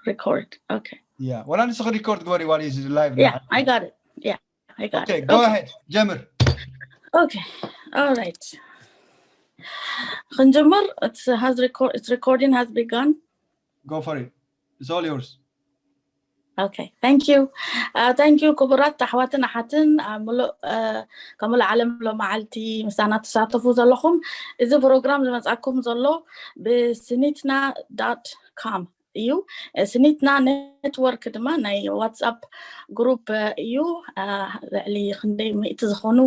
record. Okay. Yeah. ወላ ንስኺ record ግበሪ while he's live. Yeah, I got it. Yeah, I got Okay, it. Go Okay. Ahead. ጀምር. Okay. All right. ክንጅምር. It's has record. It's recording has begun. Go for it. It's all yours. Okay, thank you. Uh, thank you ክቡራት ኣሕዋትን ኣሓትን ኣብ ሙሉእ uh, ካብ ሙሉእ ዓለም ሎመዓልቲ ምሳና ትሳተፉ ዘለኹም። እዚ ፕሮግራም ዝመጻኩም ዘሎ ብስኒትና dot com እዩ። ስኒትና ኔትወርክ ድማ ናይ ዋትስኣፕ ግሩፕ እዩ። ልዕሊ ክንደይ ሚእቲ ዝኾኑ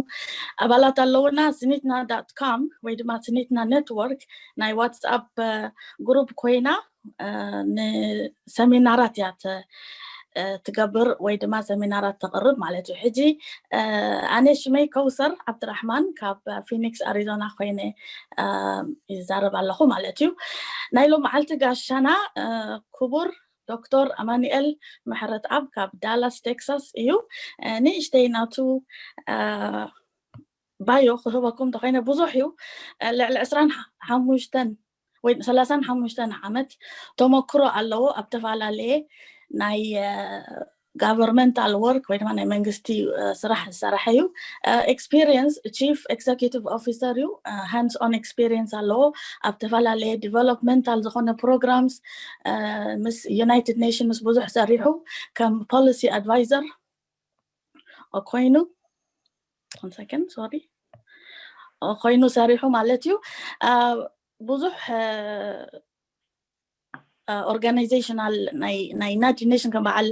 ኣባላት ኣለውና። ስኒትና dot com ወይ ድማ ስኒትና ኔትወርክ ናይ ዋትስኣፕ ግሩፕ ኮይና ንሰሚናራት እያ ትገብር ወይ ድማ ሰሚናራት ተቕርብ ማለት እዩ። ሕጂ ኣነ ሽመይ ከውሰር ዓብድራሕማን ካብ ፊኒክስ ኣሪዞና ኮይነ ይዛረብ ኣለኹ ማለት እዩ። ናይ ሎም መዓልቲ ጋሻና ክቡር ዶክተር ኣማኑኤል ምሕረትኣብ ካብ ዳላስ ቴክሳስ እዩ። ንእሽተይ ናቱ ባዮ ክህበኩም እንተኮይነ ብዙሕ እዩ። ልዕሊ ዕስራን ሓሙሽተን ወይ ሰላሳን ሓሙሽተን ዓመት ተመክሮ ኣለዎ ኣብ ተፈላለየ ናይ governmental work ወይ ድማ ናይ መንግስቲ ስራሕ ዝሰረሐ እዩ። Experience chief executive officer እዩ። Hands on experience ኣለዎ ኣብ ተፈላለየ developmental ዝኾነ programs ምስ United Nations ብዙሕ ሰሪሑ ከም policy advisor ኮይኑ one second, sorry ኮይኑ ሰሪሑ ማለት እዩ። ብዙሕ organizational ናይ United Nation ከም በዓል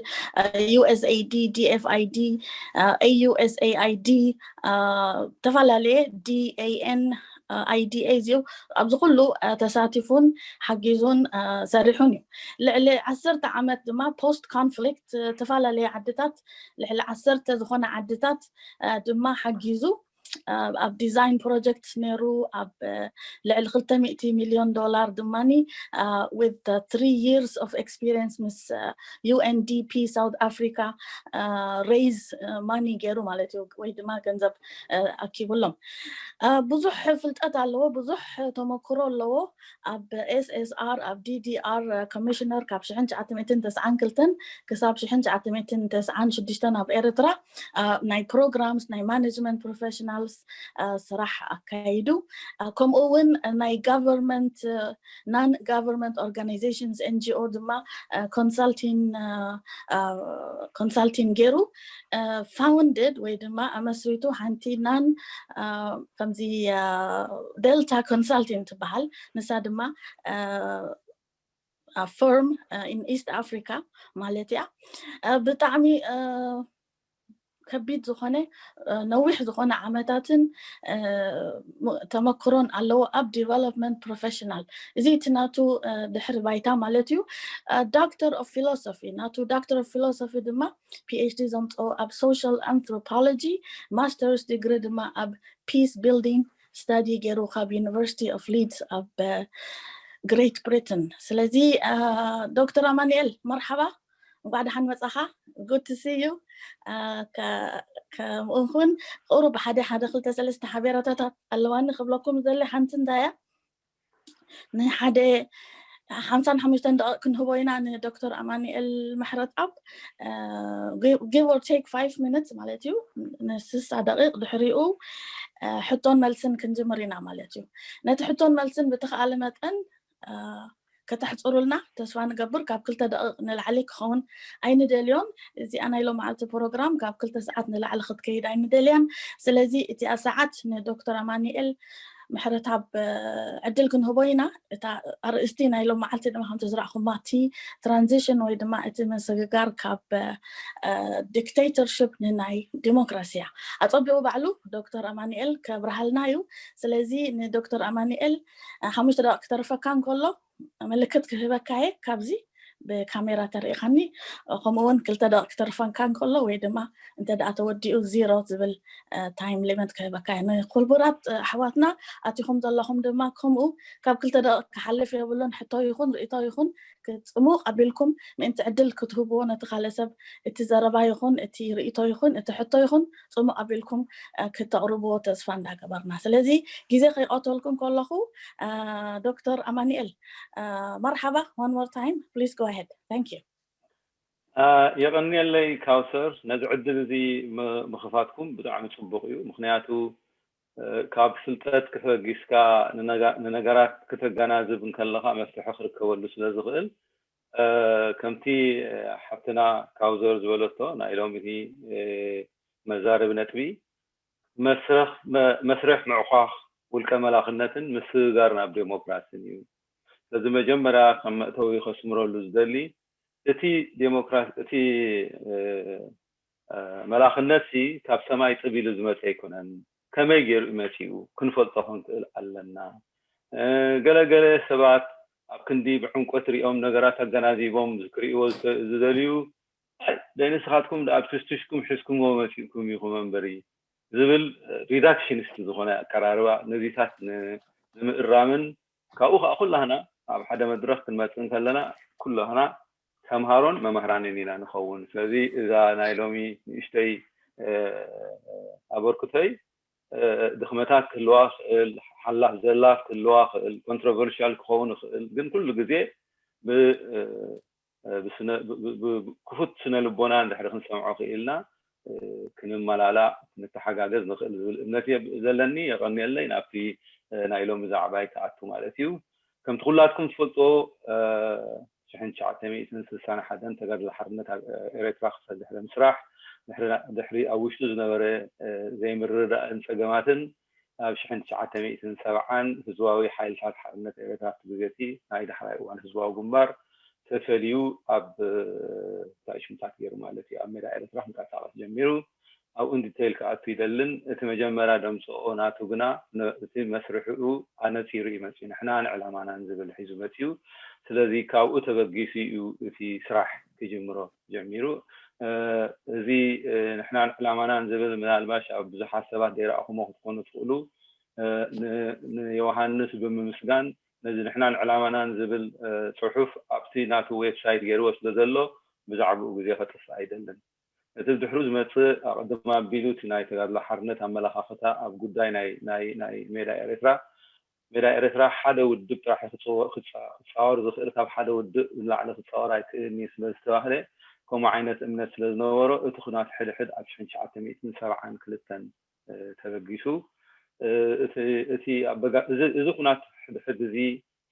USAID፣ DFID፣ AUSAID፣ ዝተፈላለየ DAN፣ IDA እዚኡ ኣብዚ ኩሉ ተሳቲፉን ሓጊዙን ሰሪሑን እዩ። ልዕሊ ዓሰርተ ዓመት ድማ post conflict ዝተፈላለየ ዓድታት ልዕሊ ዓሰርተ ዝኾነ ዓድታት ድማ ሓጊዙ ኣብ design project ነይሩ። ኣብ ልዕሊ ክልተ ሚእቲ ሚልዮን ዶላር ድማ with three years of experience ምስ UNDP South Africa raise money ገይሩ ማለት እዩ፣ ወይ ድማ ገንዘብ ኣኪቡሎም። ብዙሕ ፍልጠት ኣለዎ፣ ብዙሕ ተመክሮ ኣለዎ። ኣብ SSR ኣብ DDR commissioner ካብ ሽሕን ትሽዓተ ሚእትን ተስዓን ክልተን ክሳብ ሽሕን ትሽዓተ ሚእትን ተስዓን ሽዱሽተን ኣብ ኤርትራ ናይ programs ናይ management professionals ስራሕ ኣካይዱ። ከምኡ እውን ናይ government non government organizations NGO ድማ consulting consulting ገይሩ founded ወይ ድማ ኣመስሪቱ ሓንቲ non ከምዚ Delta Consulting ትበሃል፣ ንሳ ድማ firm in East Africa ማለት እያ። ብጣዕሚ ከቢድ ዝኾነ ነዊሕ ዝኾነ ዓመታትን ተመክሮን ኣለዎ ኣብ development professional። እዚ እቲ ናቱ ድሕሪ ባይታ ማለት እዩ። Doctor of Philosophy፣ ናቱ Doctor of Philosophy ድማ PhD ዘምፀኦ ኣብ social anthropology፣ masters degree ድማ ኣብ peace building study ገይሩ ካብ University of Leeds ኣብ Great Britain። ስለዚ ዶክተር ኣማኑኤል መርሓባ፣ እንኳዕ ደሓን መጻኻ። Good to see you። ከምኡ እውን ቁሩብ ሓደ ሓደ ክልተ ሰለስተ ሓቤረታታት ኣለዋኒ ክብለኩም ዘለ። ሓንቲ እንታይ እያ፣ ንሓደ ሓምሳን ሓሙሽተን ደቂቕ ክንህቦ ኢና ንዶክተር ኣማኑኤል ምሕረትኣብ። Give or take five minutes ማለት እዩ። ንስሳ ደቂቕ ድሕሪኡ ሕቶን መልስን ክንጅምር ኢና ማለት እዩ። ነቲ ሕቶን መልስን ብተኻእለ መጠን ከተሕፅሩልና ተስፋ ንገብር። ካብ ክልተ ደቂቕ ንላዕሊ ክኸውን ኣይንደልዮን። እዚኣ ናይ ሎመዓልቲ ፕሮግራም ካብ ክልተ ሰዓት ንላዕሊ ክትከይድ ኣይንደልያን። ስለዚ እቲኣ ሰዓት ንዶክተር ኣማኑኤል ምሕረትኣብ ዕድል ክንህቦ ኢና። እታ ኣርእስቲ ናይ ሎም መዓልቲ ድማ ከምቲ ዝረእኹማ እቲ transition ወይ ድማ እቲ ምስግጋር ካብ dictatorship ንናይ ዲሞክራሲ እያ። ኣጸቢቑ ባዕሉ ዶክተር ኣማኑኤል ከብርሃልና እዩ። ስለዚ ንዶክተር ኣማኑኤል ሓሙሽተ ደቂቕ ክተርፈካ እንከሎ ምልክት ክህበካ እየ። ካብዚ ብካሜራ ተሪኢኻኒ፣ ከምኡ እውን ክልተ ደቂቕ ክተርፈካ እንከሎ ወይ ድማ እንተ ደኣ ተወዲኡ ዚሮ ዝብል time limit ክህበካ እየ። ንክቡራት ኣሕዋትና ኣቲኹም ዘለኹም ድማ ከምኡ ካብ ክልተ ደቂቕ ክሓልፍ የብሉን። ሕቶ ይኹን ርእይቶ ይኹን ጽሙቕ ኣቢልኩም ምእንቲ ዕድል ክትህብዎ ነቲ ካልእ ሰብ እቲ ዘረባ ይኹን እቲ ርእይቶ ይኹን እቲ ሕቶ ይኹን ጽሙቕ ኣቢልኩም ክተቕርብዎ ተስፋ እንዳገበርና። ስለዚ ግዜ ከይቐተልኩም ከለኹ ዶክተር ኣማኑኤል መርሓባ፣ one more time please go ahead. Thank you. የቐንየለይ ካውሰር፣ ነዚ ዕድል እዚ ምኽፋትኩም ብጣዕሚ ጽቡቕ እዩ። ምኽንያቱ ካብ ፍልጠት ክፈጊስካ ንነገራት ክተገናዝብ እንከለኻ መፍትሒ ክርከበሉ ስለ ዝኽእል፣ ከምቲ ሓፍትና ካውዘር ዝበለቶ ናይ ሎሚ መዛረቢ ነጥቢ መስርሕ ምዕኳኽ ውልቀ መላኽነትን ምስግጋር ናብ ዴሞክራሲን እዩ። ስለዚ መጀመርያ ከም መእተዊ ከስምረሉ ዝደሊ እቲ ዴሞክራሲ እቲ መላኽነት ሲ ካብ ሰማይ ጽብ ኢሉ ዝመጸ ኣይኮነን። ከመይ ገይሩ እዩ መጺኡ ክንፈልጦ ክንክእል ኣለና። ገለገለ ሰባት ኣብ ክንዲ ብዕምቆት ሪኦም ነገራት ኣገናዚቦም ክርእይዎ ዝደልዩ፣ ደይ ንስኻትኩም ኣብ ትሽትሽኩም ሒዝኩምዎ መጺእኩም ኢኹም እምበሪ ዝብል ሪዳክሽኒስት ዝኾነ ኣቀራርባ ነዚታት ንምእራምን ካብኡ ከዓ ኩላህና ኣብ ሓደ መድረኽ ክንመጽእ እንከለና ኩላህና ተምሃሮን መማህራንን ኢና ንኸውን። ስለዚ እዛ ናይ ሎሚ ንእሽተይ ኣበርክቶይ ድኽመታት ክህልዋ ክእል፣ ሓላፍ ዘላፍ ክህልዋ ክእል፣ ኮንትሮቨርሻል ክኸውን ይኽእል፣ ግን ኩሉ ግዜ ክፉት ስነ ልቦና እንድሕሪ ክንሰምዖ ክኢልና ክንመላላእ ክንተሓጋገዝ ንኽእል ዝብል እምነት እየ ዘለኒ። የቐንየለይ። ናብቲ ናይ ሎሚ ዛዕባይ ክኣቱ ማለት እዩ። ከምቲ ኩላትኩም ትፈልጥዎ ሽሕን ትሽዓተ ሚእትን ስልሳን ሓደን ተጋድሎ ሓርነት ኣብ ኤረትራ ክሰል ድሕሪ ምስራሕ ድሕሪ ኣብ ውሽጡ ዝነበረ ዘይምርድዳእን ጸገማትን ኣብ ሽሕን ትሽዓተ ሚእትን ሰብዓን ህዝባዊ ሓይልታት ሓርነት ኤረትራ ኣብቲ ግዜ እቲ ናይ ዳሕራይ እዋን ህዝባዊ ግንባር ተፈልዩ ኣብ ታሽምታት ገይሩ ማለት እዩ ኣብ ሜዳ ኤረትራ ክንቀሳቐስ ጀሚሩ። ኣብኡ ንዲቴይል ክኣቱ ይደልን እቲ መጀመርያ ደምፅኦ ናቱ ግና እቲ መስርሕኡ ኣነፂሩ እዩ መፅኡ። ንሕናን ዕላማናን ዝብል ሒዙ መፅኡ። ስለዚ ካብኡ ተበጊሱ እዩ እቲ ስራሕ ክጅምሮ ጀሚሩ። እዚ ንሕናን ዕላማናን ዝብል ምናልባሽ ኣብ ብዙሓት ሰባት ዘይረኣኹሞ ክትኮኑ ትኽእሉ። ንዮሃንስ ብምምስጋን ነዚ ንሕናን ዕላማናን ዝብል ፅሑፍ ኣብቲ ናቱ ዌብሳይት ገይርዎ ስለ ዘሎ ብዛዕባኡ ግዜ ከጥፍእ ኣይደልን። እቲ ብድሕሩ ዝመፅእ ኣቐድም ኣቢሉ እቲ ናይ ተጋድሎ ሓርነት ኣመለኻኽታ ኣብ ጉዳይ ናይ ናይ ናይ ሜዳ ኤርትራ ሜዳ ኤርትራ ሓደ ውድብ ጥራሕ ክፃወር ዝኽእል ካብ ሓደ ውድብ ንላዕሊ ክፃወር ኣይክእልን እዩ ስለ ዝተባህለ ከምኡ ዓይነት እምነት ስለ ዝነበሮ እቲ ኩናት ሕድሕድ ኣብ ሽሕን ትሽዓተ ሚእትን ሰብዓን ክልተን ተበጊሱ። እቲ እዚ ኩናት ሕድሕድ እዚ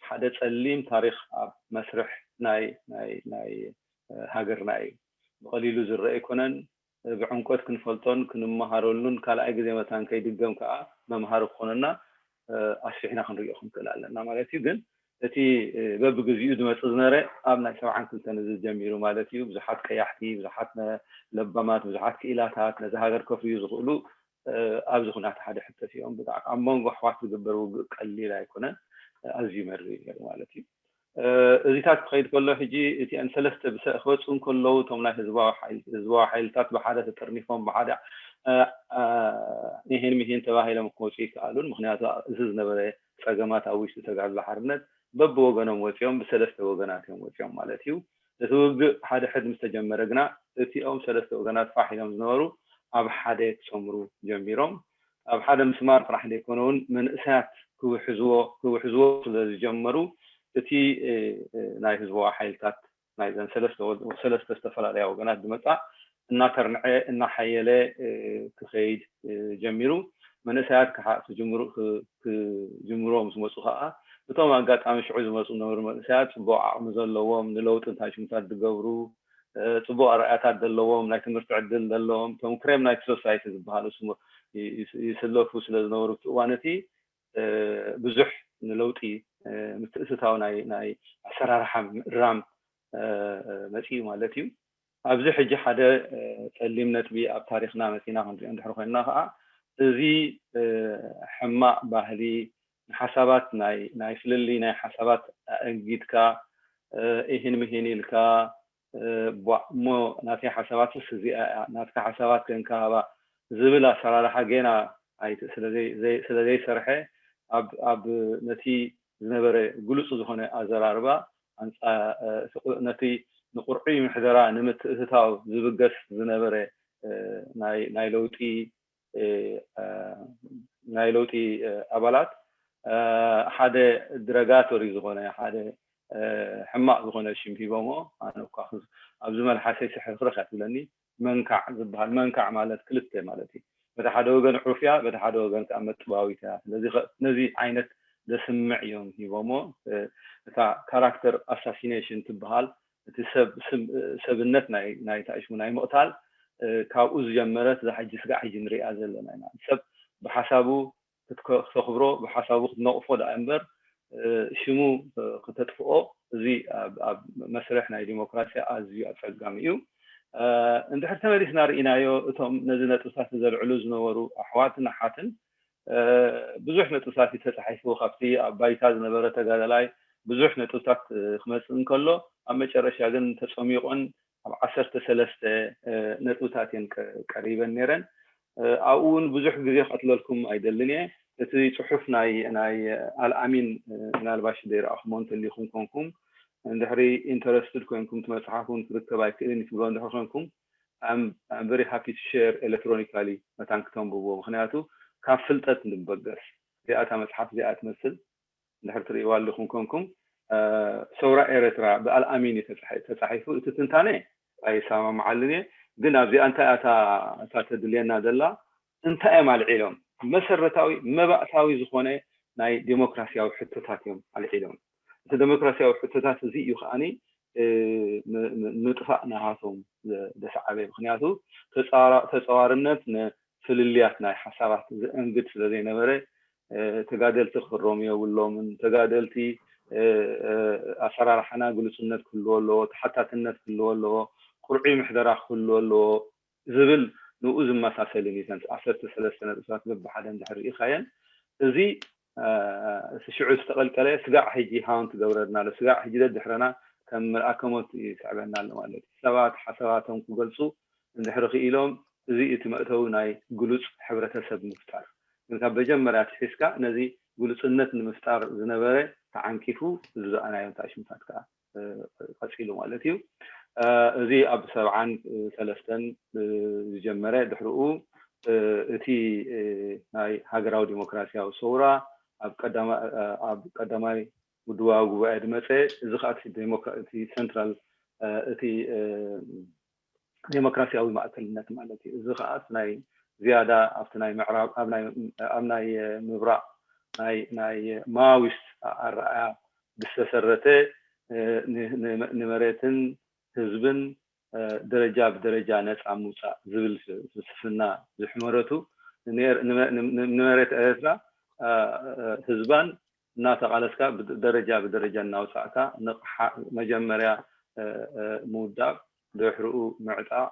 ሓደ ፀሊም ታሪክ ኣብ መስርሕ ናይ ናይ ናይ ሃገርና እዩ። ብቐሊሉ ዝረአ ኣይኮነን። ብዕምቆት ክንፈልጦን ክንመሃረሉን ካልኣይ ግዜ መታን ከይድገም ከዓ መምሃሪ ክኾነና ኣስፊሕና ክንሪኦ ክንክእል ኣለና ማለት እዩ። ግን እቲ በብግዚኡ ዝመፅእ ዝነበረ ኣብ ናይ ሰብዓን ክልተን እዚ ጀሚሩ ማለት እዩ። ብዙሓት ቀያሕቲ፣ ብዙሓት ለባማት፣ ብዙሓት ክኢላታት ነዚ ሃገር ከፍርዩ ዝኽእሉ ኣብዚ ኩናት ሓደ ሕተት እዮም። ብጣዕሚ ኣብ መንጎ ኣሕዋት ዝግበር ውግእ ቀሊል ኣይኮነን፣ ኣዝዩ መሪር ነይሩ ማለት እዩ። እዚታት ክኸይድ ከሎ ሕጂ እቲአን ሰለስተ ብሰ ክወፁ እንከለዉ እቶም ናይ ህዝባዊ ሓይልታት ብሓደ ተጠርኒፎም ብሓደ ይሄን ሚሄን ተባሂሎም ክወፁ ይከኣሉን። ምክንያቱ እዚ ዝነበረ ፀገማት ኣብ ውሽጢ ተጋድሎ ሓርነት በብወገኖም ወፂኦም ብሰለስተ ወገናት እዮም ወፂኦም ማለት እዩ። እቲ ውግእ ሓደ ሕድ ምስ ተጀመረ ግና እቲኦም ሰለስተ ወገናት ፋሕ ኢሎም ዝነበሩ ኣብ ሓደ ክሰምሩ ጀሚሮም። ኣብ ሓደ ምስማር ጥራሕ ዘይኮነ እውን መንእሰያት ክውሕዝዎ ክውሕዝዎ ስለ ዝጀመሩ እቲ ናይ ህዝባዊ ሓይልታት ናይዘን ሰለስተ ወ- ሰለስተ ዝተፈላለያ ወገናት ዝመፃ እናተርንዐ እናሓየለ ክኸይድ ጀሚሩ። መንእሰያት ክሓ- ክጅምሩ ክ- ክጅምርዎ ምስ መፁ ከዓ እቶም ኣጋጣሚ ሽዑ ዝመፁ ዝነበሩ መንእሰያት ፅቡቅ ዓቕሚ ዘለዎም ንለውጢ እንታይ ሽምታት ዝገብሩ ፅቡቅ ኣርኣያታት ዘለዎም ናይ ትምህርቲ ዕድል ዘለዎም እቶም ክሬም ናይቲ ሶሳይቲ ዝበሃሉ ስሙ- ይ- ይስ- ይስለፉ ስለ ዝነበሩ ኣብቲ እዋን እቲ ብዙሕ ንለውጢ ምትእትታው ናይ ናይ ኣሰራርሓ ምእራም መፂኡ ማለት እዩ። ኣብዚ ሕጂ ሓደ ፀሊም ነጥቢ ኣብ ታሪክና መፂና ክንሪኦ እንድሕር ኮይንና ከዓ እዚ ሕማቅ ባህሊ ንሓሳባት ናይ ናይ ፍልልይ ናይ ሓሳባት ኣእንጊድካ ኢሂን ምሂን ኢልካ ቧ እሞ ናተይ ሓሳባትስ እዚኣ እያ ናትካ ሓሳባት ከንካሃባ ዝብል ኣሰራርሓ ጌና ኣይት- ስለ ዘይ- ዘይ- ስለ ዘይሰርሐ ኣብ ኣብ ነቲ ዝነበረ ግሉፅ ዝኾነ ኣዘራርባ ኣንፃ- እቲ ቁ- ነቲ ንቁርዑይ ምሕደራ ንምትእትታው ዝብገስ ዝነበረ እ፣ ናይ ናይ ለውጢ እ፣ እ፣ ናይ ለውጢ እ፣ ኣባላት እ፣ ሓደ ድረጋቶሪ ዝኾነ ሓደ ሕማቕ ዝኾነ ሽም ሂቦሞ። ኣነ እኳ ኣብዚ መልሓሰይ ስሕርኽርኽ እያ ትብለኒ። መንካዕ ዝበሃል፣ መንካዕ ማለት ክልተ ማለት እዩ። በቲ ሓደ ወገን ዑፍያ፣ በቲ ሓደ ወገን ከዓ መጥባዊት እያ። ስለዚ ነዚ ዓይነት ዘስምዕ እዮም ሂቦሞ። እታ character assassination ትበሃል፣ እቲ ሰብ ሰብነት ናይታ ሽሙ ናይ ምቕታል ካብኡ ዝጀመረት እዛ ሕጂ ስጋዕ ሕጂ ንሪኣ ዘለና ኢና። ሰብ ብሓሳቡ ክተኽብሮ፣ ብሓሳቡ ክትነቕፎ ደኣ እምበር ሽሙ ክተጥፍኦ፣ እዚ ኣብ መስርሕ ናይ ዲሞክራሲ ኣዝዩ ኣጸጋሚ እዩ። እንድሕር ተመሊስና ርኢናዮ፣ እቶም ነዚ ነጥብታት ዘልዕሉ ዝነበሩ ኣሕዋትን ኣሓትን ብዙሕ ነጥብታት እዩ ተጻሒፉ። ካብቲ ኣብ ባይታ ዝነበረ ተጋዳላይ ብዙሕ ነጥብታት ክመጽእ እንከሎ፣ ኣብ መጨረሻ ግን ተጸሚቖን ኣብ ዓሰርተ ሰለስተ ነጥብታት እየን ቀሪበን ነይረን። ኣብኡ እውን ብዙሕ ግዜ ከትለልኩም ኣይደልን እየ። እቲ ጽሑፍ ናይ ናይ ኣልኣሚን ምናልባሽ ዘይረኣኹሞ እንተሊኹም ኮንኩም፣ እንድሕሪ interested ኮይንኩም እቲ መጽሓፍ እውን ክርከብ ኣይክእልን እዩ ትብሎ እንድሕር ኮንኩም፣ I'm very happy to share electronically መታን ክተንብብዎ። ምክንያቱ ካብ ፍልጠት ንበገስ። እዚኣታ መጽሓፍ እዚኣ ትመስል። እንድሕር ትርእይዋ ኣለኹም ኮንኩም፣ ሰውራ ኤረትራ ብኣልኣሚን እዩ ተጻሒፉ። እቲ ትንታነ ኣይሰማማዓልን እየ፣ ግን ኣብዚኣ እንታይ እታ ተድልየና ዘላ፣ እንታይ እዮም ኣልዒሎም? መሰረታዊ መባእታዊ ዝኾነ ናይ ዴሞክራሲያዊ ሕቶታት እዮም ኣልዒሎም። እቲ ዴሞክራሲያዊ ሕቶታት እዚ እዩ ከዓኒ ምጥፋእ ናሃቶም ዘስዓበ። ምክንያቱ ተጻዋርነት ንፍልልያት ናይ ሓሳባት ዘእንግድ ስለ ዘይነበረ፣ ተጋደልቲ ክህረሙ የብሎምን። ተጋደልቲ ኣሰራርሓና ግሉጽነት ክህልዎ ኣለዎ፣ ተሓታትነት ክህልዎ ኣለዎ፣ ቅርዑይ ምሕደራ ክህልዎ ኣለዎ ዝብል ንኡ ዝመሳሰልን እዩ። እተን ዓሰርተ ሰለስተ ነጥብታት በብሓደ እንድሕር ርኢኻየን፣ እዚ እቲ ሽዑ ዝተቐልቀለ ስጋዕ ሕጂ ሃውን ትገብረልና ኣሎ፣ ስጋዕ ሕጂ ደድሕረና ከም መልኣከ ሞት ይስዕበና ኣሎ ማለት እዩ። ሰባት ሓሳባቶም ክገልጹ እንድሕር ክኢሎም፣ እዚ እቲ መእተዊ ናይ ግሉጽ ሕብረተሰብ ምፍጣር። ግን ካብ መጀመርያ ኣትሒዝካ ነዚ ግሉጽነት ንምፍጣር ዝነበረ ተዓንቂፉ ዝረኣናዮ እንታይ ሽምታት ከዓ ቀፂሉ ማለት እዩ። እዚ ኣብ ሰብዓን ሰለስተን ዝጀመረ፣ ድሕሪኡ እቲ ናይ ሃገራዊ ዲሞክራሲያዊ ሰውራ ኣብ ቀዳማይ ውድባዊ ጉባኤ ዝመፀ፣ እዚ ከዓ እቲ ሴንትራል፣ እቲ ዴሞክራሲያዊ ማእከልነት ማለት እዩ። እዚ ከዓ ናይ ዝያዳ ኣብቲ ናይ ምዕራብ፣ ኣብ ናይ ምብራቕ ናይ ማዊስት ኣረኣያ ዝተሰረተ ንመሬትን ህዝብን ደረጃ ብደረጃ ነፃ ምውፃእ ዝብል ፍልስፍና ዝሕመረቱ፣ ንመሬት ኤርትራ ህዝባን እናተቓለስካ ደረጃ ብደረጃ እናውፃእካ፣ መጀመርያ ምውዳብ፣ ድሕርኡ ምዕጣቕ፣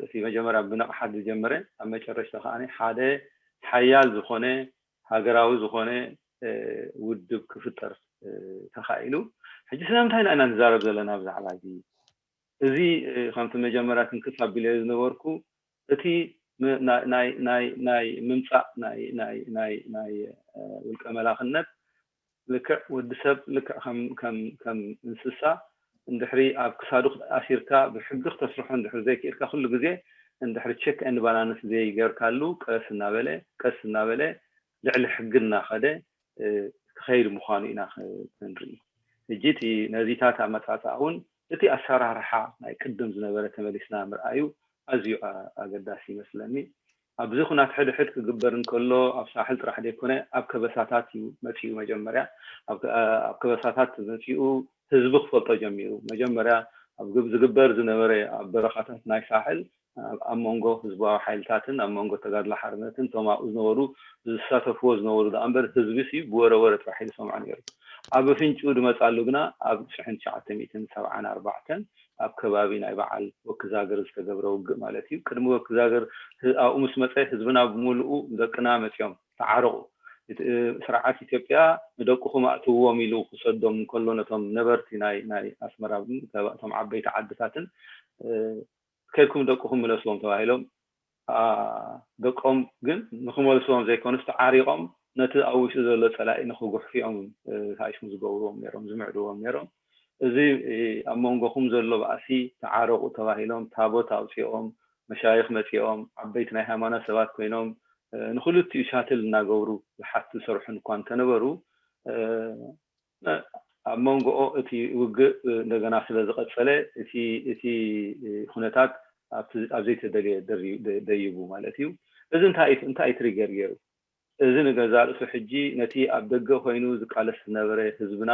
እቲ መጀመርያ ብንቕሓት ዝጀመረ፣ ኣብ መጨረሽታ ከዓ ሓደ ሓያል ዝኾነ ሃገራዊ ዝኾነ ውድብ ክፍጠር ተኻኢሉ። ሕጂ ስለምንታይ ኢና ንዛረብ ዘለና ብዛዕባ እዚ? እዚ ከምቲ መጀመርያ ትንክፍ ኣቢለ ዝነበርኩ፣ እቲ ናይ ምምፃእ ናይ ውልቀ መላኽነት፣ ልክዕ ወዲ ሰብ ልክዕ ከም እንስሳ እንድሕሪ ኣብ ክሳዱ ኣሲርካ ብሕጊ ክተስርሖ እንድሕሪ ዘይክኢልካ፣ ኩሉ ግዜ እንድሕሪ check and balance ዘይገርካሉ፣ ቀስ እናበለ ቀስ እናበለ ልዕሊ ሕጊ እናኸደ ክኸይድ ምዃኑ ኢና ክንርኢ። ሕጂ እቲ ነዚታት ኣመፃፅኣ እውን እቲ ኣሰራርሓ ናይ ቅድም ዝነበረ ተመሊስና ምርኣዩ ኣዝዩ ኣገዳሲ ይመስለኒ። ኣብዚ ኩናት ሕድሕድ ክግበር እንከሎ ኣብ ሳሕል ጥራሕ ዘይኮነ ኣብ ከበሳታት እዩ መፂኡ። መጀመርያ ኣብ ከበሳታት መፂኡ ህዝቢ ክፈልጦ ጀሚሩ። መጀመርያ ኣብ ዝግበር ዝነበረ ኣብ በረኻታት ናይ ሳሕል ኣብ መንጎ ህዝባዊ ሓይልታትን ኣብ መንጎ ተጋድሎ ሓርነትን እቶም ኣብኡ ዝነበሩ ዝሳተፍዎ ዝነበሩ ደኣ እምበር ህዝቢ ሲ ብወረ ወረ ጥራሕ እዩ ዝሰምዖ ነይሩ። ኣብ ኣፍንጭኡ ዝመፃሉ ግና ኣብ ሽሕን ትሽዓተ ሚእትን ሰብዓን ኣርባዕተን ኣብ ከባቢ ናይ በዓል ወክዛግር ዝተገብረ ውግእ ማለት እዩ። ቅድሚ ወክዛግር ኣብኡ ምስ መፀ ህዝብና ብምሉኡ ደቅና መፂኦም ተዓረቑ። ስርዓት ኢትዮጵያ ንደቅኹም ኣእትውዎም ኢሉ ክሰዶም እንከሎ ነቶም ነበርቲ ናይ ኣስመራ እቶም ዓበይቲ ዓድታትን ከድኩም ደቅኹም ምለስዎም ተባሂሎም ደቆም ግን ንክመልስዎም ዘይኮኑስ ተዓሪቖም ነቲ ኣብ ውሽጢ ዘሎ ፀላኢ ንክጉሕፍዮም ታሽሙ ዝገብርዎም ነይሮም፣ ዝምዕድዎም ነይሮም። እዚ ኣብ መንጎኹም ዘሎ ባእሲ ተዓረቑ ተባሂሎም ታቦት ኣውፂኦም፣ መሻይኽ መፂኦም፣ ዓበይቲ ናይ ሃይማኖት ሰባት ኮይኖም ንክልቲኡ ሻትል እናገብሩ ዝሓቱ ዝሰርሑን እኳ እንተነበሩ ኣብ መንጎኦ እቲ ውግእ እንደገና ስለ ዝቐጸለ እቲ እቲ ኩነታት ኣብ ዘይተደልየ ደይቡ ማለት እዩ። እዚ እንታይ እንታይ ትሪገር ገይሩ? እዚ ንገዛ ርእሱ ሕጂ ነቲ ኣብ ደገ ኮይኑ ዝቃለስ ዝነበረ ህዝብና፣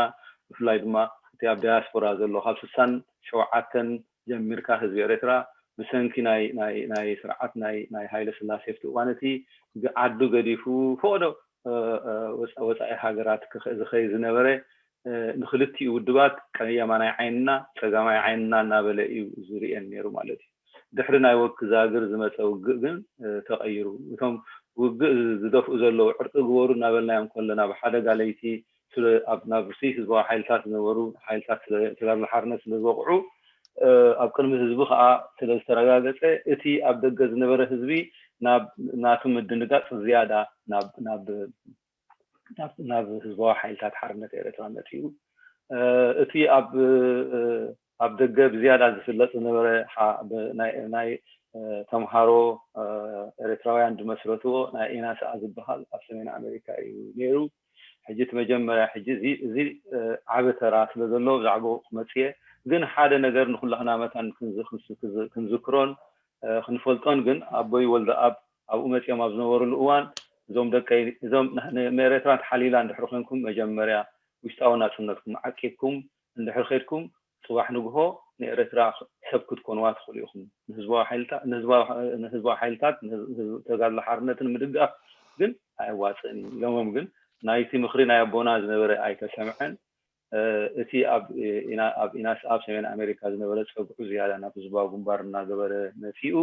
ብፍላይ ድማ እቲ ኣብ ዳያስፖራ ዘሎ፣ ካብ ስሳን ሸውዓተን ጀሚርካ ህዝቢ ኤርትራ ብሰንኪ ናይ ናይ ናይ ስርዓት ናይ ናይ ሃይለ ስላሴ ኣብቲ እዋን እቲ ዓዱ ገዲፉ ፈቐዶ ወፃኢ ሃገራት ዝኸይ ዝነበረ፣ ንክልቲኡ ውድባት ቀያማናይ ዓይንና ጸጋማይ ዓይንና እናበለ እዩ ዝርእየን ነይሩ ማለት እዩ። ድሕሪ ናይ ወክዛግር ዝመፀ ውግእ ግን ተቐይሩ። እቶም ውግእ ዝደፍኡ ዘለዉ ዕርቂ ግበሩ እናበልናዮም ከለና፣ ብሓደጋ ለይቲ ናብ ርእሲ ህዝባዊ ሓይልታት ዝነበሩ ሓይልታት ተጋድሎ ሓርነት ስለ ዝበቕዑ፣ ኣብ ቅድሚ ህዝቢ ከዓ ስለ ዝተረጋገፀ፣ እቲ ኣብ ደገ ዝነበረ ህዝቢ ናብ ናቱ ምድንጋፅ ዝያዳ ናብ ናብ ናብ ህዝባዊ ሓይልታት ሓርነት ኤርትራ መፂኡ። እቲ ኣብ ኣብ ደገ ብዝያዳ ዝፍለጥ ዝነበረ ናይ ተምሃሮ ኤርትራውያን ዝመስረትዎ ናይ ኢናስኣ ዝበሃል ኣብ ሰሜን ኣሜሪካ እዩ ነይሩ። ሕጂ እቲ መጀመርያ ሕጂ እዚ ዓቢ ተራ ስለ ዘለዎ ብዛዕባኡ ክመፅእ እየ። ግን ሓደ ነገር ንኩላህና መታን ክንዝክሮን ክንፈልጦን ግን ኣቦይ ወልደኣብ ኣብኡ መፂኦም ኣብ ዝነበሩሉ እዋን እዞም ደቀይ እዞም ንኤርትራ ተሓሊላ እንድሕሪ ኮንኩም መጀመርያ ውሽጣዊ ናፅነትኩም ዓቂብኩም እንድሕር ከድኩም ፅባሕ ንግሆ ንኤርትራ ሰብ ክትኮንዋ ትኽእሉ ኢኹም። ንህዝባዊ ሓይልታት ንህዝባዊ ሓይልታት ተጋድሎ ሓርነትን ምድጋፍ ግን ኣየዋፅእን እዩ ኢሎሞም። ግን ናይቲ ምኽሪ ናይ ኣቦና ዝነበረ ኣይተሰምዐን። እቲ ኣብ ኢናስ ኣብ ሰሜን ኣሜሪካ ዝነበረ ፀግዑ ዝያዳ ናብ ህዝባዊ ግንባር እናገበረ መፂኡ።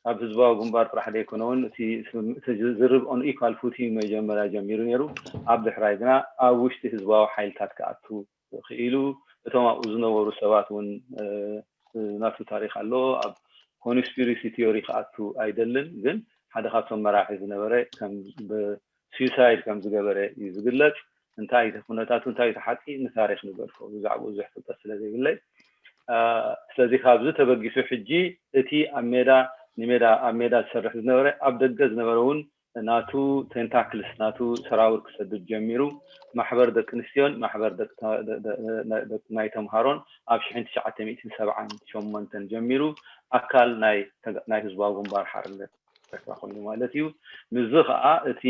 ካብ ህዝባዊ ግንባር ጥራሕ ዘይኮነ እውን እቲ ዝርብ on equal footing መጀመርያ ጀሚሩ ነይሩ። ኣብ ድሕራይ ግና ኣብ ውሽጢ ህዝባዊ ሓይልታት ክኣቱ ክኢሉ። እቶም ኣብኡ ዝነበሩ ሰባት እውን ናቱ ታሪክ ኣለዎ። ኣብ conspiracy theory ክኣቱ ኣይደልን፣ ግን ሓደ ካብቶም መራሒ ዝነበረ ከም suicide ከም ዝገበረ እዩ ዝግለጽ። እንታይ እቲ ኩነታቱ እንታይ እቲ ሓቂ ንታሪክ ንገድፎ፣ ብዛዕባኡ ብዙሕ ፍልጠት ስለ ዘይብለይ። ስለዚ ካብዚ ተበጊሱ ሕጂ እቲ ኣብ ሜዳ ንሜዳ ኣብ ሜዳ ዝሰርሕ ዝነበረ ኣብ ደገ ዝነበረ እውን ናቱ tentacles ናቱ ሰራውር ክሰድድ ጀሚሩ። ማሕበር ደቂ ኣንስትዮን ማሕበር ናይ ተምሃሮን ኣብ ሽሕን ትሽዓተ ሚእትን ሰብዓን ሸሞንተን ጀሚሩ ኣካል ናይ ህዝባዊ ግንባር ሓርነት ኤርትራ ኮይኑ ማለት እዩ። ምስዚ ከዓ እቲ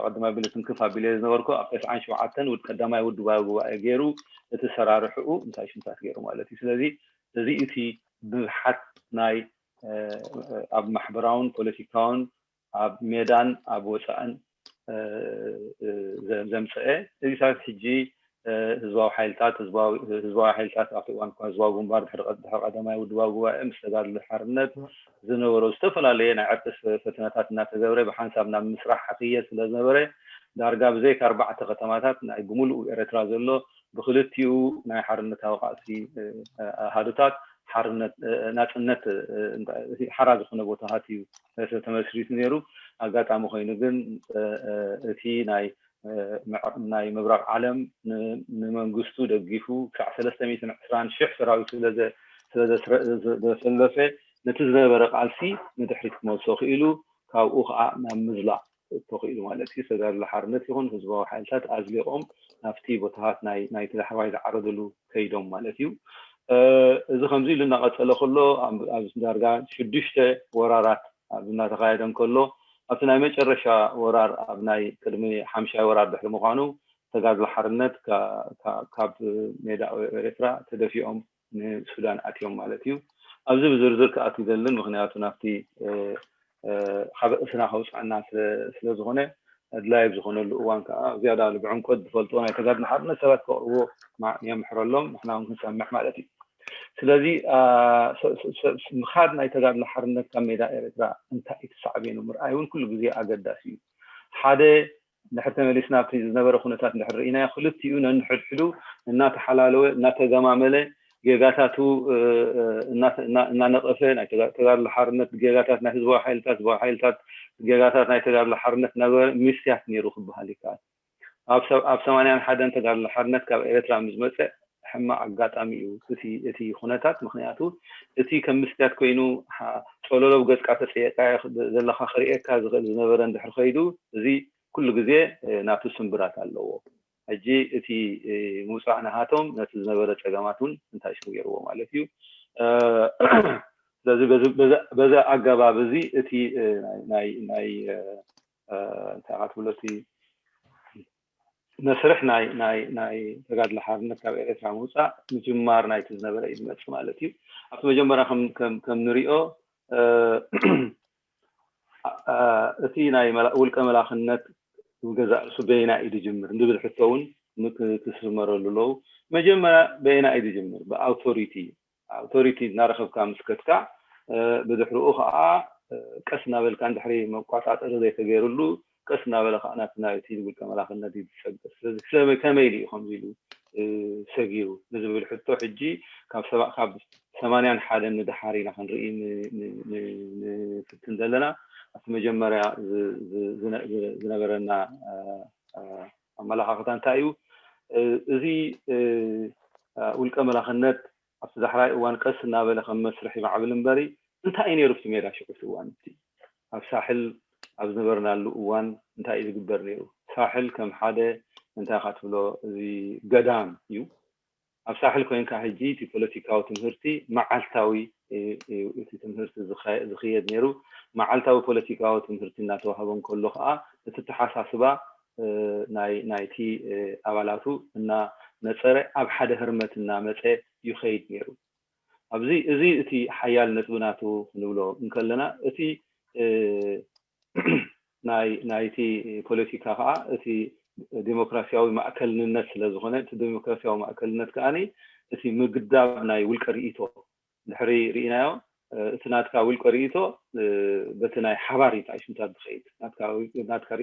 ቀዳማይ ብለ ትንክፍ ኣቢለ ዝነበርኩ ኣብ ተስዓን ሸውዓተን ውድ ቀዳማይ ውድባዊ ጉባኤ ገይሩ እቲ ሰራርሕኡ እንታይ ሽምታት ገይሩ ማለት እዩ። ስለዚ እዚ እቲ ብዝሓት ናይ ኣብ ማሕበራውን ፖለቲካውን ኣብ ሜዳን ኣብ ወፃእን ዘምፀአ እዚታት ሕጂ ህዝባዊ ሓይልታት ህዝባዊ ሓይልታት ኣብቲ እዋን ህዝባዊ ግንባር ድሕሪ ቀዳማይ ውድባዊ ጉባኤ ምስ ተጋድሎ ሓርነት ዝነበሮ ዝተፈላለየ ናይ ዕርቂ ፈተነታት እናተገብረ ብሓንሳብ ናብ ምስራሕ ሓክየ ስለ ዝነበረ ዳርጋ ብዘይካ ኣርባዕተ ከተማታት ናይ ብምሉእ ኤርትራ ዘሎ ብክልቲኡ ናይ ሓርነታዊ ቃልሲ ኣሃዱታት ሓርነት ናፅነት ሓራ ዝኾነ ቦታታት እዩ ተመስሪቱ ነይሩ። ኣጋጣሚ ኮይኑ ግን እቲ ናይ ናይ ምብራቕ ዓለም ንመንግስቱ ደጊፉ ክሳዕ ሰለስተ ሚእትን ዕስራን ሽሕ ሰራዊት ስለዘሰለፈ ነቲ ዝነበረ ቃልሲ ንድሕሪት ክመልሶ ክኢሉ ካብኡ ከዓ ናብ ምዝላቕ ተኽኢሉ ማለት እዩ። ተጋድሎ ሓርነት ይኹን ህዝባዊ ሓይልታት ኣዝሊቖም ናብቲ ቦታታት ናይቲ ዳሕረዋይ ዝዓረደሉ ከይዶም ማለት እዩ። እዚ ከምዚ ኢሉ እናቐፀለ ከሎ ኣብ ዳርጋ ሽዱሽተ ወራራት ኣብ እናተኻየደ እንከሎ ኣብቲ ናይ መጨረሻ ወራር ኣብ ናይ ቅድሚ ሓምሻይ ወራር ድሕሪ ምዃኑ ተጋድሎ ሓርነት ካብ ሜዳ ኤርትራ ተደፊኦም ንሱዳን ኣትዮም ማለት እዩ። ኣብዚ ብዝርዝር ክኣቱ ይደልን ምክንያቱ ናብቲ ካብ ርእስና ከውፅዐና ስለዝኾነ ኣድላይ ኣብ ዝኾነሉ እዋን ከዓ ዝያዳ ብዕምቆት ዝፈልጥዎ ናይ ተጋድሎ ሓርነት ሰባት ከቕርብዎ የምሕረሎም ንሕና እውን ክንሰምዕ ማለት እዩ። ስለዚ ምኻድ ናይ ተጋድሎ ሓርነት ካብ ሜዳ ኤርትራ እንታይ እዩ ተሳዕቤኑ ምርኣይ እውን ኩሉ ግዜ ኣገዳሲ እዩ። ሓደ ድሕር ተመሊስና ኣብቲ ዝነበረ ኩነታት እንድሕር ርኢናዮ ክልቲኡ ነንሕድሕዱ እናተሓላለወ እናተገማመለ ጌጋታቱ እናነቐፈ ናይ ተጋድሎ ሓርነት ጌጋታት ናይ ህዝባዊ ሓይልታት ህዝባዊ ሓይልታት ጌጋታት ናይ ተጋድሎ ሓርነት እናገበረ ምስትያት ነይሩ ክበሃል ይከኣል። ኣብ ሰማንያን ሓደን ተጋድሎ ሓርነት ካብ ኤርትራ ምስ መፀ ሕማቕ ኣጋጣሚ እዩ እቲ ኩነታት። ምክንያቱ እቲ ከም ምስትያት ኮይኑ ፀሎሎ ብገፅካ ተፀየቃ ዘለካ ክርእየካ ዝኽእል ዝነበረ እንድሕር ከይዱ እዚ ኩሉ ግዜ ናቱ ስምብራት ኣለዎ። ሕጂ እቲ ምውፃእ ናሃቶም ነቲ ዝነበረ ፀገማት እውን እንታይ ሽሙ ገይርዎ ማለት እዩ። ስለዚ በዚ ኣገባብ እዚ እቲ ናይ እንታይ ክትብሎ እቲ መስርሕ ናይ ናይ ናይ ተጋድሎ ሓርነት ካብ ኤርትራ ምውፃእ ምጅማር ናይቲ ዝነበረ እዩ ዝመፅእ ማለት እዩ። ኣብቲ መጀመርያ ከም ንሪኦ እቲ ናይ ውልቀ መላኽነት ገዛእ ርእሱ በየናይ እዩ ዝጅምር ንብል ሕቶ እውን ክስመረሉ ኣለዉ። መጀመርያ በየናይ እዩ ዝጅምር? ብኣውቶሪቲ እዩ። ኣውቶሪቲ እናረኸብካ ምስ ከድካ ብድሕሪኡ ከዓ ቀስ እናበልካ እንድሕሪ መቋፃፀሪ ዘይተገይርሉ ቀስ እናበለ ከዓ ናብቲ ናይቲ ውልቀ መላኽነት እዩ ዝሰግር። ስለዚ ከመይ ኢሉ እዩ ከምዚ ኢሉ ሰጊሩ ንዝብል ሕቶ ሕጂ ካብ ሰማንያን ሓደን ንደሓር ኢና ክንርኢ ንፍትን ዘለና። ኣብቲ መጀመርያ ዝነበረና ኣመላኻኽታ እንታይ እዩ? እዚ ውልቀ መላኽነት ኣብቲ ዳሕራይ እዋን ቀስ እናበለ ከም መስርሕ ይማዕብል እምበሪ እንታይ እዩ ነይሩ ኣብቲ ሜዳ ሽዑ እቲ እዋን እቲ ኣብ ሳሕል ኣብ ዝነበርናሉ እዋን እንታይ እዩ ዝግበር ነይሩ? ሳሕል ከም ሓደ እንታይ ኢኻ ትብሎ እዚ ገዳም እዩ። ኣብ ሳሕል ኮይንካ ሕጂ እቲ ፖለቲካዊ ትምህርቲ መዓልታዊ እዩ እቲ ትምህርቲ ዝኸየድ ነይሩ። መዓልታዊ ፖለቲካዊ ትምህርቲ እናተዋህበ እንከሎ ከዓ እቲ ተሓሳስባ ናይ ናይቲ ኣባላቱ እናነፀረ ኣብ ሓደ ህርመት እናመፀ ይኸይድ ነይሩ። ኣብዚ እዚ እቲ ሓያል ነጥቢ ናቱ ክንብሎ እንከለና እቲ ናይ ናይቲ ፖለቲካ ከዓ እቲ ዲሞክራሲያዊ ማእከልንነት ስለ ዝኾነ እቲ ዲሞክራሲያዊ ማእከልነት ከዓ እቲ ምግዳብ ናይ ውልቀ ርእይቶ ድሕሪ ርኢናዮ እቲ ናትካ ውልቀ ርእይቶ በቲ ናይ ሓባር እዩ ተኣሽምታት ዝኸይድ ናትካ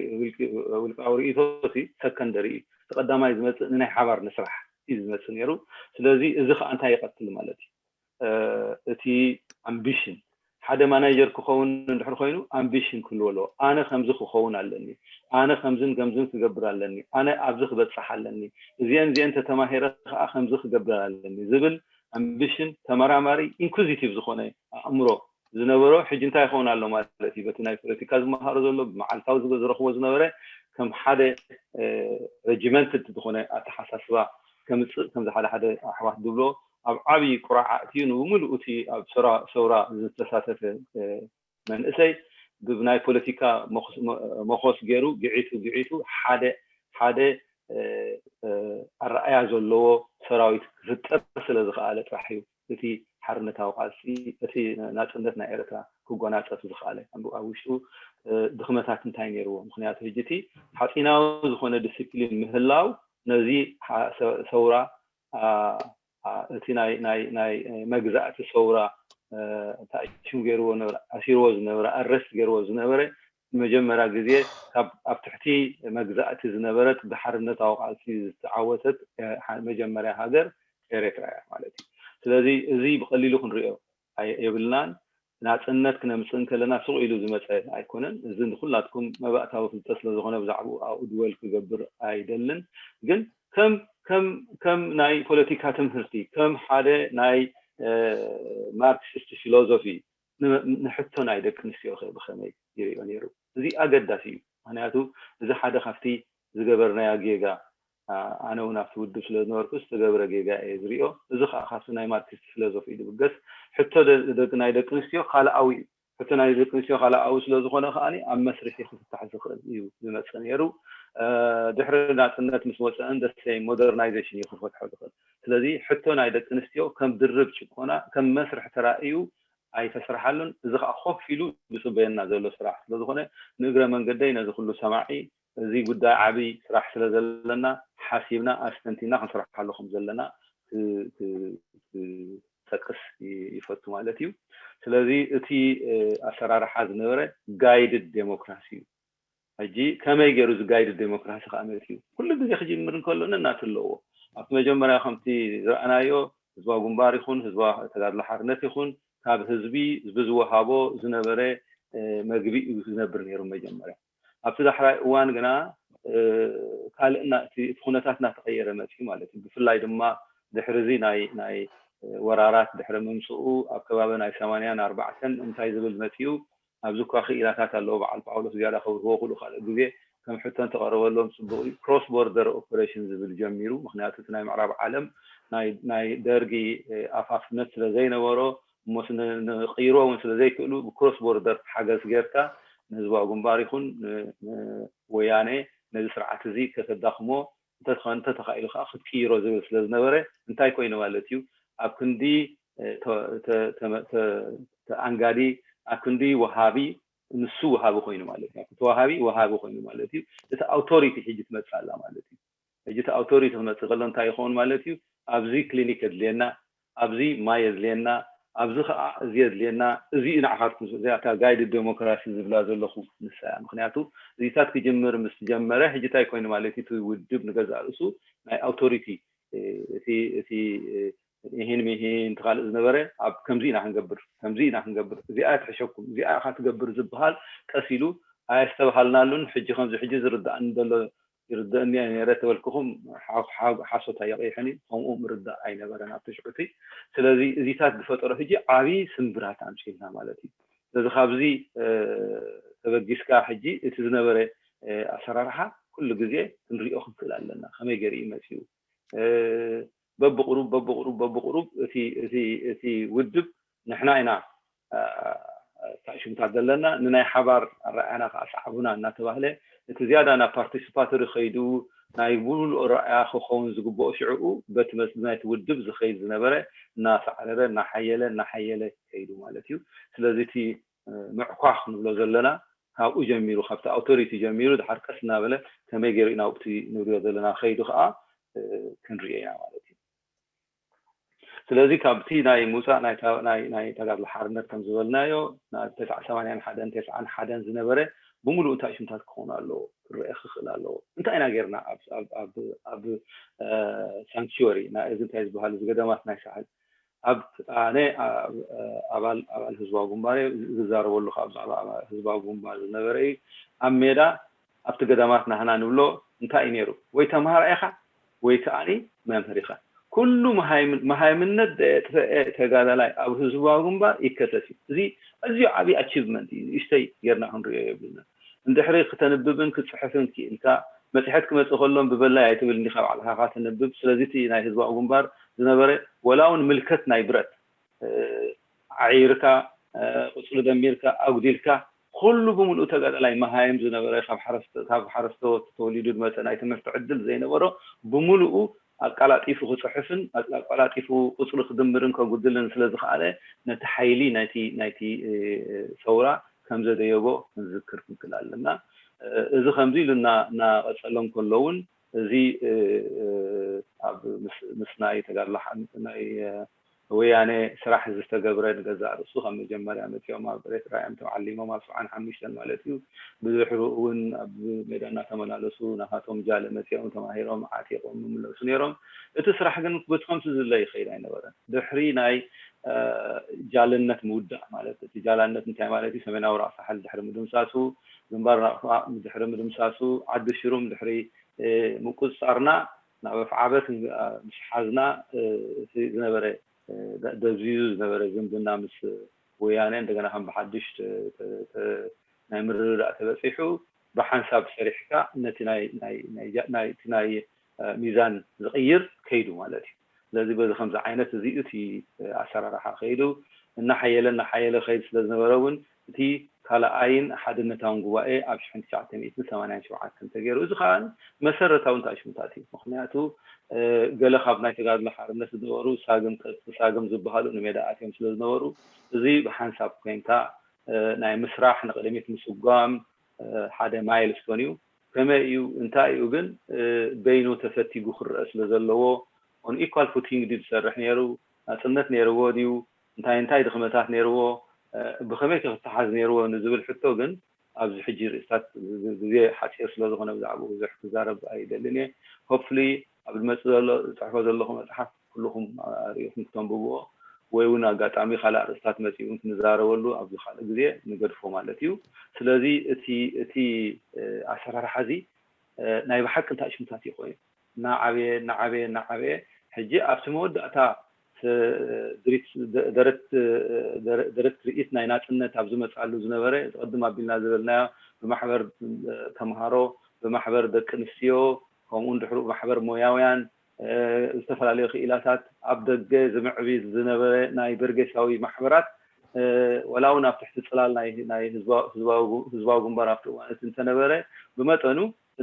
ውልቃዊ ርእይቶ እቲ ሰከንደሪ እዩ። እቲ ቀዳማይ ዝመፅእ ንናይ ሓባር ንስራሕ እዩ ዝመፅእ ነይሩ። ስለዚ እዚ ከዓ እንታይ ይቐትል ማለት እዩ? እቲ ኣምቢሽን ሓደ ማናጀር ክኸውን እንድሕር ኮይኑ ኣምቢሽን ክህልዎ ኣለዎ። ኣነ ከምዚ ክኸውን ኣለኒ፣ ኣነ ከምዝን ከምዝን ክገብር ኣለኒ፣ ኣነ ኣብዚ ክበፅሕ ኣለኒ፣ እዚአን እዚአን ተተማሂረ ከዓ ከምዚ ክገብር ኣለኒ ዝብል ኣምቢሽን ተመራማሪ ኢንኩዚቲቭ ዝኾነ ኣእምሮ ዝነበሮ ሕጂ እንታይ ይኸውን ኣሎ ማለት እዩ። በቲ ናይ ፖለቲካ ዝመሃሮ ዘሎ ብመዓልታዊ ዝረኽቦ ዝነበረ ከም ሓደ ሬጂመንትድ ዝኾነ ኣተሓሳስባ ከምፅእ ከምዚ ሓደ ሓደ ኣሕዋት ዝብሎ ኣብ ዓብዪ ቁራዕ ኣእትዩ ንብምሉኡ እቲ ኣብ ሰውራ ዝተሳተፈ መንእሰይ ብናይ ፖለቲካ መኾስ ገይሩ ግዒቱ ግዒቱ ሓደ ሓደ ኣረኣያ ዘለዎ ሰራዊት ክፍጠር ስለ ዝኸኣለ ጥራሕ እዩ እቲ ሓርነታዊ ቃልሲ እቲ ናፅነት ናይ ኤርትራ ክጎናፀፍ ዝኸኣለ። ኣብ ውሽጡ ድኽመታት እንታይ ነይርዎ? ምክንያቱ ሕጂ እቲ ሓፂናዊ ዝኾነ ዲስፕሊን ምህላው ነዚ ሰውራ እቲ ናይ ናይ ናይ መግዛእቲ ሰውራ እንታይ ሽም ገይርዎ ነበረ ኣሲርዎ ዝነበረ ኣረስት ገይርዎ ዝነበረ መጀመርያ ግዜ ካብ ኣብ ትሕቲ መግዛእቲ ዝነበረት ብሓርነታዊ ቃልሲ ዝተዓወተት መጀመርያ ሃገር ኤርትራ እያ ማለት እዩ። ስለዚ እዚ ብቐሊሉ ክንሪኦ የብልናን። ናፅነት ክነምፅእ እንከለና ስቕ ኢሉ ዝመፀ ኣይኮነን። እዚ ንኩላትኩም መባእታዊ ፍልጠት ስለዝኾነ ብዛዕባኡ ኣብኡ ድወል ክገብር ኣይደልን። ግን ከም ከም ከም ናይ ፖለቲካ ትምህርቲ ከም ሓደ ናይ ማርክሲስት ፊሎዞፊ ንሕቶ ናይ ደቂ ኣንስትዮ ከ ብኸመይ ይሪኦ ነይሩ? እዚ ኣገዳሲ እዩ። ምክንያቱ እዚ ሓደ ካብቲ ዝገበርናዮ ጌጋ ኣነ እውን ኣብቲ ውድብ ስለ ዝነበርኩ ዝተገብረ ጌጋ እየ ዝሪኦ። እዚ ከዓ ካብቲ ናይ ማርክሲስት ፊሎዞፊ እዩ ዝብገስ። ሕቶ ናይ ደቂ ኣንስትዮ ካልኣዊ እዩ። ሕቶ ናይ ደቂ ኣንስትዮ ካልኣዊ ስለ ዝኾነ ከዓ ኣብ መስርሒ ክፍታሕ ዝኽእል እዩ ዝመፅእ ነይሩ። ድሕሪ ናፅነት ምስ ወፀአን ደሰይ ሞደርናይዜሽን እዩ ክፈትሖ ዝኽእል። ስለዚ ሕቶ ናይ ደቂ ኣንስትዮ ከም ድርብ ጭቆና ከም መስርሒ ተራእዩ ኣይተሰርሓሉን። እዚ ከዓ ኮፍ ኢሉ ዝፅበየና ዘሎ ስራሕ ስለዝኾነ ንእግረ መንገደይ ነዚ ኩሉ ሰማዒ እዚ ጉዳይ ዓብይ ስራሕ ስለ ዘለና ሓሲብና ኣስተንቲና ክንሰርሓሉ ከም ዘለና ክጠቅስ ይፈቱ ማለት እዩ። ስለዚ እቲ ኣሰራርሓ ዝነበረ ጋይድድ ዴሞክራሲ እዩ። ሕጂ ከመይ ገይሩ እዚ ጋይድድ ዴሞክራሲ ከዓ መፅኡ? ኩሉ ግዜ ክጅምር እንከሎ ነናቱ ኣለዎ። ኣብቲ መጀመርያ ከምቲ ዝረኣናዮ ህዝባዊ ግንባር ይኹን ህዝባዊ ተጋድሎ ሓርነት ይኹን ካብ ህዝቢ ብዝወሃቦ ዝነበረ መግቢ እዩ ዝነብር ነይሩ መጀመርያ። ኣብቲ ዳሕራይ እዋን ግና ካልእ እቲ ኩነታት እናተቐየረ መፅኡ ማለት እዩ። ብፍላይ ድማ ድሕሪ እዚ ናይ ናይ ወራራት ድሕሪ ምምፅኡ ኣብ ከባቢ ናይ ሰማንያን ኣርባዕተን እንታይ ዝብል መፅኡ ኣብዚ እኳ ክኢላታት ኣለዎ በዓል ጳውሎስ ዝያዳ ከብርህዎ ክእሉ ካልእ ግዜ ከም ሕቶ እንተቐረበሎም ጽቡቕ እዩ። ክሮስ ቦርደር ኦፐሬሽን ዝብል ጀሚሩ። ምክንያቱ እቲ ናይ ምዕራብ ዓለም ናይ ደርጊ ኣፋፍነት ስለ ዘይነበሮ እሞስ ንቕይሮ እውን ስለ ዘይክእሉ ብክሮስ ቦርደር ሓገዝ ጌርካ ንህዝባዊ ግንባር ይኹን ወያነ ነዚ ስርዓት እዚ ከተዳኽሞ እንተተኻኢሉ ከዓ ክትቅይሮ ዝብል ስለ ዝነበረ እንታይ ኮይኑ ማለት እዩ ኣብ ክንዲ ኣንጋዲ ኣብ ክንዲ ወሃቢ ንሱ ወሃቢ ኮይኑ ማለት እዩ። ተወሃቢ ወሃቢ ኮይኑ ማለት እዩ። እቲ ኣውቶሪቲ ሕጂ ትመፅእ ኣላ ማለት እዩ። ሕጂ እቲ ኣውቶሪቲ ክመፅእ ከሎ እንታይ ይኸውን ማለት እዩ? ኣብዚ ክሊኒክ የድልየና፣ ኣብዚ ማይ የድልየና፣ ኣብዚ ከዓ እዚ የድልየና፣ እዚ ንዓኻትኩም እዚኣ እታ ጋይድ ዴሞክራሲ ዝብላ ዘለኹ ንሳ እያ። ምክንያቱ እዚታት ክጅምር ምስ ጀመረ ሕጂ እንታይ ኮይኑ ማለት እዩ? እቲ ውድብ ንገዛእ ርእሱ ናይ ኣውቶሪቲ እቲ እቲ ይህን ሚሂን ተኻልእ ዝነበረ ኣብ ከምዚ ኢና ክንገብር ከምዚ ኢና ክንገብር እዚኣ ትሕሸኩም እዚኣ ኢኻ ትገብር ዝበሃል ቀስ ኢሉ ኣየስተብሃልናሉን። ሕጂ ከምዚ ሕጂ ዝርዳእኒ ዘሎ ይርደእኒ ነረ ተበልክኹም ሓሶት ኣየቕይሕን እዩ። ከምኡ ምርዳእ ኣይነበረን ኣብቲ ሽዑቲ። ስለዚ እዚታት ዝፈጠሮ ሕጂ ዓብዪ ስምብራት ኣምፅልና ማለት እዩ። ስለዚ ካብዚ ተበጊስካ ሕጂ እቲ ዝነበረ ኣሰራርሓ ኩሉ ግዜ ክንሪኦ ክንክእል ኣለና። ከመይ ገይሩ እዩ መፅዩ? በብቕሩብ በብቕሩብ በብቕሩብ እቲ ውድብ ንሕና ኢና ታሽምታት ዘለና ንናይ ሓባር ኣረኣያና ከዓ ሰዓቡና እናተባህለ እቲ ዝያዳ ናብ ፓርቲስፓቶሪ ከይዱ ናይ ሙሉእ ረኣያ ክኸውን ዝግብኦ ሽዕኡ በቲ መስሊ ናይቲ ውድብ ዝኸይድ ዝነበረ እናሳዕረረ እናሓየለ እናሓየለ ከይዱ ማለት እዩ። ስለዚ እቲ ምዕኳኽ ንብሎ ዘለና ካብኡ ጀሚሩ ካብቲ ኣውቶሪቲ ጀሚሩ ድሓር ቀስ እናበለ ከመይ ገይሩ ኢና ኣብቲ ንሪኦ ዘለና ከይዱ ከዓ ክንሪኦ ኢና ማለት እዩ። ስለዚ ካብቲ ናይ ምውፃእ ናይ ተጋድሎ ሓርነት ከም ዝበልናዮ ናብ ተስዓ ሰማንያን ሓደን ተስዓን ሓደን ዝነበረ ብምሉእ እንታይ ሽምታት ክኾኑ ኣለዎ ክረአ ክኽእል ኣለዎ። እንታይ ኢና ጌርና ኣብ ሳንክቹወሪ እዚ እንታይ ዝበሃል እዚ ገዳማት ናይ ሳሕል ኣብ ኣነ ኣባል ኣባል ህዝባዊ ግንባር ዝዛረበሉ ካብ ብዛዕባ ህዝባዊ ግንባር ዝነበረ እዩ። ኣብ ሜዳ ኣብቲ ገዳማት ናህና ንብሎ እንታይ እዩ ነይሩ? ወይ ተምሃራይ ኢኻ ወይ ከዓኒ መምህር ኢኻ። ኩሉ መሃይምነት ዘየጥፈአ ተጋዳላይ ኣብ ህዝባዊ ግንባር ይከሰስ እዩ። እዚ ኣዝዩ ዓብዪ ኣቺቭመንት እዩ። ንእሽተይ ጌርና ክንሪኦ የብልና። እንድሕሪ ክተንብብን ክፅሕፍን ክኢልካ መፅሐት ክመፅእ ከሎን ብበላይ ኣይትብል እንዲኻ ባዕልኻ ተንብብ። ስለዚ እቲ ናይ ህዝባዊ ግንባር ዝነበረ ወላ እውን ምልከት ናይ ብረት ዓይርካ ቁፅሪ ደሚርካ ኣጉዲልካ ኩሉ ብምሉኡ ተጋዳላይ መሃይም ዝነበረ ካብ ሓረስቶት ተወሊዱ ዝመፀ ናይ ትምህርቲ ዕድል ዘይነበሮ ብምሉኡ ኣቃላጢፉ ክፅሕፍን ኣቃላጢፉ ቁፅሪ ክድምርን ከጉድልን ስለ ዝኸኣለ ነቲ ሓይሊ ናይቲ ናይቲ ሰውራ ከም ዘደየቦ ክንዝክር ክንክእል ኣለና። እዚ ከምዚ ኢሉ እናቐፀሎም ከለውን እዚ ኣብ ምስ ናይ ተጋድሎ ናይ ወያነ ስራሕ ዝተገብረ ንገዛእ ርእሱ ካብ መጀመርያ መፂኦም ኣብ ኤርትራ እዮም ተዓሊሞም ኣብ ሰብዓን ሓሙሽተን ማለት እዩ። ብድሕሩ እውን ኣብ ሜዳ እናተመላለሱ ናኻቶም ጃለ መፂኦም ተማሂሮም ዓጢቖም ይምለሱ ነይሮም። እቲ ስራሕ ግን በቲ ከምቲ ዝድለ ይኸይድ ኣይነበረን። ድሕሪ ናይ ጃልነት ምውዳእ ማለት እቲ ጃላነት እንታይ ማለት እዩ? ሰሜናዊ ራእሲ ሓል ድሕሪ ምድምሳሱ ግንባር ራእሲ ድሕሪ ምድምሳሱ ዓዲ ሽሩም ድሕሪ ምቁፅፃርና ናብ ኣፍዓበት ምስ ሓዝና እቲ ዝነበረ ደብዚዙ ዝነበረ ዝምድና ምስ ወያነ እንደገና ከም ብሓድሽ ናይ ምርድዳእ ተበፂሑ ብሓንሳብ ሰሪሕካ ነቲ ናይ ሚዛን ዝቕይር ከይዱ ማለት እዩ። ስለዚ በዚ ከምዚ ዓይነት እዚ እቲ ኣሰራርሓ ከይዱ እናሓየለ እናሓየለ ከይድ ስለዝነበረ እውን እቲ ካልኣይን ሓድነታውን ጉባኤ ኣብ ሽሕን ትሽዓተ ሚእትን ሰማንያን ሸውዓተን ተገይሩ። እዚ ከዓ መሰረታዊ እንታይ ሽሙታት እዩ። ምክንያቱ ገለ ካብ ናይ ተጋድሎ ሓርነት ዝነበሩ ሳግም ሳግም ዝበሃሉ ንሜዳ ኣትዮም ስለዝነበሩ እዚ ብሓንሳብ ኮይንካ ናይ ምስራሕ ንቅድሚት ምስጓም ሓደ ማይልስቶን እዩ። ከመይ እዩ እንታይ እዩ ግን በይኑ ተፈቲጉ ክረአ ስለ ዘለዎ on equal footing ድዩ ዝሰርሕ ነይሩ? ናፅነት ነይርዎ ድዩ? እንታይ እንታይ ድኽመታት ነይርዎ? ብኸመይ ከ ክተሓዝ ነይርዎ ንዝብል ሕቶ ግን ኣብዚ ሕጂ ርእስታት ግዜ ሓፂር ስለ ዝኾነ ብዛዕባኡ ብዙሕ ክዛረብ ኣይደልን እየ። Hopefully ኣብ ዝመፅእ ዘሎ ዝፅሕፎ ዘለኹ መፅሓፍ ኩልኹም ሪኢኹም ክተንብብዎ ወይ እውን ኣጋጣሚ ካልእ ኣርእስታት መፂኡ እውን ክንዛረበሉ ኣብዚ ካልእ ግዜ ንገድፎ ማለት እዩ። ስለዚ እቲ እቲ ኣሰራርሓ እዚ ናይ ብሓቂ እንታይ ሽምታት እዩ ኮይኑ እናዓበየ እናዓበየ እናዓበየ ሕጂ ኣብቲ መወዳእታ ደረት ትርኢት ናይ ናፅነት ኣብ ዝመፅኣሉ ዝነበረ ቅድም ኣቢልና ዝበልናዮ ብማሕበር ተምሃሮ ብማሕበር ደቂ ኣንስትዮ፣ ከምኡ እውን ድሕሩ ማሕበር ሞያውያን፣ እ፣ ዝተፈላለዩ ክኢላታት ኣብ ደገ ዝምዕብል ዝነበረ ናይ በርጌሳዊ ማሕበራት፣ እ፣ ወላ እውን ኣብ ትሕቲ ጽላል ናይ፣ ናይ ህዝባዊ፣ ህዝባዊ፣ ህዝባዊ ግንባር ኣብቲ እዋን እቲ እንተነበረ፣ ብመጠኑ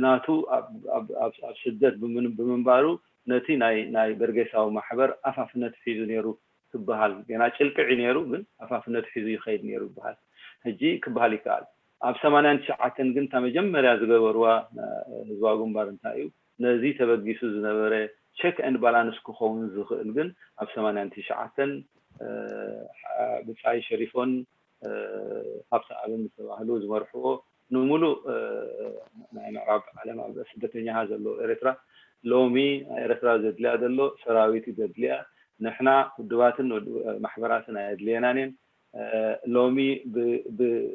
ናቱ ኣብ፣ ኣብ፣ ኣብ፣ ኣብ ስደት ብምን-፣ ብምንባሩ ነቲ ናይ፣ ናይ በርጌሳዊ ማሕበር ኣፋፍነት ሒዙ ነይሩ ክበሃል፣ ገና ጭልቅዒ ነይሩ፣ ግን ኣፋፍነት ሒዙ ይኸይድ ነይሩ ይበሃል። ሕጂ ክበሃል ይከኣል። ኣብ ሰማንያን ትሽዓተን ግን እታ መጀመርያ ዝገበርዋ፣ እ፣ ህዝባዊ ግንባር እንታይ እዩ? ነዚ ተበጊሱ ዝነበረ ቸክ ኤንድ ባላንስ ክኸውን ዝኽእል ግን ኣብ ሰማንያን ትሽዓተን፣ እ፣ ብጻይ ሸሪፎን፣ እ፣ ሃብተኣብን ዝተባህሉ ዝመርሕዎ፣ ንምሉእ፣ እ፣ ናይ ምዕራብ ዓለም ኣብ ስደተኛታት ዘሎ ኤርትራ፣ ሎሚ ኤርትራ ዘድልያ ዘሎ ሰራዊት እዩ ዘድልያ። ንሕና ውድባትን ውድ-፣ ማሕበራትን ኣየድልየናን እየን። እ፣ ሎሚ ብ-፣ ብ-፣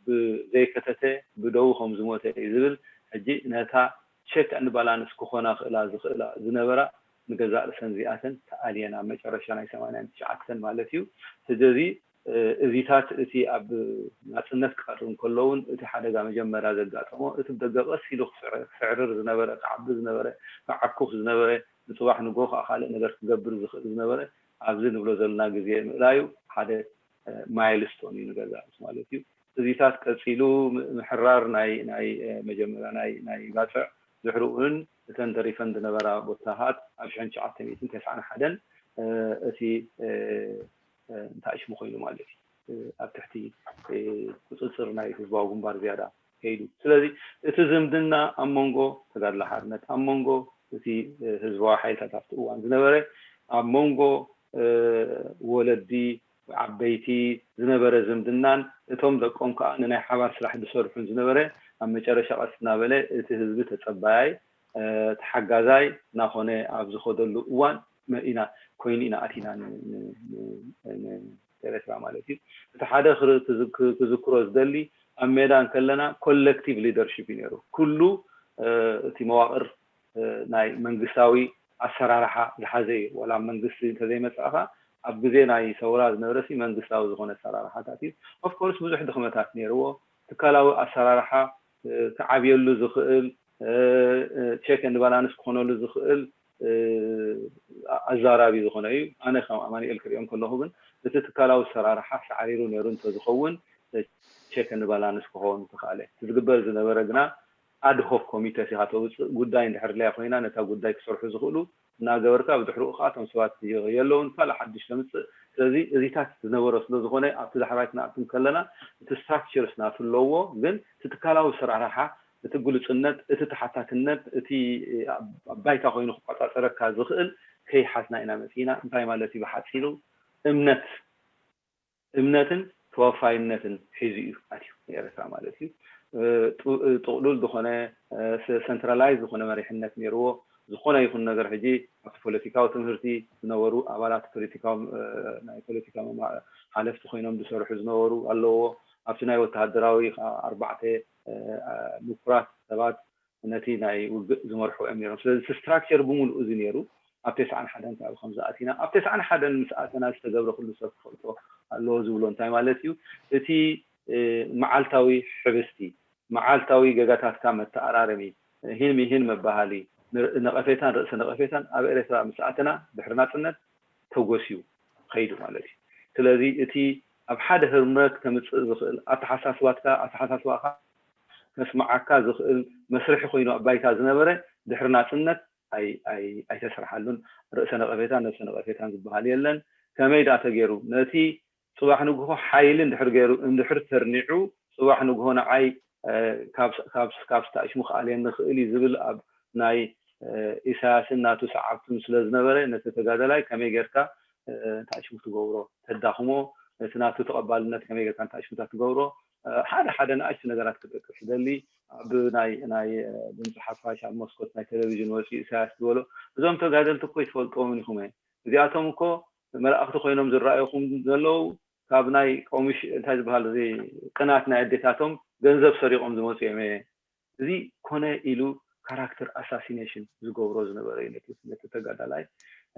ብዘይከተተ ብደዉ ከም ዝሞተ እዩ ዝብል። ሕጂ ነታ ቸክ ኤንድ ባላንስ ክኾና ክእላ ዝኽእላ ዝነበራ ንገዛእ ርእሰን እዚኣተን ተኣልየን ኣብ መጨረሻ ናይ ሰማንያን ትሽዓተን ማለት እዩ። ስለዚ፣ እ፣ እዚታት እቲ ኣብ ናጽነት ክቐርብ እንከሎ እውን እቲ ሓደጋ መጀመርያ ዘጋጠሞ እቲ ብደገ ቀስ ኢሉ ክስዕ-፣ ክስዕርር ዝነበረ፣ ክዓቢ ዝነበረ፣ ክዓኩኽ ዝነበረ፣ ንጽባሕ ንግሆ ከዓ ካልእ ነገር ክገብር ዝኽእል ዝነበረ ኣብዚ ንብሎ ዘለና ግዜ ምእላዩ ሓደ፣ እ፣ ማይልስቶን እዩ ንገዛእ ርእሱ ማለት እዩ። እዚታት ቀጺሉ ም-፣ ምሕራር ናይ፣ ናይ፣ እ፣ መጀመርያ ናይ፣ ናይ ባጽዕ ድሕሪኡ እውን እተን ተሪፈን ዝነበራ ቦታታት ኣብ ሽሕን ትሽዓተ ሚእትን ተስዓን ሓደን፣ እ፣ እቲ፣ እ፣ እ፣ እንታይ ሽሙ ኮይኑ ማለት እዩ፣ እ፣ ኣብ ትሕቲ፣ እ፣ ቁጽጽር ናይ ህዝባዊ ግንባር ዝያዳ ከይዱ። ስለዚ እቲ ዝምድና ኣብ መንጎ ተጋድሎ ሓርነት፣ ኣብ መንጎ እቲ፣ እ፣ ህዝባዊ ሓይልታት ኣብቲ እዋን ዝነበረ፣ ኣብ መንጎ፣ እ፣ ወለዲ፣ ዓበይቲ ዝነበረ ዝምድናን እቶም ደቆም ከዓ ንናይ ሓባር ስራሕ ዝሰርሑን ዝነበረ፣ ኣብ መጨረሻ ቀስ እናበለ እቲ ህዝቢ ተጸባያይ፣ እ፣ ተሓጋዛይ እናኾነ ኣብ ዝኸደሉ እዋን መ-፣ ኢና፣ ኮይኑ ኢና ኣቲና ን-፣ ን-፣ ን-፣ ን-፣ ኤርትራ ማለት እዩ። እቲ ሓደ ክር-፣ ክዝ-፣ ክዝክሮ ዝደሊ፣ ኣብ ሜዳ እንከለና ኮሌክቲቭ ሊደርሺፕ እዩ ነይሩ። ኩሉ፣ እ፣ እቲ መዋቕር፣ እ፣ ናይ መንግስታዊ ኣሰራርሓ ዝሓዘ እዩ። ዋላ መንግስቲ እንተዘይመጻእኻ፣ ኣብ ግዜ ናይ ሰውራ ዝነበረ ሲ መንግስታዊ ዝኾነ ኣሰራርሓታት እዩ። ኦፍኮርስ ብዙሕ ድኽመታት ነይርዎ። ትካላዊ ኣሰራርሓ፣ እ፣ ክዓብየሉ ዝኽእል፣ እ፣ እ፣ ቸክ ኤንድ ባላንስ ክኾነሉ ዝኽእል፣ እ፣ ኣ-፣ ኣዛራቢ ዝኾነ እዩ። ኣነ ከም ኣማኑኤል ክሪኦ እንከለኹ ግን እቲ ትካላዊ ኣሰራርሓ ሳዕሪሩ ነይሩ እንተዝኸውን፣ እ፣ ቸክ ኤንድ ባላንስ ክኸውን ምተኻእለ። እቲ ዝግበር ዝነበረ ግና ኣድሆክ ኮሚተስ ኢኻ ተውፅእ። ጉዳይ እንድሕር ድልያ ኮይና ነታ ጉዳይ ክሰርሑ ዝኽእሉ እናገበርካ ብድሕሪኡ ከዓ እቶም ሰባት የለውን ካልእ ሓድሽ ተምፅእ። ስለዚ እዚታት ዝነበሮ ስለ ዝኾነ ኣብቲ ዳሕራይ ክንኣቱ ከለና እቲ ስትራክቸርስ ናቱ ኣለዎ፣ ግን እቲ ትካላዊ ኣሰራርሓ፣ እቲ ግሉፅነት፣ እቲ ተሓታትነት፣ እቲ ኣብ ባይታ ኮይኑ ክቆፃፀረካ ዝኽእል ከይሓዝና ኢና መፂና። እንታይ ማለት እዩ ብሓፂሩ? እምነት፣ እምነትን ተወፋይነትን ሒዙ እዩ ኣትዩ ንኤርትራ ማለት እዩ። እ፣ ጡ-፣ እ፣ ጥቕሉል ዝኾነ፣ እ፣ ሰ-፣ ሰንትራላይዝ ዝኾነ መሪሕነት ነይርዎ። ዝኾነ ይኹን ነገር ሕጂ ኣብቲ ፖለቲካዊ ትምህርቲ ዝነበሩ ኣባላት ፖለቲካዊ፣ እ፣ ናይ ፖለቲካ መማ-፣ ሓለፍቲ ኮይኖም ዝሰርሑ ዝነበሩ ኣለዎ። ኣብቲ ናይ ወተሃደራዊ ከዓ ኣርባዕተ፣ እ፣ እ፣ ምኩራት ሰባት ነቲ ናይ ውግእ ዝመርሑ እዮም ነይሮም። ስለዚ እቲ ስትራክቸር ብምሉኡ እዚ ነይሩ። ኣብ ተስዓን ሓደን ካብ ከምዚ ኣቲና፣ ኣብ ተስዓን ሓደን ምስ ኣተና ዝተገብረ ኩሉ ሰብ ክፈልጦ ኣለዎ ዝብሎ እንታይ ማለት እዩ? እቲ፣ እ፣ መዓልታዊ ሕብስቲ፣ መዓልታዊ ገጋታትካ መተኣራረሚ፣ ሂን ሚሂን መባሃሊ፣ ን-፣ ነቐፌታን ርእሰ ነቐፌታን ኣብ ኤርትራ ምስ ኣተና ድሕሪ ናጽነት ተጎስዩ ኸይዱ ማለት እዩ። ስለዚ እቲ ኣብ ሓደ ህርመት ከምጽእ ዝኽእል ኣተሓሳስባትካ፣ ኣተሓሳስባኻ ከስምዓካ ዝኽእል መስርሒ ኮይኑ ኣብ ባይታ ዝነበረ ድሕሪ ናጽነት ኣይ-፣ ኣይ-፣ ኣይተስርሓሉን። ርእሰ ነቐፌታን ነብሰ ነቐፌታን ዝበሃል የለን። ከመይ ደኣ ተገይሩ? ነቲ ጽባሕ ንግሆ ሓይሊ እንድሕር ገይሩ፣ እንድሕር ተርኒዑ፣ ጽባሕ ንግሆ ንዓይ፣ እ፣ ካብ፣ ካብ፣ ካብ ስታሽሙ ክኣልየኒ ይኽእል እዩ ዝብል ኣብ ናይ፣ እ፣ ኢሳያስን ናቱ ሰዓብቱን ስለ ዝነበረ፣ ነቲ ተጋዳላይ ከመይ ጌርካ፣ እ፣ ታሽሙ ትገብሮ፣ ተዳኽሞ፣ ነቲ ናቱ ተቐባልነት ከመይ ጌርካ ታሽሙታት ትገብሮ፣ እ፣ ሓደ ሓደ ንኣሽቱ ነገራት ክጠቅስ ይደሊ። ኣብ ናይ፣ ናይ፣ እ፣ ድምፂ ሓፋሽ ኣብ መስኮት ናይ ቴሌቪዥን ወፂኡ ኢሳያስ ዝበሎ፣ እዞም ተጋደልቲ እኮ ይትፈልጥዎምን ኢኹም እየ። እዚኣቶም እኮ መላእኽቲ ኮይኖም ዝረኣዩኹም ዘለዉ ካብ ናይ ቀሚሽ እንታይ ዝበሃል እዚ ቅናት ናይ ኣዴታቶም ገንዘብ ሰሪቖም ዝመፁ እዮም እየ። እዚ ኮነ ኢሉ ካራክተር ኣሳሲኔሽን ዝገብሮ ዝነበረ እዩ ነቲ፣ ነቲ ተጋዳላይ።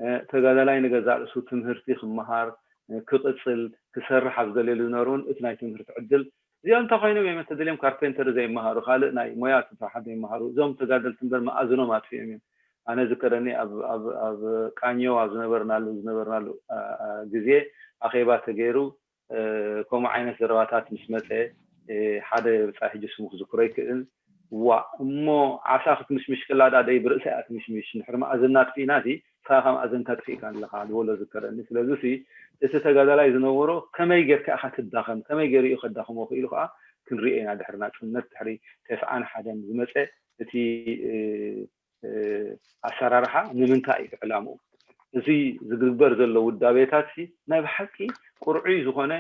እ፣ ተጋዳላይ ንገዛእ ርእሱ ትምህርቲ ክመሃር፣ እ፣ ክቕጽል፣ ክሰርሕ ኣብ ዝደልየሉ ዝነበረ እውን እቲ ናይ ትምህርቲ ዕድል እዚኦም እንተ ኮይኖም እዮም ተደልዮም ካርፔንተር ዘይመሃሩ፣ ካልእ ናይ ሞያ ስራሓት ዘይመሃሩ፣ እዞም ተጋደልቲ እምበር መኣዝኖም ኣጥፊኦም እዮም። ኣነ ዝከረኒ ኣብ ኣብ ኣብ ቃኘው ኣብ ዝነበርናሉ ዝነበርናሉ ግዜ ኣኼባ ተገይሩ፣ ከምኡ ዓይነት ዘረባታት ምስ መፀ፣ ሓደ ብፃይ ሕጂ ስሙ ክዝክሮ ይክእልን፣ ዋ እሞ ዓሳ ክትምሽምሽ ክላዳ ደይ ብርእሰ ኣትምሽምሽ ንሕሪ መኣዝና ኣጥፊእና ሲ ሳኻ መኣዝንካ ጥፊእካ ኣለኻ ዝበሎ ዝከረኒ። ስለዚ ሲ እቲ ተጋዳላይ ዝነበሮ ከመይ ጌርካ ኢኻ ትዳኸም፣ ከመይ ገይሩ እዩ ከዳኽሞ ክኢሉ ከዓ ክንሪኦ ኢና። ድሕሪ ናፅነት ድሕሪ ተስዓን ሓደን ዝመፀ እቲ ኣሰራርሓ ንምንታይ እዩ ዕላምኡ? እዚ ዝግበር ዘሎ ውዳቤታት ሲ ናይ ብሓቂ ቁርዑይ ዝኾነ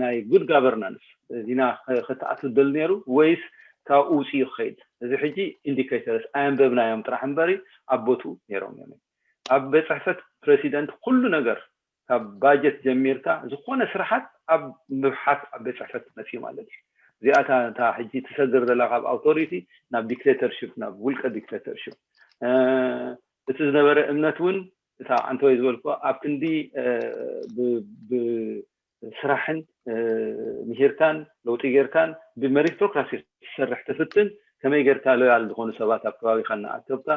ናይ ጉድ ጋቨርናንስ ዚና ከተኣቱ ደል ነይሩ ወይስ ካብኡ ውፅኡ ክኸይድ? እዚ ሕጂ ኢንዲኬተርስ ኣየንበብናዮም ጥራሕ እምበሪ ኣብ ቦትኡ ነይሮም እዮም። ኣብ ቤት ፅሕፈት ፕሬሲደንት ኩሉ ነገር ካብ ባጀት ጀሚርካ ዝኾነ ስራሓት ኣብ ምብሓት ኣብ ቤት ፅሕፈት መፅዩ ማለት እዩ። እዚኣታ እታ ሕጂ ትሰግር ዘላ ካብ ኣውቶሪቲ ናብ ዲክቴተርሽፕ ናብ ውልቀ ዲክቴተርሽፕ እቲ ዝነበረ እምነት እውን እታ ዓንተወይ ዝበልኩ ኣብ ክንዲ ብስራሕን ምሂርካን ለውጢ ጌርካን ብመሪቶክራሲ ትሰርሕ ትፍትን ከመይ ጌርካ ሎያል ዝኾኑ ሰባት ኣብ ከባቢኻ እናኣከብካ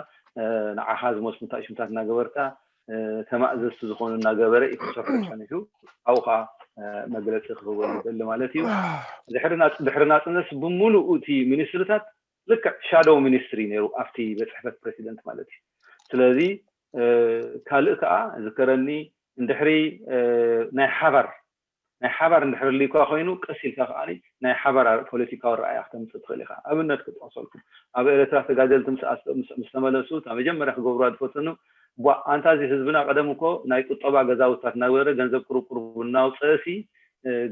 ንዓኻ ዝመስሉ እንታይ ሽምታት እናገበርካ ተማእዘዝቲ ዝኾኑ እናገበረ እዩ ክሰርሑ ጸኒሑ ኣብኡ ከዓ መግለፂ ክህበሉ ይደሊ ማለት እዩ። ድሕሪ ናፅነት ብምሉኡ እቲ ሚኒስትሪታት ልክዕ ሻዶው ሚኒስትሪ ነይሩ ኣብቲ ቤት ፅሕፈት ፕሬሲደንት ማለት እዩ። ስለዚ ካልእ ከዓ ዝከረኒ እንድሕሪ ናይ ሓባር ናይ ሓባር እንድሕር ልዩኳ ኮይኑ ቀስ ኢልካ ከዓ ናይ ሓባር ፖለቲካዊ ረኣያ ክተምፅእ ትኽእል ኢኻ። ኣብነት ክጠቅሰልኩም ኣብ ኤርትራ ተጋደልቲ ምስ ተመለሱ እታ መጀመርያ ክገብሩዋ ዝፈተኑ ቧ ኣንታ እዚ ህዝብና ቀደም እኮ ናይ ቁጠባ ገዛውታት እናገበረ ገንዘብ ቁሩብ ቁሩብ እናውፀእሲ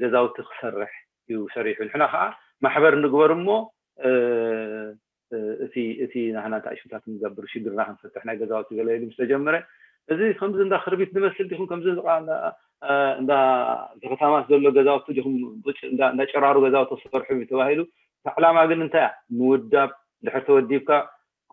ገዛውቲ ክሰርሕ እዩ ሰሪሑ። ንሕና ከዓ ማሕበር ንግበር እሞ እቲ እቲ ናህና እንታይ ሽታት ንገብር ሽግርና ክንፈትሕ ናይ ገዛውቲ ገለ ኢሉ ምስ ተጀመረ እዚ ከምዚ እንዳ ክርቢት ንመስል ዲኹም ከምዚ እንዳ ከተማት ዘሎ ገዛውቲ ዲኹም እንዳ ጨራሩ ገዛውቲ ክሰርሑ ተባሂሉ ዕላማ ግን እንታይ ምውዳብ ድሕር ተወዲብካ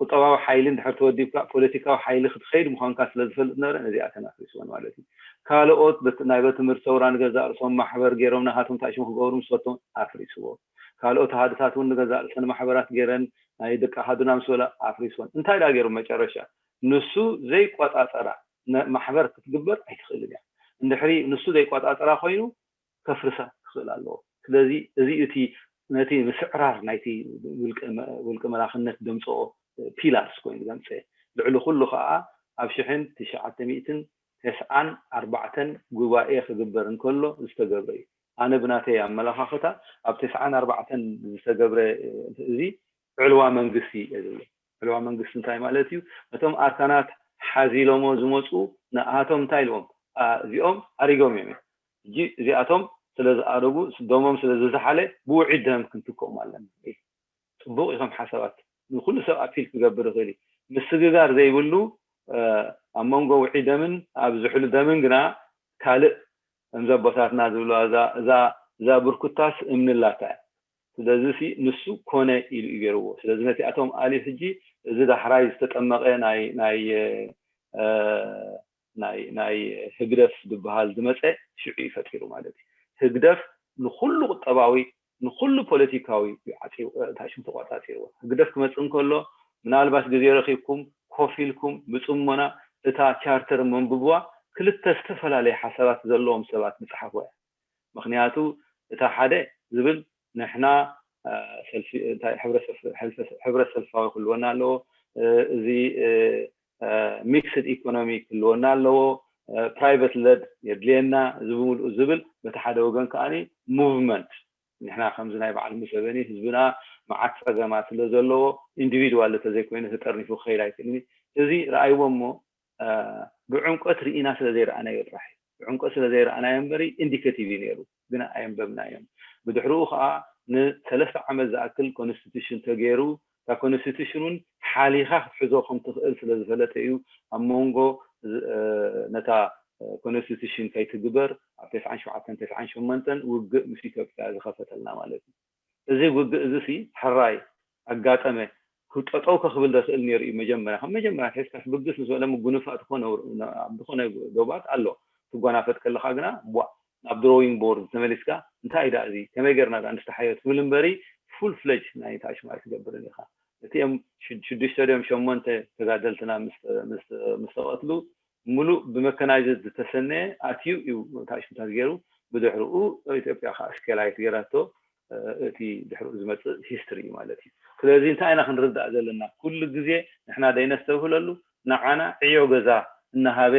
ቁጠባዊ ሓይሊ እንድሕር ተወዲብካ ፖለቲካዊ ሓይሊ ክትኸይድ ምዃንካ ስለ ዝፈልጥ ነበረ ነዚኣተን ኣፍሪስወን ማለት እዩ። ካልኦት ናይ በትምህርቲ ሰውራ ንገዛእ ርእሶም ማሕበር ገይሮም ናሃቶም እንታይ ሽሙ ክገብሩ ምስ ፈቶም ኣፍሪስዎ። ካልኦት ኣሃዱታት እውን ንገዛእ ርእሰን ማሕበራት ገይረን ናይ ደቂ ኣሃዱና ምስ በላ ኣፍሪስወን። እንታይ ዳ ገይሩ መጨረሻ ንሱ ዘይቆፃፀራ ማሕበር ክትግበር ኣይትኽእልን እያ። እንድሕሪ ንሱ ዘይቆፃፀራ ኮይኑ ከፍርሳ ክኽእል ኣለዎ። ስለዚ እዚ እቲ ነቲ ምስዕራር ናይቲ ውልቀ መላኽነት ደምፅኦ ፒላርስ ኮይኑ ዘምፀ ልዕሊ ኩሉ ከዓ ኣብ ሽሕን ትሽዓተ ሚእትን ተስዓን ኣርባዕተን ጉባኤ ክግበር እንከሎ ዝተገብረ እዩ። ኣነ ብናተይ ኣመላኻኽታ ኣብ ተስዓን ኣርባዕተን ዝተገብረ እዚ ዕልዋ መንግስቲ እየ ዝብሎ። ዕልዋ መንግስቲ እንታይ ማለት እዩ? ነቶም ኣርካናት ሓዚሎሞ ዝመፁ ንኣቶም እንታይ ኢልዎም? እዚኦም ኣሪጎም እዮም። ሕጂ እዚኣቶም ስለ ዝኣረጉ ደሞም ስለ ዝዝሓለ ብውዒ ደም ክንትክኦም ኣለና። ፅቡቕ ኢኸም ሓሳባት ንኩሉ ሰብ ኣፒል ክገብር ይኽእል እዩ። ምስግጋር ዘይብሉ ኣብ መንጎ ውዒ ደምን ኣብ ዝሕሉ ደምን ግና ካልእ ከምዚ ኣቦታትና ዝብልዋ እዛ ብርኩታስ እምኒ ኣላታ እያ። ስለዚ ንሱ ኮነ ኢሉ እዩ ገይርዎ። ስለዚ ነቲኣቶም ኣልዩ ሕጂ እዚ ዳሕራይ ዝተጠመቐ ናይ ናይ ናይ ናይ ህግደፍ ዝበሃል ዝመፀ ሽዑ እዩ ፈጢሩ ማለት እዩ። ህግደፍ ንኩሉ ቁጠባዊ ንኩሉ ፖለቲካዊ እዩ ዓፂው እንታይ ሽም ተቋፃፂርዎ። ህግደፍ ክመፅእ እንከሎ ምናልባት ግዜ ረኺብኩም ኮፍ ኢልኩም ብፅሞና እታ ቻርተር መንብብዋ ክልተ ዝተፈላለየ ሓሳባት ዘለዎም ሰባት ምፅሓፍዋ እያ። ምክንያቱ እታ ሓደ ዝብል ንሕና ሰልፊ እንታይ ሕብረት ሰልፋዊ ክህልወና ኣለዎ። እዚ ሚክስድ ኢኮኖሚ ክህልወና ኣለዎ። ፕራይቨት ለድ የድልየና እዚ ብምልኡ ዝብል በቲ ሓደ ወገን ከዓ ሙቭመንት ንሕና ከምዚ ናይ በዓል ሙሰበኒ ህዝብና መዓት ፀገማት ስለ ዘለዎ ኢንዲቪድዋል እንተዘይኮይኑ ተጠርኒፉ ክኸይድ ኣይክእልን። እዚ ረኣይዎ እሞ ብዕምቆት ርኢና ስለ ዘይረኣናዮ ጥራሕ እዩ። ብዕምቆት ስለ ዘይረኣናዮ እምበሪ ኢንዲኬቲቭ እዩ ነይሩ፣ ግና ኣየንበብናዮን። ብድሕሪኡ ከዓ ንሰለስተ ዓመት ዝኣክል ኮንስቲቱሽን ተገይሩ እታ ኮንስቲቱሽን እውን ሓሊኻ ክትሕዞ ከም ትኽእል ስለ ዝፈለጠ እዩ ኣብ መንጎ ነታ ኮንስቲቱሽን ከይትግበር ኣብ ተስዓን ሸውዓተን ተስዓን ሸሞንተን ውግእ ምስ ኢትዮጵያ ዝኸፈተልና ማለት እዩ። እዚ ውግእ እዚ ሲ ሕራይ ኣጋጠመ ጠጠው ከክብል ዘኽእል ነይሩ እዩ። መጀመርያ ከም መጀመርያ ሒዝካ ብግስ ምስ በለ ምጉንፋእ ዝኾነ ኣብ ዝኾነ ዶባት ኣሎ። ትጓናፈጥ ከለካ ግና ቧ ናብ ድሮዊንግ ቦርድ ተመሊስካ እንታይ ዳ እዚ ከመይ ጌርና ዳ ንስተሓዮ ትብል እምበሪ ፉል ፍለጅ ናይ ታሽሙ ኣይትገብርን ኢኻ። እቲኦም ሽዱሽተ ድዮም ሸሞንተ ተጋደልትና ምስ ተቐትሉ ሙሉእ ብመካናይዝድ ዝተሰነየ ኣትዩ እዩ ታሽሙታት ገይሩ ብድሕርኡ ኢትዮጵያ ከዓ ስኬላይት ገይራቶ እቲ ድሕርኡ ዝመፅእ ሂስትሪ እዩ ማለት እዩ። ስለዚ እንታይ ኢና ክንርዳእ ዘለና? ኩሉ ግዜ ንሕና ደይነስተብህለሉ ንዓና ዕዮ ገዛ እናሃበ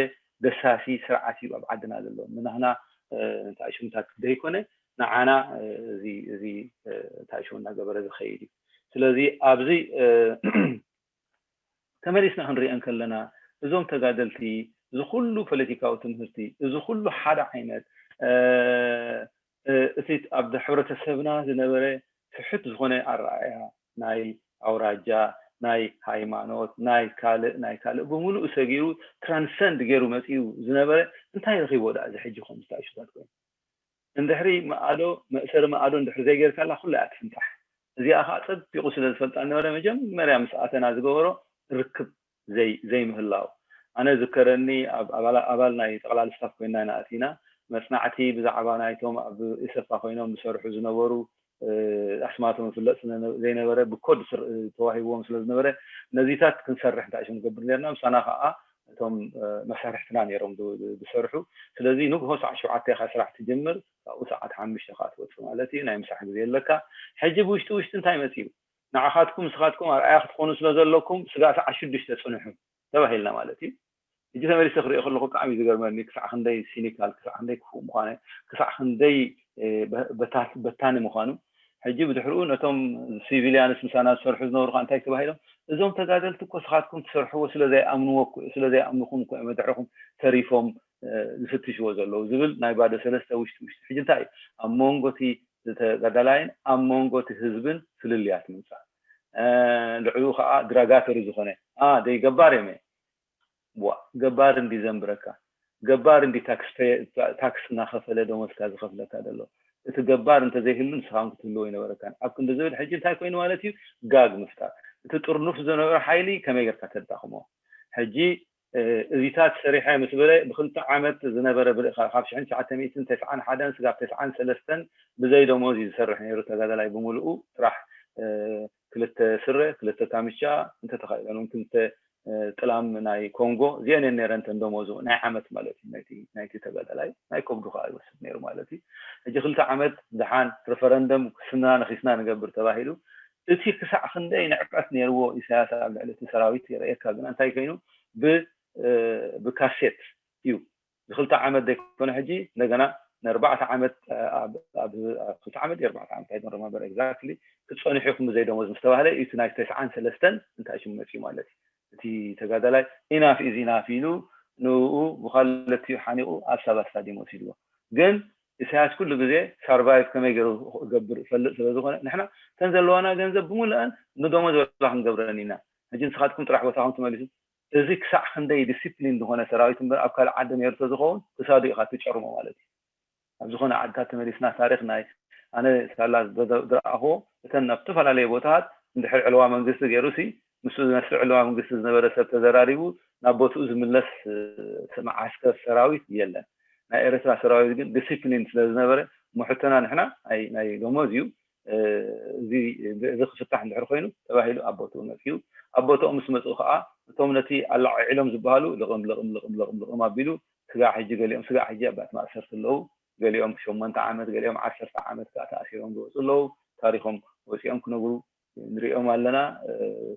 ደሳሲ ስርዓት እዩ ኣብ ዓድና ዘሎ። ንናህና እንታይ ሽሙታት ደይኮነ ንዓና እዚ እዚ እንታይ ሽሙ እናገበረ ዝኸይድ እዩ። ስለዚ ኣብዚ ተመሊስና ክንሪኦ እንከለና እዞም ተጋደልቲ እዚ ኩሉ ፖለቲካዊ ትምህርቲ እዚ ኩሉ ሓደ ዓይነት እቲ ኣብ ሕብረተሰብና ዝነበረ ትሑት ዝኾነ ኣረኣእያ ናይ ኣውራጃ ናይ ሃይማኖት ናይ ካልእ ናይ ካልእ ብምሉእ ሰጊሩ ትራንሰንድ ገይሩ መፂኡ ዝነበረ እንታይ ረኺቦ ዳ እዚ ሕጂ ከምዚ ታሽታት ኮይኑ እንድሕሪ መኣዶ መእሰሪ መኣዶ እንድሕሪ ዘይገይርካላ ኩላ እያ ትፍንጣሕ። እዚኣ ከዓ ፀቢቑ ስለ ዝፈልጣ ነበረ መጀመርያ ምስ ኣተና ዝገበሮ ርክብ ዘይምህላው። ኣነ ዝከረኒ ኣብ ኣባል ናይ ጠቕላሊ ስታፍ ኮይና ኢና ኣቲና። መፅናዕቲ ብዛዕባ ናይቶም ኣብ ኢሰፓ ኮይኖም ዝሰርሑ ዝነበሩ ኣስማቶም ይፍለጥ ዘይነበረ ብኮድ ተዋሂብዎም ስለ ዝነበረ ነዚታት ክንሰርሕ እንታይ ሽም ንገብር ነርና። ምሳና ከዓ እቶም መሳርሕትና ነይሮም ዝሰርሑ። ስለዚ ንግሆ ሰዓት ሸውዓተ ኢኻ ስራሕ ትጅምር፣ ካብኡ ሰዓት ሓሙሽተ ከዓ ትወፅእ ማለት እዩ። ናይ ምሳሕ ግዜ ኣለካ። ሕጂ ብውሽጢ ውሽጢ እንታይ መፅኡ? ንዓኻትኩም ንስኻትኩም ኣርኣያ ክትኾኑ ስለ ዘለኩም ስጋዕ ሰዓት ሽዱሽተ ፅንሑ ተባሂልና ማለት እዩ። ሕጂ ተመሊሰ ክሪኦ ከለኹ ብጣዕሚ እዩ ዝገርመኒ ክሳዕ ክንደይ ሲኒካል ክሳዕ ክንደይ ክፉእ ምዃነ ክሳዕ ክንደይ በታኒ ምዃኑ። ሕጂ ብድሕርኡ ነቶም ሲቪልያንስ ምሳና ዝሰርሑ ዝነበሩ ከዓ እንታይ ተባሂሎም እዞም ተጋደልቲ እኮ ስኻትኩም ትሰርሕዎ ስለዘይኣምንዎ ስለዘይኣምንኹም እኮ እዮም ድሕርኹም ተሪፎም ዝፍትሽዎ ዘለዉ ዝብል ናይ ባዶ ሰለስተ ውሽጢ ውሽጢ ሕጂ እንታይ እዩ ኣብ መንጎ እቲ ተጋዳላይን ኣብ መንጎ እቲ ህዝብን ፍልልያት ምምፃእ ልዕሊኡ ከዓ ድራጋተሪ ዝኾነ ደይ ገባር እዮም ዋ ገባር እንዲ ዘንብረካ ገባር እንዲ ታክስ እናኸፈለ ደሞዝካ ዝኸፍለካ ዘሎ እቲ ገባር እንተዘይህሉ ንስኻም ክትህልዎ ይነበረካን ኣብ ክንዲ ዝብል ሕጂ እንታይ ኮይኑ ማለት እዩ ጋግ ምፍጣር እቲ ጥርኑፍ ዝነበረ ሓይሊ ከመይ ጌርካ ተዳኽሞ ሕጂ እዚታት ሰሪሐ ምስ በለ ብክልተ ዓመት ዝነበረ ብልእካ ካብ ሽሕን ትሽዓተ ሚእትን ተስዓን ሓደን ስጋብ ተስዓን ሰለስተን ብዘይ ደሞዝ እዩ ዝሰርሕ ነይሩ ተጋዳላይ ብምልኡ ጥራሕ ክልተ ስረ ክልተ ካምቻ እንተተኻኢለን እውን ክልተ ጥላም ናይ ኮንጎ እዚአን እየን ነይረን ተን ደሞዙ ናይ ዓመት ማለት እዩ ናይቲ ተጋዳላይ ናይ ከብዱ ከዓ ይወስድ ነይሩ ማለት እዩ ሕጂ ክልተ ዓመት ድሓን ሪፈረንደም ክስና ነኪስና ንገብር ተባሂሉ እቲ ክሳዕ ክንደይ ንዕቀት ነይርዎ ኢሳያስ ኣብ ልዕሊ እቲ ሰራዊት የርእየካ ግና እንታይ ኮይኑ ብካሴት እዩ ንክልተ ዓመት ዘይኮነ ሕጂ እንደገና ንኣርባዕተ ዓመት ክልተ ዓመት ኣርባዕተ ዓመት ኣይዶን ሪመምበር ኤግዛክትሊ ክትፀንሑ ኢኹም ብዘይ ደሞዝ ምስ ተባህለ እቲ ናይ ተስዓን ሰለስተን እንታይ ሽሙ መፅኡ ማለት እዩ እቲ ተጋዳላይ ኢናፍ ኢዝ ኢናፍ ኢሉ ንኡ ብካለቲኡ ሓኒቁ ኣብ ሳባ ስታዲየም ወሲድዎ ግን ኢሳያስ ኩሉ ግዜ ሳርቫይቭ ከመይ ገይሩ ክገብር ይፈልጥ ስለ ዝኾነ ንሕና እተን ዘለዋና ገንዘብ ብምሉአን ንደሞዝ ወላ ክንገብረን ኢና ሕጂ ንስኻትኩም ጥራሕ ቦታኹም ትመሊሱ እዚ ክሳዕ ክንደይ ዲሲፕሊን ዝኾነ ሰራዊት እምበር ኣብ ካልእ ዓዲ ነይሩ ተዝኸውን ክሳዱ ኢኻ ትጨርሞ ማለት እዩ ኣብ ዝኾነ ዓድታት ተመሊስና ታሪክ ናይ ኣነ ሳላ ዝረኣኽዎ እተን ናብ ዝተፈላለዩ ቦታታት እንድሕር ዕልዋ መንግስቲ ገይሩ ሲ ምስኡ ዝመስል ዕልዋ መንግስቲ ዝነበረ ሰብ ተዘራሪቡ ናብ ቦትኡ ዝምለስ መዓስከር ሰራዊት የለን ናይ ኤርትራ ሰራዊት ግን ዲሲፕሊን ስለ ዝነበረ ምሕቶና ንሕና ናይ ደሞዝ እዩ እዚ እዚ ክፍታሕ እንድሕር ኮይኑ ተባሂሉ ኣብ ቦትኡ መፅኡ ኣብ ቦትኡ ምስ መፅኡ ከዓ እቶም ነቲ ኣላዕዒሎም ዝበሃሉ ልቕም ልቕም ልቕም ልቕም ልቕም ኣቢሉ ስጋዕ ሕጂ ገሊኦም ስጋዕ ሕጂ ኣብ ቤት ማእሰርቲ ኣለዉ ገሊኦም ሸሞንተ ዓመት ገሊኦም ዓሰርተ ዓመት ከዓ ተኣሲሮም ዝወፁ ኣለዉ ታሪኮም ወፂኦም ክነግሩ ንሪኦም ኣለና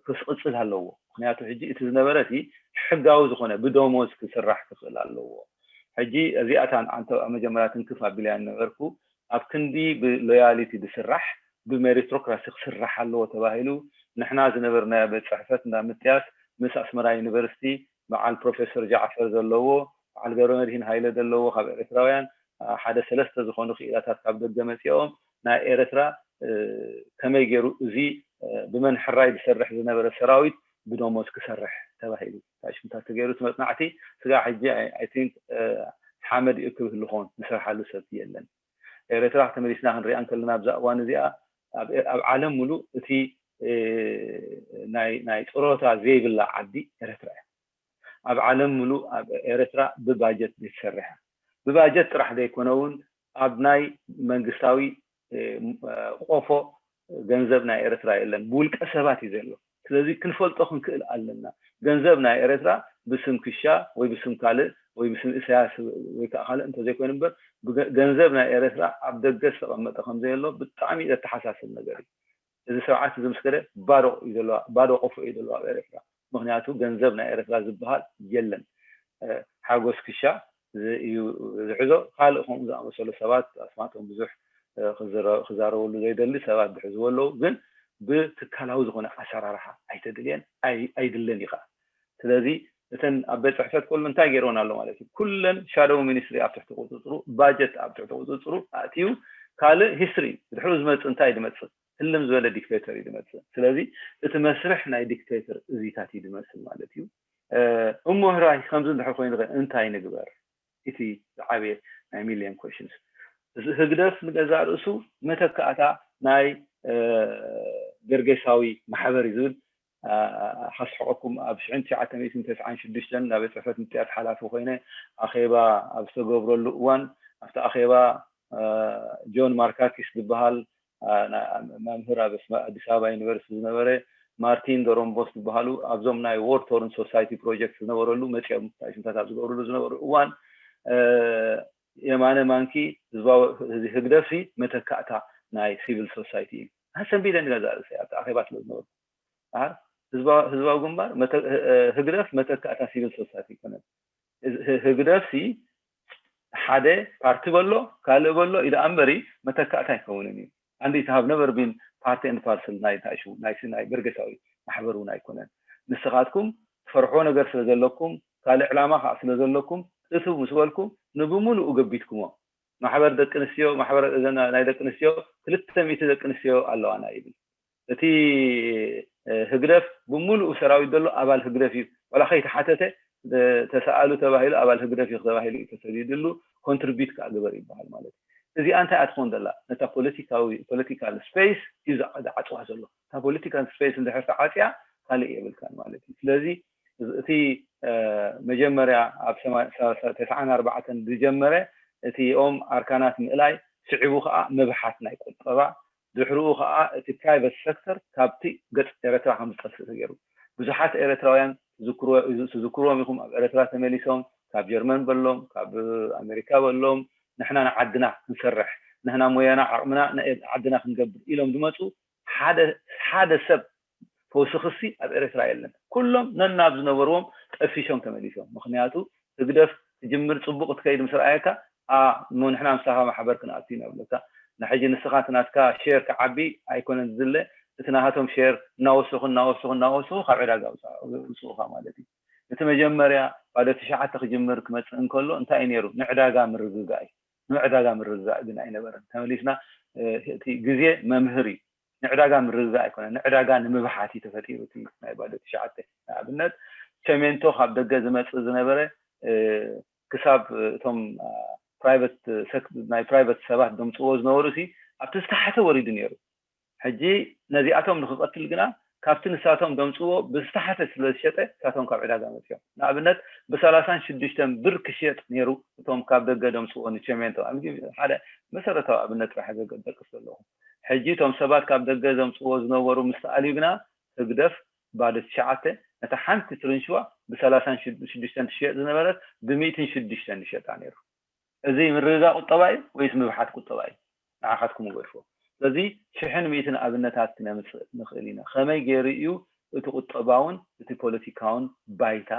ክስቕፅል ኣለዎ ምክንያቱ ሕጂ እቲ ዝነበረ እቲ ሕጋዊ ዝኾነ ብደሞዝ ክስራሕ ክኽእል ኣለዎ ሕጂ እዚኣታ ንዓንተ ኣብ መጀመርያ ትንክፍ ኣቢልያ ነበርኩ ኣብ ክንዲ ብሎያሊቲ ዝስራሕ ብሜሪቶክራሲ ክስራሕ ኣለዎ ተባሂሉ ንሕና ዝነበርናዮ ቤት ፅሕፈት እንዳ ምጥያስ ምስ ኣስመራ ዩኒቨርሲቲ በዓል ፕሮፌሰር ጃዕፈር ዘለዎ በዓል ገብረመድሂን ሃይለ ዘለዎ ካብ ኤርትራውያን ሓደ ሰለስተ ዝኾኑ ክኢላታት ካብ ደገ መፂኦም ናይ ኤርትራ ከመይ ገይሩ እዚ ብመን ሕራይ ዝሰርሕ ዝነበረ ሰራዊት ብደሞዝ ክሰርሕ ተባሂሉ ታሽምታት ተገይሩ እቲ መፅናዕቲ ስጋ ሕጂ I think ሓመድ እዩ ክብህል ኾን ንሰርሓሉ ሰብ የለን ኤርትራ ተመሊስና ክንሪኣ እንከለና ኣብዛ እዋን እዚኣ ኣብ ዓለም ሙሉእ እቲ ናይ ጥሮታ ዘይብላ ዓዲ ኤርትራ እያ ኣብ ዓለም ሙሉእ ኣብ ኤርትራ ብባጀት ዘይትሰርሕ ብባጀት ጥራሕ ዘይኮነ እውን ኣብ ናይ መንግስታዊ ቆፎ ገንዘብ ናይ ኤርትራ የለን፣ ብውልቀ ሰባት እዩ ዘሎ። ስለዚ ክንፈልጦ ክንክእል ኣለና። ገንዘብ ናይ ኤርትራ ብስም ክሻ ወይ ብስም ካልእ ወይ ብስም እሳያስ ወይ ከዓ ካልእ እንተዘይኮይኑ እምበር፣ ገንዘብ ናይ ኤርትራ ኣብ ደገ ዝተቐመጠ ከምዘየሎ ብጣዕሚ ዘተሓሳስብ ነገር እዩ። እዚ ስርዓት እዚ ምስ ከደ ባዶ እዩ ዘለዋ፣ ባዶ ቆፎ እዩ ዘለዋ ኣብ ኤርትራ። ምክንያቱ ገንዘብ ናይ ኤርትራ ዝበሃል የለን። ሓጎስ ክሻ እዩ ዝሕዞ። ካልእ ከምኡ ዝኣመሰሉ ሰባት ኣስማቶም ብዙሕ ክዛረበሉ ዘይደሊ ሰባት ዝሕዝዎ ኣለዉ። ግን ብትካላዊ ዝኾነ ኣሰራርሓ ኣይተደልየን ኣይድለን እዩ ከዓ። ስለዚ እተን ኣብ ቤት ፅሕፈት ከሎ እንታይ ገይርዎን ኣሎ ማለት እዩ። ኩለን ሻዶው ሚኒስትሪ ኣብ ትሕቲ ቁፅፅሩ፣ ባጀት ኣብ ትሕቲ ቁፅፅሩ ኣእትዩ ካልእ ሂስትሪ ድሕሩ ዝመፅእ እንታይ ድመፅእ ህልም ዝበለ ዲክቴተር እዩ ድመፅእ። ስለዚ እቲ መስርሕ ናይ ዲክቴተር እዚታት እዩ ድመስል ማለት እዩ። እሞ ህራይ ከምዚ እንድሕር ኮይኑ እንታይ ንግበር? እቲ ዝዓበየ ናይ ሚሊዮን ኮሽንስ ህግደፍ ንገዛእ ርእሱ መተካእታ ናይ ደርጌሳዊ ማሕበር እዩ ዝብል። ሓስሕቀኩም ኣብ ሽሕን ትሽዓተ ሚእትን ተስዓን ሽዱሽተን ናብ ቤት ጽሕፈት ምጥያስ ሓላፊ ኮይነ ኣኼባ ኣብ ዝተገብረሉ እዋን ኣብቲ ኣኼባ ጆን ማርካኪስ ዝበሃል መምህር ኣብ ኣዲስ ኣበባ ዩኒቨርሲቲ ዝነበረ ማርቲን ዶሮምቦስ ዝበሃሉ ኣብዞም ናይ ዎር ቶርን ሶሳይቲ ፕሮጀክት ዝነበረሉ መፅኦም ሽምታት ኣብ ዝገብርሉ ዝነበሩ እዋን የማነ ማንኪ ህዝባዊ ህግደፍ ሲ መተካእታ ናይ ሲቪል ሶሳይቲ እዩ። ኣሰንቢደ ንገዛ ርእሰይ ኣብቲ ኣኼባ ስለ ዝነበርኩ ህዝባዊ ግንባር ህግደፍ መተካእታ ሲቪል ሶሳይቲ ኣይኮነን። ህግደፍ ሲ ሓደ ፓርቲ በሎ ካልእ በሎ ኢዳ እምበሪ መተካእታ ኣይከውንን እዩ። And it have never been part and parcel ናይ ታሽው ናይ ናይ በርገሳዊ ማሕበር እውን ኣይኮነን። ንስኻትኩም ትፈርሖ ነገር ስለ ዘለኩም ካልእ ዕላማ ከዓ ስለ ዘለኩም እቱ ምስ በልኩም ንብሙሉኡ ገቢትኩሞ። ማሕበር ደቂ ኣንስትዮ ማሕበር ናይ ደቂ ኣንስትዮ ክልተ ሚእቲ ደቂ ኣንስትዮ ኣለዋና ይብል። እቲ ህግደፍ ብምሉኡ ሰራዊት ዘሎ ኣባል ህግደፍ እዩ። ዋላ ከይተሓተተ ተሰኣሉ ተባሂሉ ኣባል ህግደፍ እዩ ተባሂሉ እዩ ተሰዲድሉ ኮንትሪቢዩት ከዓ ግበር ይበሃል ማለት እዩ። እዚኣ እንታይ እያ ትኾን ዘላ? ነታ ፖለቲካዊ ፖለቲካል ስፔስ እዩ ዝዓፅዋ ዘሎ። እታ ፖለቲካል ስፔስ እንድሕር ተዓፅያ ካልእ የብልካን ማለት እዩ። ስለዚ እቲ መጀመርያ ኣብ ተስዓን ኣርባዕተን ዝጀመረ እቲኦም ኣርካናት ምእላይ ስዒቡ ከዓ ምብሓት ናይ ቁጠባ ድሕርኡ ከዓ እቲ ፕራይቨት ሴክተር ካብቲ ገፅ ኤረትራ ከም ዝጠፍእ ተገይሩ። ብዙሓት ኤረትራውያን ትዝክርዎም ኢኹም ኣብ ኤረትራ ተመሊሶም ካብ ጀርመን በሎም ካብ ኣሜሪካ በሎም ንሕና ንዓድና ክንሰርሕ ንሕና ሞያና ዓቕምና ዓድና ክንገብር ኢሎም ዝመፁ ሓደ ሰብ ፈውሲ ክሲ ኣብ ኤረትራ የለን። ኩሎም ነናብ ዝነበርዎም ጠፊሾም ተመሊሶም። ምክንያቱ ህግደፍ ትጅምር ፅቡቅ ትከይድ ምስ ረኣየካ እሞ ንሕና ምሳኻ ማሕበር ክንኣቱ ኢና ይብለካ። ንሕጂ ንስኻ እቲ ናትካ ሼር ክዓቢ ኣይኮነን ዝድለ፣ እቲ ናሃቶም ሼር እናወሰኹ እናወሰኹ እናወሰኹ ካብ ዕዳጋ ውፅኡኻ ማለት እዩ። እቲ መጀመርያ ባዶ ትሽዓተ ክጅምር ክመፅእ እንከሎ እንታይ እዩ ነይሩ? ንዕዳጋ ምርግጋእ እዩ። ንዕዳጋ ምርግጋእ ግን ኣይነበረን። ተመሊስና እቲ ግዜ መምህር እዩ። ንዕዳጋ ምርግጋእ ኣይኮነን፣ ንዕዳጋ ንምብሓት እዩ ተፈጢሩ እቲ ናይ ባዶ ትሽዓተ። ንኣብነት ቸሜንቶ ካብ ደገ ዝመፅእ ዝነበረ ክሳብ እቶም ፕራይቨት ናይ ፕራይቨት ሰባት ደምፅዎ ዝነበሩ ሲ ኣብቲ ዝተሓተ ወሪዱ ነይሩ። ሕጂ ነዚኣቶም ንክቐትል ግና ካብቲ ንሳቶም ደምፅዎ ብዝተሓተ ስለ ዝሸጠ እሳቶም ካብ ዕዳጋ መፅኦም። ንኣብነት ብሰላሳን ሽዱሽተን ብር ክሽየጥ ነይሩ እቶም ካብ ደገ ደምፅዎ ንቸሜንቶ ሓደ መሰረታዊ ኣብነት ጥራሕ ዘጠቅስ ዘለኹ። ሕጂ እቶም ሰባት ካብ ደገ ዘምፅዎ ዝነበሩ ምስ ተኣልዩ ግና ህግደፍ ባዶ ትሽዓተ ነታ ሓንቲ ትርንሽዋ ብሰላሳን ሽዱሽተን ትሽየጥ ዝነበረት ብሚእትን ሽዱሽተን ይሸጣ ነይሩ። እዚ ምርግጋእ ቁጠባ እዩ ወይስ ምብሓት ቁጠባ እዩ? ንዓኻትኩም ንገድፎ። ስለዚ ሽሕን ሚእትን ኣብነታት ክነምፅእ ንኽእል ኢና። ከመይ ገይሩ እዩ እቲ ቁጠባውን እቲ ፖለቲካውን ባይታ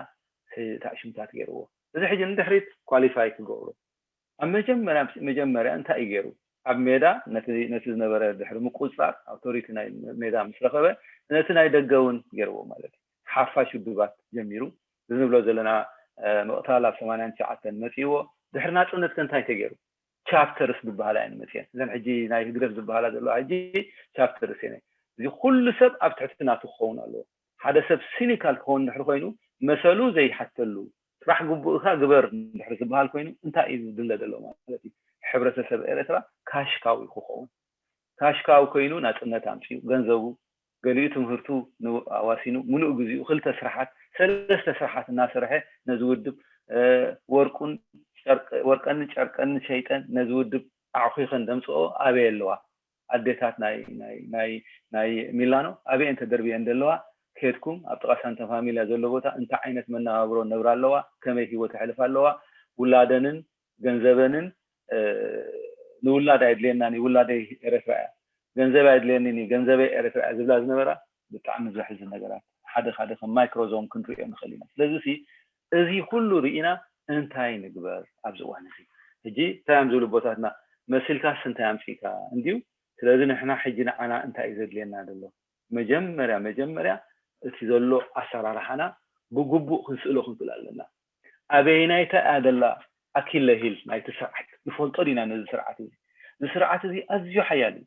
ታእሽምታት ገይርዎ? እዚ ሕጂ ንድሕሪት ኳሊፋይ ክገብሮ ኣብ መጀመርያ መጀመርያ እንታይ እዩ ገይሩ? ኣብ ሜዳ ነቲ ዝነበረ ድሕሪ ምቁፅፃር ኣውቶሪቲ ናይ ሜዳ ምስ ረኸበ ነቲ ናይ ደገ እውን ገይርዎ ማለት እዩ። ሓፋሽ ውድባት ጀሚሩ እዚ ንብሎ ዘለና ምቕታል ኣብ ሰማንያን ትሽዓተን መፂእዎ። ድሕሪ ናፅነት ከ እንታይ ተገይሩ? ቻፕተርስ ዝበሃላ እየን መፅየን። እዘን ሕጂ ናይ ህግደፍ ዝበሃላ ዘለዋ ሕጂ ቻፕተርስ እየን። እዚ ኩሉ ሰብ ኣብ ትሕቲ ናቱ ክኸውን ኣለዎ። ሓደ ሰብ ሲኒካል ክኸውን ድሕሪ ኮይኑ መሰሉ ዘይሓተሉ ጥራሕ ግቡእካ ግበር ድሕሪ ዝበሃል ኮይኑ እንታይ እዩ ዝድለ ዘሎ ማለት እዩ? ሕብረተሰብ ኤረትራ ካሽካዊ ክኸውን ካሽካዊ ኮይኑ ናፅነት ኣምፅኡ ገንዘቡ ገሊኡ ትምህርቱ ኣዋሲኑ ሙሉእ ግዚኡ ክልተ ስራሓት ሰለስተ ስራሓት እናሰርሐ ነዚ ውድብ ወርቁን ወርቀን ጨርቀን ሸይጠን ነዚ ውድብ ኣዕኺኸን ደምፅኦ ኣበይ ኣለዋ? ኣዴታት ናይ ናይ ናይ ናይ ሚላኖ ኣበይ እንተደርብየን ዘለዋ? ከድኩም ኣብ ጥቓ ሳንታ ፋሚልያ ዘሎ ቦታ እንታይ ዓይነት መነባብሮ ነብራ ኣለዋ? ከመይ ህይወት የሕልፋ ኣለዋ? ውላደንን ገንዘበንን ንውላድ ኣይድልየናን እዩ፣ ውላደይ ኤረትራ እያ፣ ገንዘብ ኣይድልየኒን እዩ፣ ገንዘበይ ኤረትራ እያ ዝብላ ዝነበራ ብጣዕሚ ዘሕዝን ነገራት ሓደ ሓደ ከም ማይክሮዞም ክንሪኦ ንኽእል ኢና። ስለዚ እዚ ኩሉ ርኢና እንታይ ንግበር ኣብዚ እዋን እዚ? ሕጂ እንታይ እዮም ዝብሉ ኣቦታትና? መሲልካስ እንታይ ኣምፂእካ እንድዩ? ስለዚ ንሕና ሕጂ ንዓና እንታይ እዩ ዘድልየና ዘሎ? መጀመርያ መጀመርያ እቲ ዘሎ ኣሰራርሓና ብግቡእ ክንስእሎ ክንክእል ኣለና። ኣበየናይታ እያ ዘላ ኣኪለ ሂል ናይቲ ስርዓት? ንፈልጦ ዲና ነዚ ስርዓት እዚ? እዚ ስርዓት እዚ ኣዝዩ ሓያል እዩ።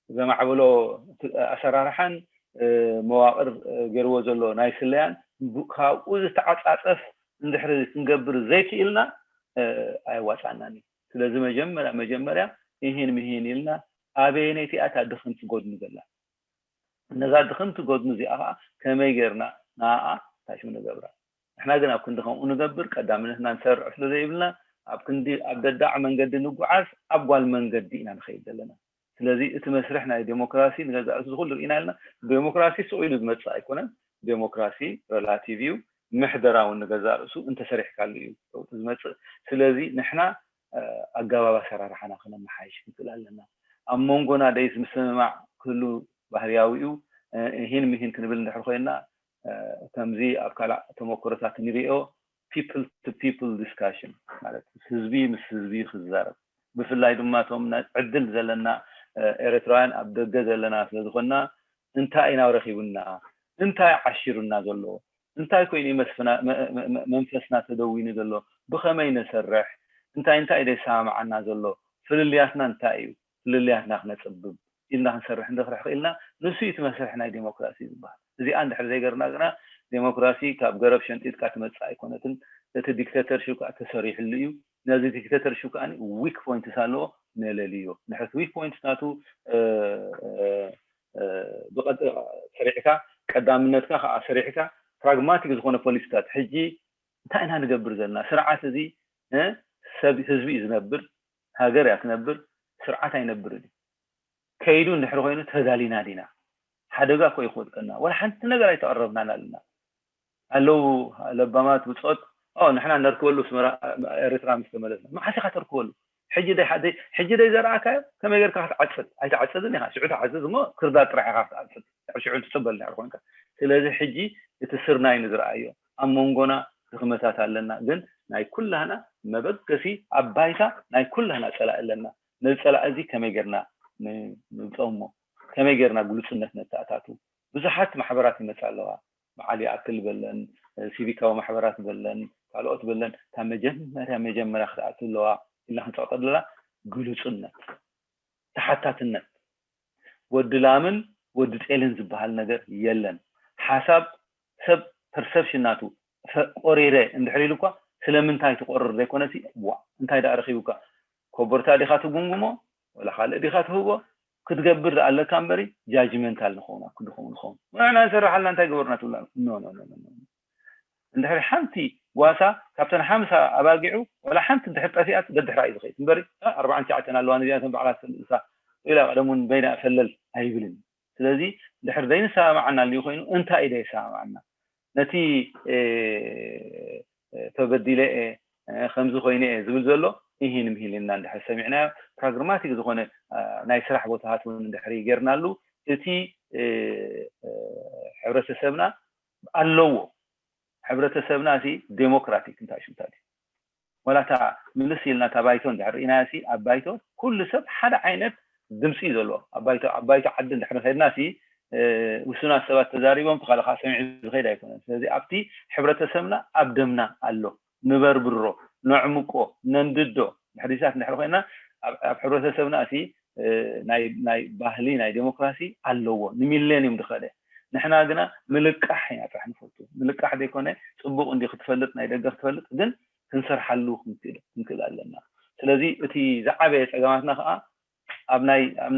ብዘማዕበሎ ኣሰራርሓን መዋቕር ገይርዎ ዘሎ ናይ ስለያን ካብኡ ዝተዓፃፀፍ እንድሕሪ ክንገብር ዘይክኢልና ኣየዋፃናን እዩ። ስለዚ መጀመርያ መጀመርያ እሂን ምሂን ኢልና ኣበየነይቲ እያ እታ ድኽምቲ ጎድኒ ዘላ? ነዛ ድኽምቲ ጎድኒ እዚኣ ከዓ ከመይ ጌርና ንኣኣ ታሽሙ ንገብራ? ንሕና ግን ኣብ ክንዲ ከምኡ ንገብር ቀዳምነትና ንሰርዕ ስለ ዘይብልና ኣብ ክንዲ ኣብ ደዳዕ መንገዲ ንጉዓዝ ኣብ ጓል መንገዲ ኢና ንኸይድ ዘለና። ስለዚ እቲ መስርሕ ናይ ዴሞክራሲ ንገዛእ ርእሱ ዝኹሉ ርኢና ኣለና። ዴሞክራሲ ስቕ ኢሉ ዝመፅእ ኣይኮነን። ዴሞክራሲ ረላቲቭ እዩ። ምሕደራ እውን ንገዛእ ርእሱ እንተሰሪሕካሉ እዩ ለውጢ ዝመፅእ። ስለዚ ንሕና ኣገባብ ኣሰራርሓና ክነመሓይሽ ክንክእል ኣለና። ኣብ መንጎና ደይስ ምስምማዕ ክህሉ ባህርያዊ እዩ። ሂን ምሂን ክንብል እንድሕር ኮይና ከምዚ ኣብ ካልእ ተመክሮታት ንሪኦ people to people discussion ማለት ህዝቢ ምስ ህዝቢ ክዛረብ ብፍላይ ድማ እቶም ዕድል ዘለና ኤረትራውያን ኣብ ደገ ዘለና ስለዝኮና እንታይ ኢና ረኪቡና እንታይ ዓሺሩና ዘሎ እንታይ ኮይኑ እዩ መንፈስና ተደዊኑ ዘሎ ብከመይ ንሰርሕ እንታይ እንታይ ደይሰማማዓና ዘሎ ፍልልያትና እንታይ እዩ ፍልልያትና ክነፅብብ ኢልና ክንሰርሕ እንድሕር ክኢልና ንሱ እዩ እቲ መስርሕ ናይ ዴሞክራሲ ዝበሃል። እዚኣ እንድሕር ዘይገርና ግና ዴሞክራሲ ካብ ገረብ ሸንጢጥካ ትመፅእ ኣይኮነትን። እቲ ዲክተተርሽፕ ከዓ ተሰሪሕሉ እዩ። ነዚ ዲክተተርሽፕ ከዓ ዊክ ፖይንትስ ኣለዎ ነለልዮ። እንድሕር እቲ ዊክ ፖይንትስ ናቱ ሰሪሕካ ቀዳምነትካ ከዓ ሰሪሕካ ፕራግማቲክ ዝኾነ ፖሊሲታት ሕጂ እንታይ ኢና ንገብር ዘለና ስርዓት እዚ ሰብ ህዝቢ እዩ ዝነብር ሃገር እያ ትነብር ስርዓት ኣይነብርን እዩ ከይዱ እንድሕር ኮይኑ ተዳሊና ዲና ሓደጋ እኮ ይክወድቀና ወላ ሓንቲ ነገር ኣይተቐረብናን ኣለና ኣለዉ ለባማት ብፆት ንሕና ነርክበሉ ስመራ ኤርትራ ምስ ተመለስና መዓስ ኢካ ተርክበሉ ሕጂ ደይ ዘርኣካዮ ከመይ ጌርካ ክትዓፅድ ኣይትዓፅድን ኢካ ሽዑ ትዓፅድ እሞ ክርዳድ ጥራሕ ኢካ ክትዓፅድ ሽዑ ትፅበል እንድሕር ኮንካ ስለዚ ሕጂ እቲ ስርናይ ንዝረኣዮ ኣብ መንጎና ድኽመታት ኣለና ግን ናይ ኩላህና መበገሲ ኣብ ባይታ ናይ ኩላህና ፀላኢ ኣለና ነዚ ፀላኢ እዚ ከመይ ጌርና ንብፀሞ ከመይ ጌርና ግሉፅነት ነተኣታቱ ብዙሓት ማሕበራት ይመፃ ኣለዋ በዓል ይኣክል በለን ሲቪካዊ ማሕበራት በለን ካልኦት በለን ካብ መጀመርያ መጀመርያ ክትኣቱ ኣለዋ ኢልና ክንፀቅጠ ዘለና ግሉፅነት ተሓታትነት ወዲ ላምን ወዲ ጤልን ዝበሃል ነገር የለን ሓሳብ ሰብ ፐርሰፕሽን ናቱ ቆሪረ እንድሕር ኢሉ እኳ ስለምንታይ ትቆርር ዘይኮነ ዋ እንታይ ደኣ ረኺቡካ ኮቦርታ ዲኻ ትጉምጉሞ ወላ ካልእ ዲኻ ትህቦ ክትገብር ኣለካ እምበሪ ጃጅመንታል ንኸውን ኣብ ክንዲ ከምኡ ንኸውን ንሕና ንሰርሓልና እንታይ ገበርና ትብላ ኖ ኖ ኖ ኖ እንድሕሪ ሓንቲ ጓሳ ካብተን ሓምሳ ኣባጊዑ ዋላ ሓንቲ እንድሕር ጠፊኣት ደድሕራ እዩ ዝኸይድ እምበሪ ኣርባዓን ትሽዓተን ኣለዋ ነዚኣተን ባዕላ ትንእሳ ኢላ ቀደም እውን በይና ፈለል ኣይብልን ስለዚ እንድሕር ዘይንሰማማዓና ልዩ ኮይኑ እንታይ እዩ ዘይሰማማዓና ነቲ ተበዲለ እየ ከምዚ ኮይኑ እየ ዝብል ዘሎ እሂን ምሂን ኢልና እንድሕር ሰሚዕናዮ ፕራግማቲክ ዝኾነ ናይ ስራሕ ቦታታት እውን እንድሕር ጌርናሉ እቲ ሕብረተሰብና ኣለዎ ሕብረተሰብና ሲ ዴሞክራቲክ እንታይ ሽምታ ዋላ እታ ምልስ ኢልና እታ ባይቶ እንድሕር ርኢናያ ሲ ኣብ ባይቶ ኩሉ ሰብ ሓደ ዓይነት ድምፂ እዩ ዘለዎ ኣብ ባይቶ ዓዲ እንድሕር ከድና ሲ ውሱናት ሰባት ተዛሪቦም ተኻልኻ ሰሚዑ ዝኸይድ ኣይኮነን ስለዚ ኣብቲ ሕብረተሰብና ኣብ ደምና ኣሎ ንበርብሮ ነዕምቆ ነንድዶ ድሕሪታት እንድሕር ኮይና ኣብ ሕብረተሰብና ሲ ናይ ባህሊ ናይ ዴሞክራሲ ኣለዎ ንሚሌኒየም ዝኸደ ንሕና ግና ምልቃሕ ኢና ጥራሕ ንፈቱ ምልቃሕ ዘይኮነ ፅቡቅ እንዲ ክትፈልጥ ናይ ደገ ክትፈልጥ ግን ክንሰርሓሉ ክንክእል ኣለና ስለዚ እቲ ዝዓበየ ፀገማትና ከዓ ኣብ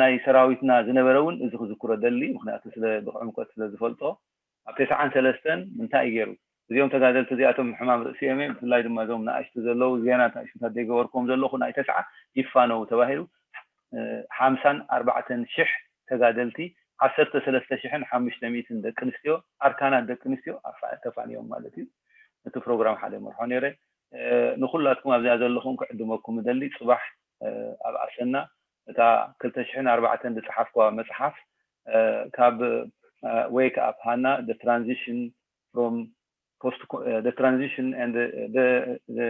ናይ ሰራዊትና ዝነበረ እውን እዚ ክዝክሮ ደሊ ምክንያቱ ስለ ብዕምቆት ስለ ዝፈልጦ ኣብ ተስዓን ሰለስተን እንታይ እዩ ገይሩ እዚኦም ተጋደልቲ እዚኣቶም ሕማም ርእሲ እዮም። ብፍላይ ድማ እዞም ንኣሽቱ ዘለዉ ዜና ንኣሽቱታት ዘይገበርኩም ዘለኹ ናይ ተስዓ ይፋነው ተባሂሉ ሓምሳን ኣርባዕተን ሽሕ ተጋደልቲ ዓሰርተ ሰለስተ ሽሕን ሓሙሽተ ሚእትን ደቂ ኣንስትዮ ኣርካናት ደቂ ኣንስትዮ ተፋንዮም ማለት እዩ። እቲ ፕሮግራም ሓደ መርሖ ነይረ። ንኩላትኩም ኣብዚኣ ዘለኹም ክዕድመኩም እደሊ። ፅባሕ ኣብ ኣሰና እታ ክልተ ሽሕን ኣርባዕተን ዝፀሓፍኳ መፅሓፍ ካብ wake up Hannah the transition from post the transition and the, the, the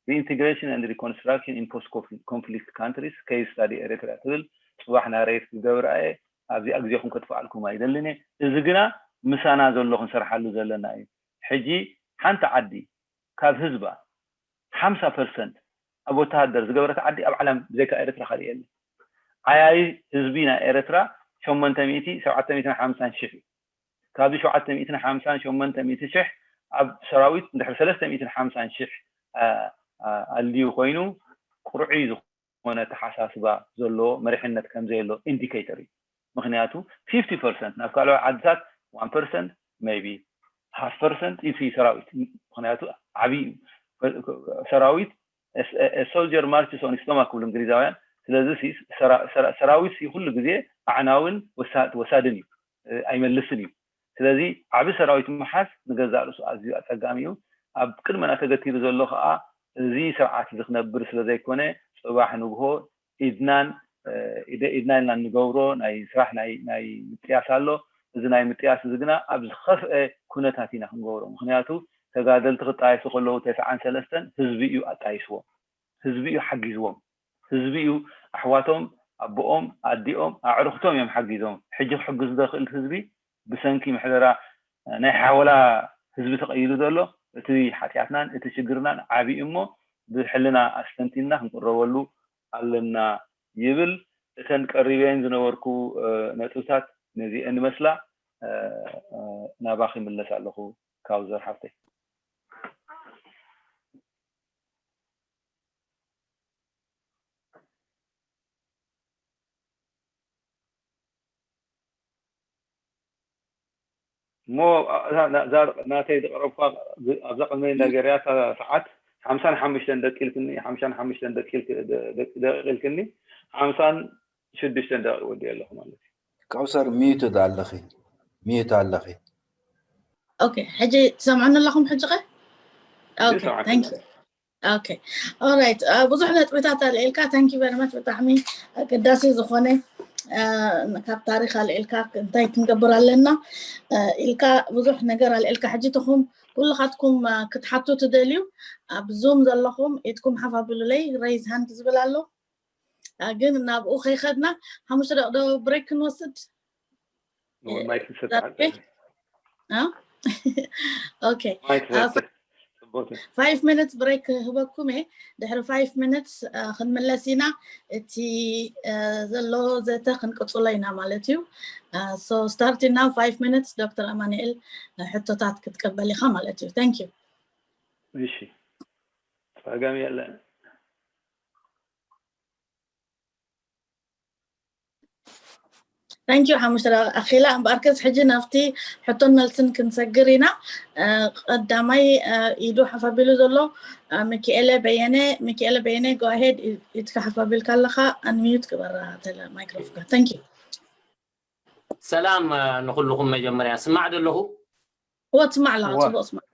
reintegration and reconstruction in post conflict countries case study Eritrea ትብል ፅባሕ ናሬት ክገብራ እየ። ኣብዚኣ ግዜኹም ከጥፍኣልኩም ኣይደልን እየ። እዚ ግና ምሳና ዘሎ ክንሰርሓሉ ዘለና እዩ። ሕጂ ሓንቲ ዓዲ ካብ ህዝባ ሓምሳ ፐርሰንት ኣብ ወተሃደር ዝገበረት ዓዲ ኣብ ዓለም ብዘይካ ኤርትራ ካልእ የለን። ዓያዪ ህዝቢ ናይ ኤርትራ ሸሞንተ ሚእቲ ሸውዓተ ሚእትን ሓምሳን ሽሕ እዩ። ካብዚ ሸውዓተ ሚእትን ሓምሳን ሸሞንተ ሚእቲ ሽሕ ኣብ ሰራዊት እንድሕር ሰለስተ ሚእትን ሓምሳን ሽሕ ኣልዩ ኮይኑ ቁርዑይ ዝኾነ ኣተሓሳስባ ዘለዎ መሪሕነት ከም ዘየሎ ኢንዲኬተር እዩ። ምክንያቱ ፊፍቲ ፐርሰንት ናብ ካልኦት ዓድታት ዋን ፐርሰንት maybe ሃፍ ፐርሰንት እቲ ሰራዊት ምክንያቱ ዓብዪ እዩ ሰራዊት soldier marches on stomach ክብሉ እንግሊዛውያን። ስለዚ ሰራዊት ኩሉ ግዜ ኣዕናውን ወሳድን እዩ፣ ኣይመልስን እዩ። ስለዚ ዓቢ ሰራዊት ምሓዝ ንገዛእ ርእሱ ኣዝዩ ኣጸጋሚ እዩ። ኣብ ቅድመና ተገቲሩ ዘሎ ከኣ እዚ ስርዓት እዚ ክነብር ስለ ዘይኮነ ጽባሕ ንግሆ ኢድናን ኢድና ኢልና እንገብሮ ናይ ስራሕ ናይ ምጥያስ ኣሎ። እዚ ናይ ምጥያስ እዚ ግና ኣብ ዝኸፍአ ኩነታት ኢና ክንገብሮ። ምክንያቱ ተጋደልቲ ክጣየሱ ከለዉ ተስዓን ሰለስተን ህዝቢ እዩ ኣጣይስዎም። ህዝቢ እዩ ሓጊዝዎም። ህዝቢ እዩ ኣሕዋቶም፣ ኣቦኦም፣ ኣዲኦም፣ ኣዕሩኽቶም እዮም ሓጊዞም። ሕጂ ክሕግዝ ዘኽእል ህዝቢ ብሰንኪ ምሕደራ ናይ ሓወላ ህዝቢ ተቐይሩ ዘሎ እቲ ሓጢኣትናን እቲ ሽግርናን ዓብዪ እሞ ብሕልና ኣስተንቲንና ክንቅረበሉ ኣለና ይብል። እተን ቀሪበን ዝነበርኩ ነጥብታት ነዚአን ይመስላ። ናባኺ ይምለስ ኣለኹ ካውዘር ሓፍተይ። እሞ ናተይ ዝቀረብኳ ኣብዛ ቅድመ ነገር እያ ሰዓት ሓምሳን ሓሙሽተን ደቂ ኢልክኒ ሓምሳን ሓሙሽተን ደቂ ኢልክኒ ሓምሳን ሽዱሽተን ደቂ ወዲ ኣለኹ ማለት እዩ። ካውሰር ሚዩት ኣለኺ ሚዩት ኣለኺ። ኦኬ ሕጂ ትሰምዑኒ ኣለኹም ሕጂ ኸ? ኦኬ ታንክ ዩ። ኦኬ ኦራይት ብዙሕ ነጥብታት ኣልዒልካ ታንኪ ቨሪ ማች ብጣዕሚ ኣገዳሲ ዝኾነ ካብ ታሪክ ኣልዒልካ እንታይ ክንገብር ኣለና ኢልካ ብዙሕ ነገር ኣልዒልካ ሕጂ ትኹም ኩልኻትኩም ክትሓቱ ትደልዩ ኣብ ዙም ዘለኹም ኢድኩም ሓፍ ኣቢሉለይ ሬይዝ ሃንድ ዝብል ኣሎ ግን ናብኡ ከይኸድና ሓሙሽተ ደቂዶ ብሬክ ክንወስድ ማይክ ንሰጥ ኦኬ ፋይቭ ሚኒትስ ብሬክ ክህበኩም እየ ድሕሪ ፋይቭ ሚኒትስ ክንምለስ ኢና እቲ ዘሎ ዘተ ክንቅፅሎ ኢና ማለት እዩ so starting now five minutes ዶክተር ኣማኑኤል ሕቶታት ክትቀበል ኢኻ ማለት እዩ thank you እሺ ጸገም የለ Thank you ሓሙሽተ ኣኺላ እምበኣርከስ ሕጂ ናብቲ ሕቶን መልስን ክንሰግር ኢና ቀዳማይ ኢዱ ሓፍ ኣቢሉ ዘሎ ሚኪኤለ በየነ ሚኪኤለ በየነ go ahead ኢድካ ሓፍ ኣቢልካ ኣለኻ unmute ግበራ tele microphone thank you ሰላም ንኩልኩም መጀመርያ ስማዕ ደለኹ እወ ትስማዕ ኣለኻ ጽቡቅ ስማዕ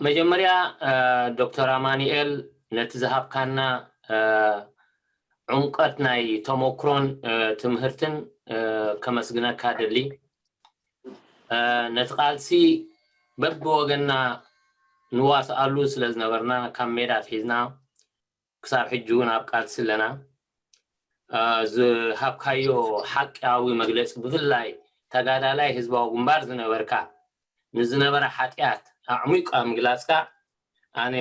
መጀመርያ ዶክተር ኣማኑኤል ነቲ ዝሃብካና ዕምቀት ናይ ተመክሮን ትምህርትን ከመስግነካ ደሊ ነቲ ቃልሲ በብወገንና ንዋስኣሉ ስለ ዝነበርና ካብ ሜዳ ኣትሒዝና ክሳብ ሕጂ እውን ኣብ ቃልሲ ኣለና ዝሃብካዮ ሓቅያዊ መግለፂ ብፍላይ ተጋዳላይ ህዝባዊ ግንባር ዝነበርካ ንዝነበረ ሓጢኣት ኣዕሚቋ ምግላፅካ ኣነ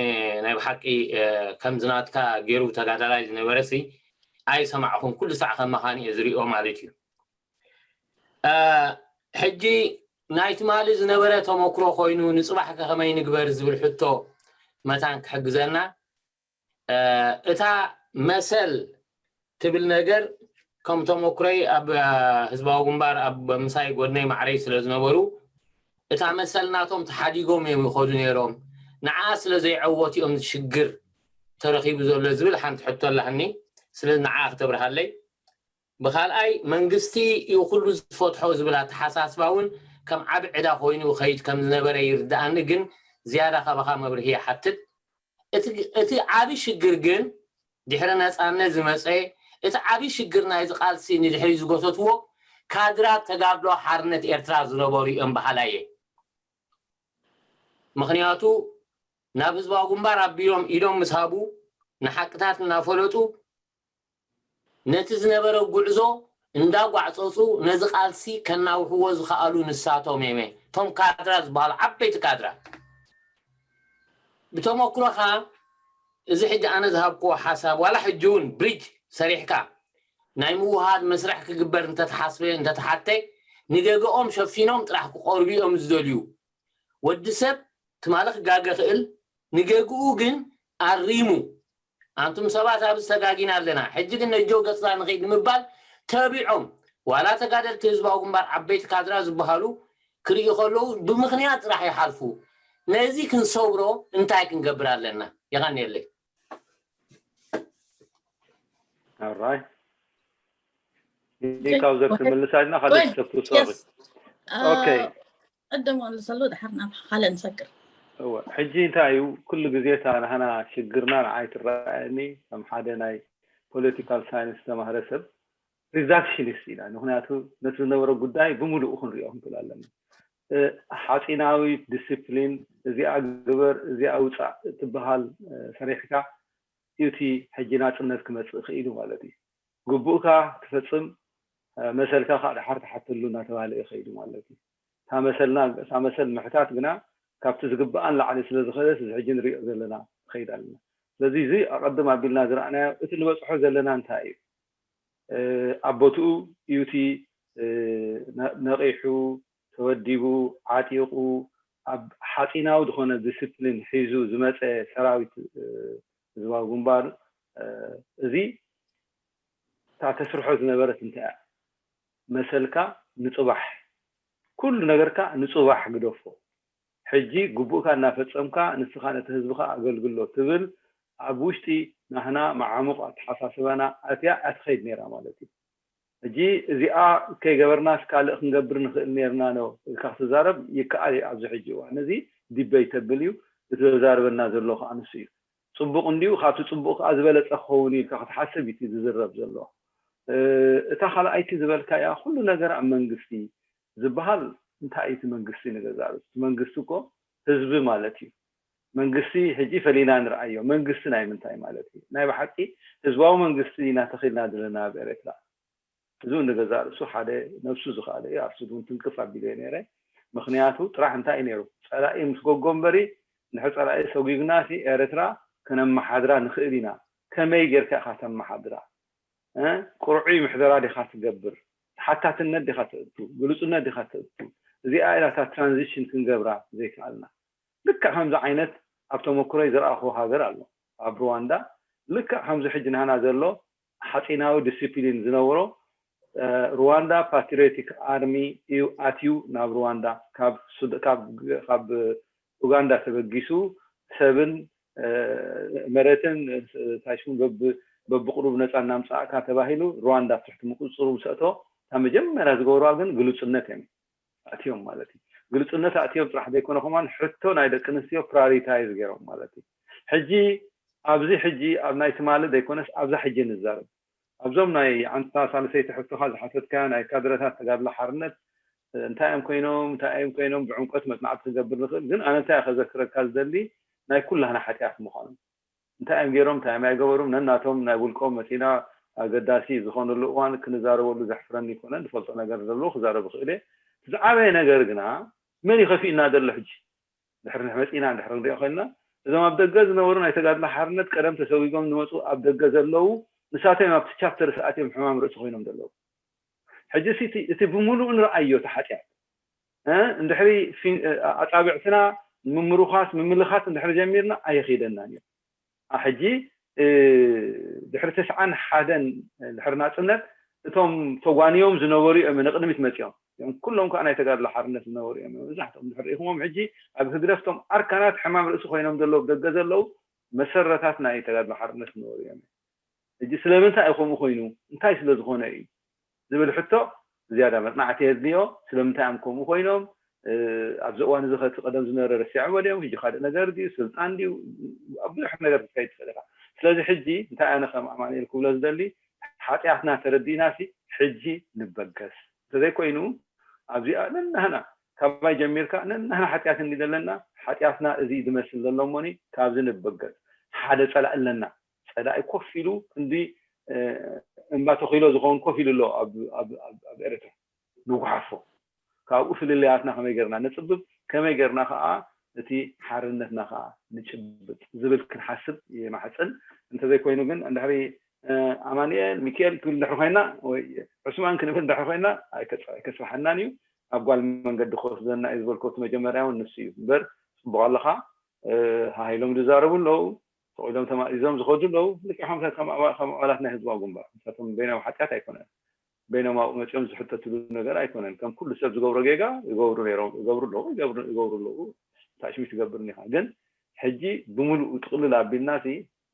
ናይ ብሓቂ ከምዚ ናትካ ገይሩ ተጋዳላይ ዝነበረ ሲ ኣይሰማዕኹን ኩሉ ሳዕ ከማኻን እየ ዝሪኦ ማለት እዩ ሕጂ ናይ ትማሊ ዝነበረ ተመክሮ ኮይኑ ንፅባሕ ከመይ ንግበር ዝብል ሕቶ መታን ክሕግዘና እታ መሰል ትብል ነገር ከም ተመክሮይ ኣብ ህዝባዊ ግንባር ኣብ ምሳይ ጎድነይ ማዕረይ ስለ ዝነበሩ እታ መሰል ናቶም ተሓዲጎም እዮም ይኸዱ ነይሮም። ንዓ ስለ ዘይዐወቱ እዮም ሽግር ተረኺቡ ዘሎ ዝብል ሓንቲ ሕቶ ኣላህኒ። ስለዚ ንዓ ክተብርሃለይ። ብኻልኣይ መንግስቲ እዩ ኩሉ ዝፈትሖ ዝብል ኣተሓሳስባ እውን ከም ዓብ ዕዳ ኮይኑ ይኸይድ ከም ዝነበረ ይርድኣኒ። ግን ዝያዳ ካባኻ መብርሂ ይሓትት። እቲ ዓብ ሽግር ግን ድሕሪ ነፃነት ዝመፀ እቲ ዓብ ሽግር ናይዚ ቃልሲ ንድሕሪ ዝጎተትዎ ካድራት ተጋድሎ ሓርነት ኤርትራ ዝነበሩ እዮም በሃላይ እየ። ምኽንያቱ ናብ ህዝባዊ ግንባር ኣቢሎም ኢዶም ምስ ሃቡ ንሓቅታት እናፈለጡ ነቲ ዝነበረ ጉዕዞ እንዳጓዕፀፁ ነዚ ቃልሲ ከናውሕዎ ዝኸኣሉ ንሳቶም እዮም። እቶም ካድራ ዝበሃሉ ዓበይቲ ካድራ ብተመክሮኻ እዚ ሕጂ ኣነ ዝሃብክዎ ሓሳብ ዋላ ሕጂ እውን ብሪጅ ሰሪሕካ ናይ ምውሃድ መስርሕ ክግበር እንተተሓስበ እንተተሓተ ንገገኦም ሸፊኖም ጥራሕ ክቆርቡ እዮም ዝደልዩ። ወዲ ሰብ ትማሊ ክጋገ ክእል ንገግኡ ግን ኣሪሙ ኣንቱም ሰባት ኣብዚ ተጋጊና ኣለና ሕጂ ግን ነጆ ገፅና ንኽድ ንምባል ተቢዖም ዋላ ተጋደልቲ ህዝባዊ ግንባር ዓበይቲ ካድራ ዝበሃሉ ክርኢ ከለዉ ብምኽንያት ጥራሕ ይሓልፉ። ነዚ ክንሰብሮ እንታይ ክንገብር ኣለና? የቐንየለይ። ኣራይ ካብ ዘር ክምልሳ ኢልና ካልእ ሰብቱ ሶሪ ኦኬ ቅድም ወልሰሉ ድሓር ናብ ካልእ ንሰግር እወ ሕጂ እንታይ እዩ ኩሉ ግዜ እታ ናህና ሽግርና ንዓይ ትረኣየኒ ከም ሓደ ናይ ፖለቲካል ሳይንስ ተማህረ ሰብ ሪዛክሽኒስት ኢና ምክንያቱ ነቲ ዝነበረ ጉዳይ ብምሉኡ ክንሪኦ ክንክእል ኣለና ሓፂናዊት ዲስፕሊን እዚኣ ግበር እዚኣ ውፃእ ትበሃል ሰሪሕካ እቲ ሕጂ ናፅነት ክመፅእ ክኢሉ ማለት እዩ ግቡእካ ትፈፅም መሰልካ ከዓ ድሓር ትሓተሉ እናተባሃለ እዩ ከይዱ ማለት እዩ እታ መሰልና እታ መሰል ምሕታት ግና ካብቲ ዝግብኣን ላዕሊ ስለ ዝኸደት እዚ ሕጂ ንሪኦ ዘለና ትኸይድ ኣለና ስለዚ እዚ ኣቐድም ኣቢልና ዝረኣናዮ እቲ ንበፅሖ ዘለና እንታይ እዩ ኣብ ቦትኡ እዩ እቲ ነቒሑ ተወዲቡ ዓጢቑ ኣብ ሓፂናዊ ዝኾነ ዲስፕሊን ሒዙ ዝመፀ ሰራዊት ህዝባዊ ግንባር እዚ እታ ተስርሖ ዝነበረት እንታይ እያ መሰልካ ንፅባሕ ኩሉ ነገርካ ንፅባሕ ግደፎ ሕጂ ግቡእካ እናፈፀምካ ንስኻ ነቲ ህዝብኻ ኣገልግሎ ትብል ኣብ ውሽጢ ናህና መዓሙቕ ኣተሓሳስባና ኣትያ እያ ትኸይድ ነይራ ማለት እዩ ሕጂ እዚኣ ከይገበርናስ ካልእ ክንገብር ንኽእል ነርና ኖ ኢልካ ክትዛረብ ይከኣል እዩ ኣብዚ ሕጂ እዋን እዚ ዲበይተብል እዩ እቲ ዘዛርበና ዘሎ ከዓ ንሱ እዩ ፅቡቕ እንዲዩ ካብቲ ፅቡቕ ከዓ ዝበለፀ ክኸውን ኢልካ ክትሓስብ እዩ ዝዝረብ ዘሎ እታ ካልኣይቲ ዝበልካያ ኩሉ ነገር ኣብ መንግስቲ ዝበሃል እንታይ እዩ እቲ መንግስቲ ንገዛእ ርእሱ እቲ መንግስቲ እኮ ህዝቢ ማለት እዩ መንግስቲ ሕጂ ፈሊና ንርኣዮ መንግስቲ ናይ ምንታይ ማለት እዩ ናይ ብሓቂ ህዝባዊ መንግስቲ ኢና ተኺልና ዘለና ኣብ ኤርትራ ህዝቢ ንገዛእ ርእሱ ሓደ ነብሱ ዝኽኣለ እዩ ኣርሱድ እውን ትንክፍ ኣቢለ ነይረ ምክንያቱ ጥራሕ እንታይ እዩ ነይሩ ፀላኢ ምስ ጎጎ እምበሪ ንድሕር ፀላኢ ሰጒግና ሲ ኤርትራ ከነመሓድራ ንኽእል ኢና ከመይ ጌርካ ኢኻ ተመሓድራ ቁርዑይ ምሕደራ ዲኻ ትገብር ተሓታትነት ዲኻ ተእቱ ግሉፅነት ዲኻ ተእቱ እዚኣ ኢላ እታ ትራንዚሽን ክንገብራ ዘይከኣልና ልክዕ ከምዚ ዓይነት ኣብ ተመክሮይ ዝረኣኹ ሃገር ኣሎ ኣብ ሩዋንዳ ልክዕ ከምዚ ሕጂ ናህና ዘሎ ሓፂናዊ ዲስፕሊን ዝነብሮ ሩዋንዳ ፓትሪዮቲክ ኣርሚ እዩ ኣትዩ ናብ ሩዋንዳ ካብ ኡጋንዳ ተበጊሱ ሰብን መሬትን ታሽሙ በብቅሩብ ነፃ እናምፃእካ ተባሂሉ ሩዋንዳ ኣብ ትሕቲ ምቁፅሩ ምስ ኣእተዎ እታ መጀመርያ ዝገብርዋ ግን ግሉፅነት እዮም ኣእትዮም ማለት እዩ ግሉፅነት ኣእትዮም ጥራሕ ዘይኮነ ከማን ሕቶ ናይ ደቂ ኣንስትዮ ፕራሪታይዝ ገይሮም ማለት እዩ ሕጂ ኣብዚ ሕጂ ኣብ ናይ ትማሊ ዘይኮነስ ኣብዛ ሕጂ ንዛረብ ኣብዞም ናይ ዓንታ ሳልሰይቲ ሕቶኻ ዝሓተትካ ናይ ካድረታት ተጋድሎ ሓርነት እንታይ እዮም ኮይኖም እንታይ እዮም ኮይኖም ብዕምቆት መፅናዕቲ ክገብር ንኽእል ግን ኣነ እንታይ ከዘክረካ ዝደሊ ናይ ኩላህና ሓጢኣት ምዃኑ እንታይ እዮም ገይሮም እንታይ እዮም ኣይገበሩም ነናቶም ናይ ውልቆም መፂና ኣገዳሲ ዝኾነሉ እዋን ክንዛረበሉ ዘሕፍረኒ ይኮነ ዝፈልጦ ነገር ዘለዎ ክዛረብ ክእል ዝዓበየ ነገር ግና መን ይኸፊእና ዘሎ ሕጂ ድሕሪ መፂና ድሕሪ ንሪኦ ኮይንና እዞም ኣብ ደገ ዝነበሩ ናይ ተጋድሎ ሓርነት ቀደም ተሰዊጎም ዝመፁ ኣብ ደገ ዘለዉ ንሳቶም ኣብቲ ቻፕተር ሰኣትዮም ሕማም ርእሲ ኮይኖም ዘለዉ ሕጂ እቲ ብምሉኡ ንረኣዮ እቲ ሓጢኣት እንድሕሪ ኣፃብዕትና ምምሩኻስ ምምልኻት እንድሕሪ ጀሚርና ኣየኺደናን እዩ ሕጂ ድሕሪ ተስዓን ሓደን ድሕሪ ናፅነት እቶም ተጓንዮም ዝነበሩ እዮም ንቅድሚት መፂኦም እዮም። ኩሎም ከዓ ናይ ተጋድሎ ሓርነት ዝነበሩ እዮም። መብዛሕትኦም ድሕሪ ርኢኹሞም ሕጂ ኣብ ህግደፍቶም ኣርካናት ሕማም ርእሲ ኮይኖም ዘለዉ፣ ደገ ዘለዉ መሰረታት ናይ ተጋድሎ ሓርነት ዝነበሩ እዮም። ሕጂ ስለምንታይ እዩ ከምኡ ኮይኑ? እንታይ ስለ ዝኾነ እዩ ዝብል ሕቶ ዝያዳ መጽናዕቲ የድልዮ። ስለምንታይ እዮም ከምኡ ኮይኖም? ኣብዚ እዋን እዚ ከቲ ቀደም ዝነበረ ረሲዖሞ ድዮም? ሕጂ ካልእ ነገር ድዩ? ስልጣን ድዩ? ኣብ ብዙሕ ነገር ክትከይድ ትኽእል ኢኻ። ስለዚ ሕጂ እንታይ ኣነ ከም ኣማኑኤል ክብሎ ዝደሊ፣ ሓጢኣትና ተረዲእናሲ ሕጂ ንበገስ። እንተዘይኮይኑ ኣብዚኣ ነናህና ካባይ ጀሚርካ ነናህና ሓጢኣት እንዲ ዘለና፣ ሓጢኣትና እዚ ዝመስል ዘሎ እሞኒ ካብዚ ንበገስ። ሓደ ጸላኢ ኣለና። ጸላኢ ኮፍ ኢሉ ክንዲ እምባ ተኺሎ ዝኸውን ኮፍ ኢሉ ኣሎ ኣብ ኤረትራ ንጉሓፎ። ካብኡ ፍልልያትና ከመይ ገርና ነጽብብ፣ ከመይ ገርና ከኣ እቲ ሓርነትና ከኣ ንጭብጥ ዝብል ክንሓስብ ይማሕጽን። እንተዘይኮይኑ ግን እንድሕሪ ኣማንኤል ሚካኤል ክብል ድሕሪ ኮይና ወይ ዑስማን ክንብል ድሕሪ ኮይና ኣይከስራሓናን እዩ። ኣብ ጓል መንገዲ ክወስደና እዩ ዝበልኮ እቲ መጀመርያ እውን ንሱ እዩ እምበር። ጽቡቕ ኣለኻ። ሃይሎም ዝዛረቡ ኣለዉ፣ ተቑኢሎም ተማኢዞም ዝኸዱ ኣለዉ። ልክዕ ከም ኣባላት ናይ ህዝባዊ ግንባር ንሳቶም በይኖም ሓጢኣት ኣይኮነን። በይኖም ኣብኡ መፂኦም ዝሕተትሉ ነገር ኣይኮነን። ከም ኩሉ ሰብ ዝገብሮ ጌጋ ይገብሩ ነይሮም፣ ይገብሩ ኣለዉ፣ ይገብሩ ኣለዉ። ታሽሚ ትገብር እኒኻ ግን ሕጂ ብምሉኡ ጥቕልል ኣቢልና ሲ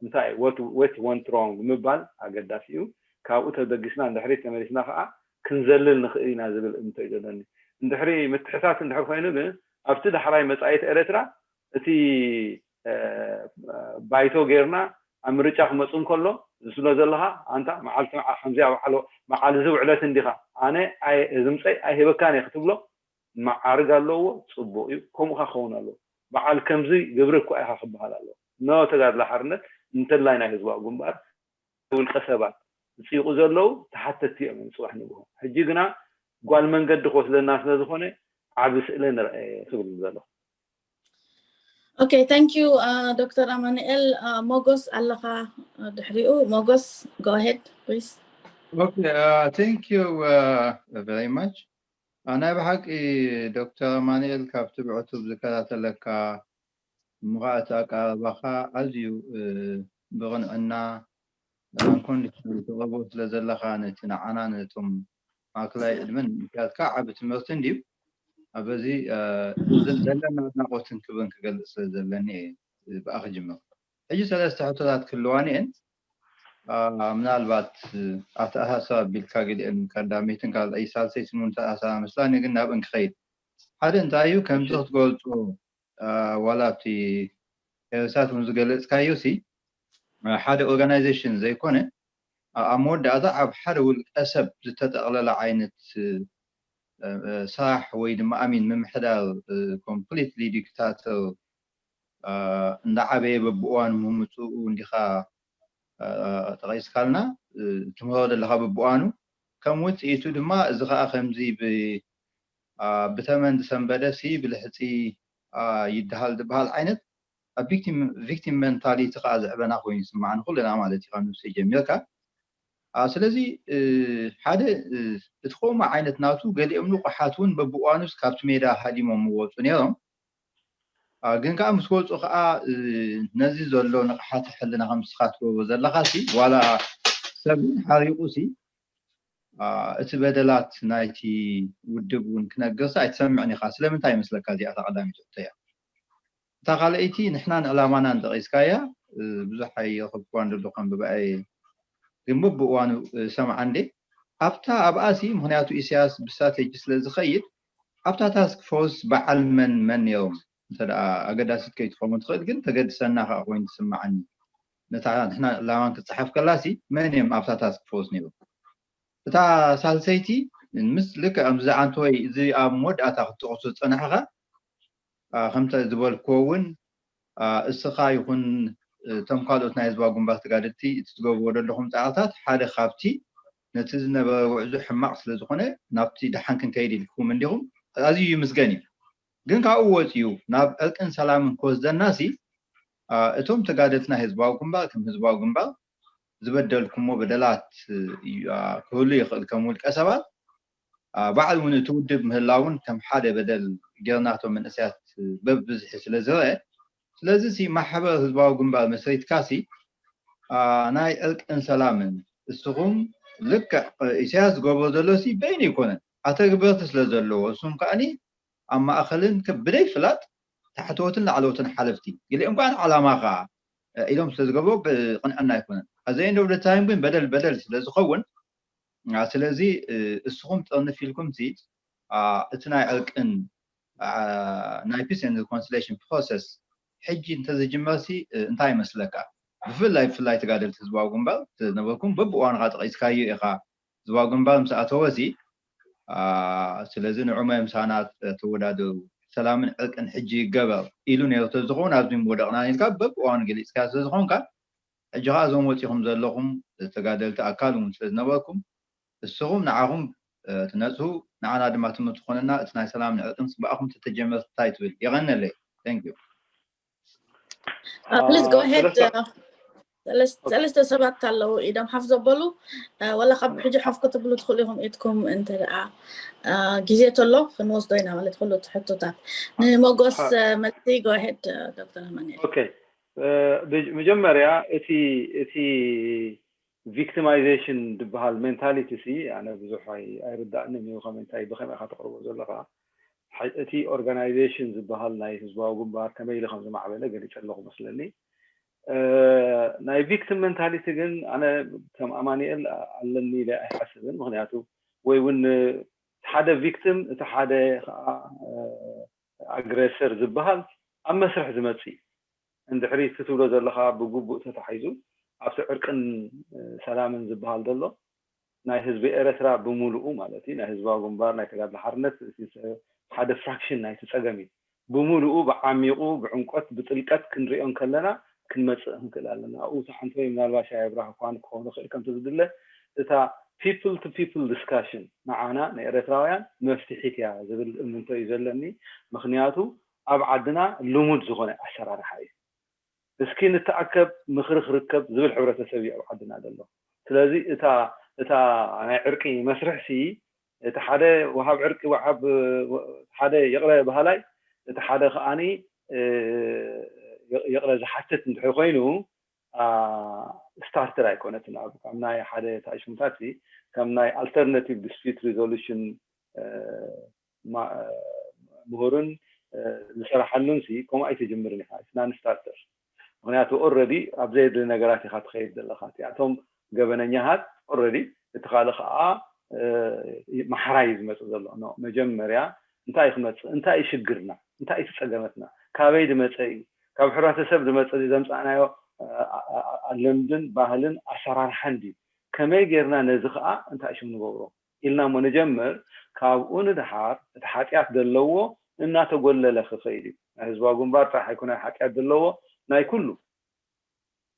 እንታይ what went wrong ምባል ኣገዳሲ እዩ። ካብኡ ተበጊስና እንድሕሪት ተመሊስና ከዓ ክንዘልል ንኽእል ኢና ዝብል እምቶ እዩ ዘለኒ። እንድሕሪ ምትሕታት እንድሕር ኮይኑ ግን ኣብቲ ዳሕራይ መፃኢት ኤረትራ እቲ ባይቶ ጌርና ኣብ ምርጫ ክመፁ እንከሎ ዝስሎ ዘለኻ ኣንታ መዓልቲ ከምዚኣ በዓል እዚ ውዕለት እንዲኻ ኣነ ዝምፀይ ኣይህበካን እየ ክትብሎ መዓርግ ኣለዎ። ፅቡቅ እዩ። ከምኡ ከዓ ክኸውን ኣለዎ። በዓል ከምዚ ግብሪ እኳ ኢኻ ክበሃል ኣለዎ። ኖ ተጋድሎ ሓርነት እንተላይ ናይ ህዝባዊ ግንባር ውልቀ ሰባት ዝፅይቁ ዘለዉ ተሓተቲ እዮም ጽባሕ ንግሆ። ሕጂ ግና ጓል መንገዲ ክወስደና ስለ ዝኾነ ዓቢ ስእለ ንርአ ክብል ዘለኹ። Okay, thank you, uh, Doctor Amanuel. Uh, ሞጎስ ኣለኻ ድሕሪኡ። ሞጎስ, go ahead, please. Okay, uh, thank you uh, very much. ናይ ብሓቂ ዶክተር ኣማኑኤል ካብቲ ብዕቱብ ዝከታተለካ እሞ ከዓ እቲ ኣቀራርባኻ ኣዝዩ ብቕንዕና unconditional ተቕርቦ ስለ ዘለኻ ነቲ ንዓና ነቶም ማእከላይ ዕድመን ምክያትካ ዓቢ ትምህርቲ እንድዩ። በዚ ዘለና ኣድናቖትን ክብርን ክገልፅ ስለ ዘለኒ እየ ብኣ ክጅምር። ሕጂ ሰለስተ ሕቶታት ክህልዋኒ እየን። ምናልባት ኣተኣሳስባ ኣቢልካ ገሊአን ቀዳመይትን ካልኣይ ሳልሰይትን እውን ተኣሳስባ መስላኒ፣ ግን ናብእን ክኸይድ ሓደ እንታይ እዩ ከምዚ ክትገልፆ ዋላ ኣብቲ ኤርሳት እውን ዝገለፅካዮ ሲ ሓደ organization ዘይኮነ ኣብ መወዳእታ ኣብ ሓደ ውልቀ ሰብ ዝተጠቕለለ ዓይነት ስራሕ ወይ ድማ ኣሚን ምምሕዳር completely dictator እንዳዓበየ በብእዋኑ ምህምፅኡ እንዲኻ ጠቒስካልና ትምህሮ ዘለኻ በብእዋኑ ከም ውፅኢቱ ድማ እዚ ከዓ ከምዚ ብተመን ዝሰንበደ ሲ ብልሕፂ ይደሃል ዝበሃል ዓይነት ኣብ victim mentality ከዓ ዝዕበና ኮይኑ ይስማዕ ንኩልና ማለት እዩ ካብ ነብሰይ ጀሚርካ ስለዚ ሓደ እቲ ከምኡ ዓይነት ናቱ ገሊኦም ንቑሓት እውን በብእዋኑስ ካብቲ ሜዳ ሃዲሞም ይወፁ ነይሮም ግን ከዓ ምስ ወፁ ከዓ ነዚ ዘሎ ንቕሓት ሕልና ከም ንስኻ ትገብሮ ዘለኻ ሲ ዋላ ሰብ ሓሪቑ ሲ እቲ በደላት ናይቲ ውድብ እውን ክነግርሲ ኣይትሰምዕን ኢኻ ስለምንታይ ይመስለካ እዚኣታ ቀዳሚት ሕቶ እያ እታ ካልኣይቲ ንሕናን ዕላማናን ጠቒስካያ ብዙሕ ኣይረኸብክዋን ዘሎ ከንብባ እየ ግን በብእዋኑ ሰምዓ እንዴ ኣብታ ኣብኣሲ ምክንያቱ ኢሳያስ ብስትራቴጂ ስለ ዝኸይድ ኣብታ task force በዓል መን መን ነይሮም እንተ ኣገዳሲት ከይትኸውን ትኽእል ግን ተገድሰና ከዓ ኮይኑ ትስምዓኒ ነታ ንሕና ዕላማን ክትፅሓፍ ከላሲ መን እዮም ኣብታ task force ነይሮም እታ ሳልሰይቲ ምስ ልክዕ ከምዚ ኣንተወይ እዚ ኣብ መወዳእታ ክትጠቕሶ ዝፀናሕኻ ከምተ ዝበልክዎ እውን እስኻ ይኹን እቶም ካልኦት ናይ ህዝባዊ ግንባር ተጋደልቲ እቲ ትገብርዎ ዘለኹም ፃዕርታት ሓደ ካብቲ ነቲ ዝነበረ ውዕዙ ሕማቕ ስለ ዝኾነ ናብቲ ደሓን ክንከይድ ኢልኩም እንዲኹም ኣዝዩ ይምስገን እዩ ግን ካብኡ ወፂኡ ናብ ዕርቅን ሰላምን ክወስደና ሲ እቶም ተጋደልቲ ናይ ህዝባዊ ግንባር ከም ህዝባዊ ግንባር ዝበደልኩሞ በደላት ክህሉ ይኽእል ከም ውልቀ ሰባት ባዕሉ እውን እቲ ውድብ ምህላውን ከም ሓደ በደል ጌርናቶም መንእሰያት በብዝሒ ስለ ዝረአ ስለዚ ሲ ማሕበር ህዝባዊ ግንባር መስሪትካ ሲ ናይ ዕርቅን ሰላምን እስኹም ልክዕ ኢሳያስ ዝገብሮ ዘሎ ሲ በይኑ ይኮነን ኣተግበርቲ ስለ ዘለዎ እሱም ከዓኒ ኣብ ማእኸልን ከ- ብደይ ፍላጥ ታሕተዎትን ላዕለዎትን ሓለፍቲ ገሊኦም ከዓ ንዓላማ ከዓ ኢሎም ስለ ዝገብሩ ብቕንዕና ኣይኮነን። ኣዘ end of the time ግን በደል በደል ስለ ዝኸውን ስለዚ እስኹም ጠርንፍ ኢልኩም እቲ ናይ ዕርቅን ናይ peace and reconciliation process ሕጂ እንተዝጅመርሲ እንታይ ይመስለካ? ብፍላይ ብፍላይ ተጋደልቲ ህዝባዊ ግንባር ዝነበርኩም በብእዋንካ ጠቒስካዮ ኢኻ። ህዝባዊ ግንባር ምስ ኣተወ እዚ ስለዚ ንዑመ ምሳና ተወዳደሩ፣ ሰላምን ዕርቅን ሕጂ ይገበር ኢሉ ነይሩ ተዝኸውን ኣብዚ ምወደቕና ኢልካ በብእዋኑ ገሊፅካ ስለዝኾንካ ሕጂ ከዓ እዞም ወፂኹም ዘለኹም ተጋደልቲ ኣካል እውን ስለዝነበርኩም እስኹም ንዓኹም ትነፅሁ ንዓና ድማ ትምህርቲ ትኾነና። እቲ ናይ ሰላምን ዕርቅን ፅባእኹም ተተጀመር እንታይ ትብል? የቐነለይ። Thank you. ሰለስተ ሰባት ኣለዉ ኢዶም ሓፍ ዘበሉ። ወላ ካብ ሕጂ ሓፍ ክትብሉ ትኽእሉ ኢኹም ኢድኩም እንተ ደኣ ግዜ ተሎ ክንወስዶ ኢና ማለት ኩሉ ሕቶታት ንመጎስ መልሲ። Go ahead ዶክተር ኣማኑኤል። መጀመርያ እቲ እቲ victimization ዝበሃል mentality ሲ ኣነ ብዙሕ ኣይርዳእንን እዩ። ከመይ እንታይ ብኸመይ ኢኻ ተቕርቦ ዘለኻ? እቲ organization ዝበሃል ናይ ህዝባዊ ግንባር ከመይ ኢሉ ከም ዝማዕበለ ገሊፀ ኣለኹ መስለኒ። ናይ victim mentality ግን ኣነ ከም ኣማኒኤል ኣለኒ ኢለ ኣይሓስብን። ምክንያቱ ወይ እውን ሓደ victim እቲ ሓደ ከዓ aggressor ዝበሃል ኣብ መስርሕ ዝመፅእ እዩ። እንድሕሪ እቲ ትብሎ ዘለካ ብግቡእ ተታሒዙ ኣብቲ ዕርቅን ሰላምን ዝበሃል ዘሎ ናይ ህዝቢ ኤረትራ ብምሉኡ ማለት እዩ ናይ ህዝባዊ ግንባር ናይ ተጋድሎ ሓርነት ሓደ fraction ናይቲ ጸገም እዩ። ብምሉኡ ብዓሚቑ ብዕምቆት ብጥልቀት ክንሪኦ እንከለና ክንመጽእ ክንክእል ኣለና። ኣብኡ ተሓንቶ ምናልባሽ ኣየብራህ እኳ ክኸውን ይኽእል ከምቲ ዝድለ እታ people to people discussion ንዓና ንኤረትራውያን መፍትሒት እያ ዝብል እምንቶ እዩ ዘለኒ። ምክንያቱ ኣብ ዓድና ልሙድ ዝኾነ ኣሰራርሓ እዩ። እስኪ ንተኣከብ ምኽሪ ክርከብ ዝብል ሕብረተሰብ እዩ ኣብ ዓድና ዘሎ። ስለዚ እታ እታ ናይ ዕርቂ መስርሕ ሲ እቲ ሓደ ወሃብ ዕርቂ ወሃብ ሓደ ይቕረ በሃላይ እቲ ሓደ ከዓኒ ይቕረ ዝሓትት እንድሕር ኮይኑ starter ኣይኮነትን። ኣብ ከም ናይ ሓደ ታሽሙታት ሲ ከም ናይ alternative dispute resolution ምሁርን ዝሰራሓሉን ሲ ከምኡ ኣይትጅምርን ኢኻ። It's non starter። ምክንያቱ already ኣብ ዘየድሊ ነገራት ኢኻ ትኸይድ ዘለኻ። እቲኣቶም ገበነኛታት already እቲ ካልእ ከዓ ማሕራይ እዩ ዝመፅእ ዘሎ። መጀመርያ እንታይ ክመፅእ እንታይ እዩ ሽግርና እንታይ እዩ ፀገመትና ካበይ ዝመፀ እዩ ካብ ሕብረተሰብ ዝመፀ ዘምፃእናዮ ልምድን ባህልን ኣሰራርሓን ድዩ ከመይ ጌርና ነዚ ከዓ እንታይ ሽም ንገብሮ ኢልና እሞ ንጀምር። ካብኡ ንድሓር እቲ ሓጢኣት ዘለዎ እናተጎለለ ክኸይድ እዩ። ናይ ህዝባዊ ግንባር ጥራሕ ኣይኮነ ሓጢኣት ዘለዎ ናይ ኩሉ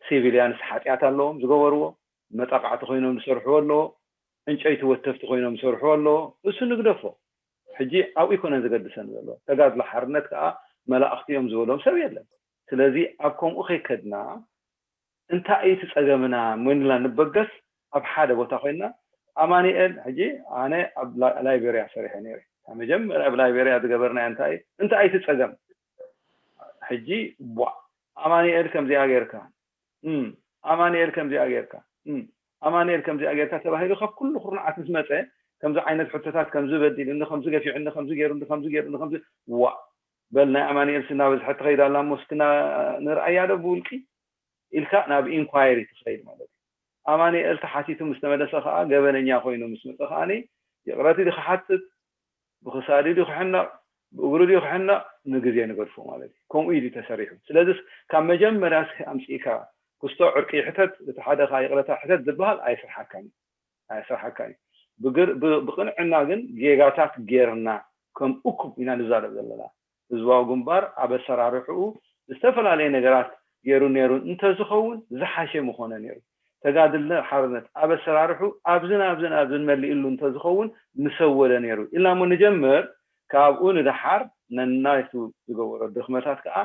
civilians ሓጢኣት ኣለዎም ዝገበርዎ፣ መጣቃዕቲ ኮይኖም ዝሰርሕዎ ኣለዎ፣ ዕንጨይቲ ወተፍቲ ኮይኖም ዝሰርሕዎ ኣለዎ። እሱ ንግደፎ። ሕጂ ኣብኡ ኣይኮነን ዘገድሰን ዘሎ። ተጋድሎ ሓርነት ከዓ መላእኽቲ እዮም ዝበሎም ሰብ የለን። ስለዚ ኣብ ከምኡ ከይከድና እንታይ እዩ እቲ ፀገምና ኮይንና ንበገስ ኣብ ሓደ ቦታ ኮይንና ኣማኒኤል ሕጂ ኣነ ኣብ ላይቤርያ ሰሪሐ ነይረ። መጀመርያ ኣብ ላይቤርያ ዝገበርናዮ እንታይ እንታይ እቲ ፀገም ሕጂ ቧ ኣማኒኤል ከምዚኣ ጌርካ ኣማኒኤል ከምዚኣ ጌርካ ኣማኒኤል ከምዚኣ ጌርካ ተባሂሉ ካብ ኩሉ ኩርናዓት ምስ መፀ ከምዚ ዓይነት ሕቶታት ከምዚ በዲሉኒ ከምዚ ገፊዑኒ ከምዚ ገይሩኒ ከምዚ ገይሩኒ ከምዚ ዋ በል ናይ ኣማኒኤል ስናበዝሐ ትኸይድ ኣላ እሞ እስክና ንርኣያ ዶ ብውልቂ ኢልካ ናብ ኢንኳይሪ ትኸይድ ማለት እዩ። ኣማኒኤል ተሓቲቱ ምስ ተመለሰ ከዓ ገበነኛ ኮይኑ ምስ መፀ ከዓኒ ይቕረቲ ድዩ ክሓትት ብክሳዲ ድዩ ክሕነቕ ብእግሩ ድዩ ክሕነቕ ንግዜ ንገድፎ ማለት እዩ። ከምኡ እዩ ተሰሪሑ። ስለዚስ ካብ መጀመርያ እስኪ ኣምፂእካ ክስቶ ዕርቂ ይሕተት እቲ ሓደ ከዓ ይቕረታ ሕተት ዝበሃል ኣይስርሓካን እዩ ኣይስርሓካን እዩ። ብቅንዕና ግን ጌጋታት ጌርና ከም እኩብ ኢና ንዛረብ ዘለና። ህዝባዊ ግንባር ኣብ ኣሰራርሕኡ ዝተፈላለየ ነገራት ገይሩ ነይሩ እንተዝኸውን ዝሓሸ ምኾነ ነይሩ። ተጋድልነ ሓርነት ኣብ ኣሰራርሑ ኣብዝን ኣብዝን ኣብዝን መሊእሉ እንተዝኸውን ምሰወደ ነይሩ ኢልና እሞ ንጀምር። ካብኡ ንደሓር ነናይቱ ዝገበሮ ድኽመታት ከዓ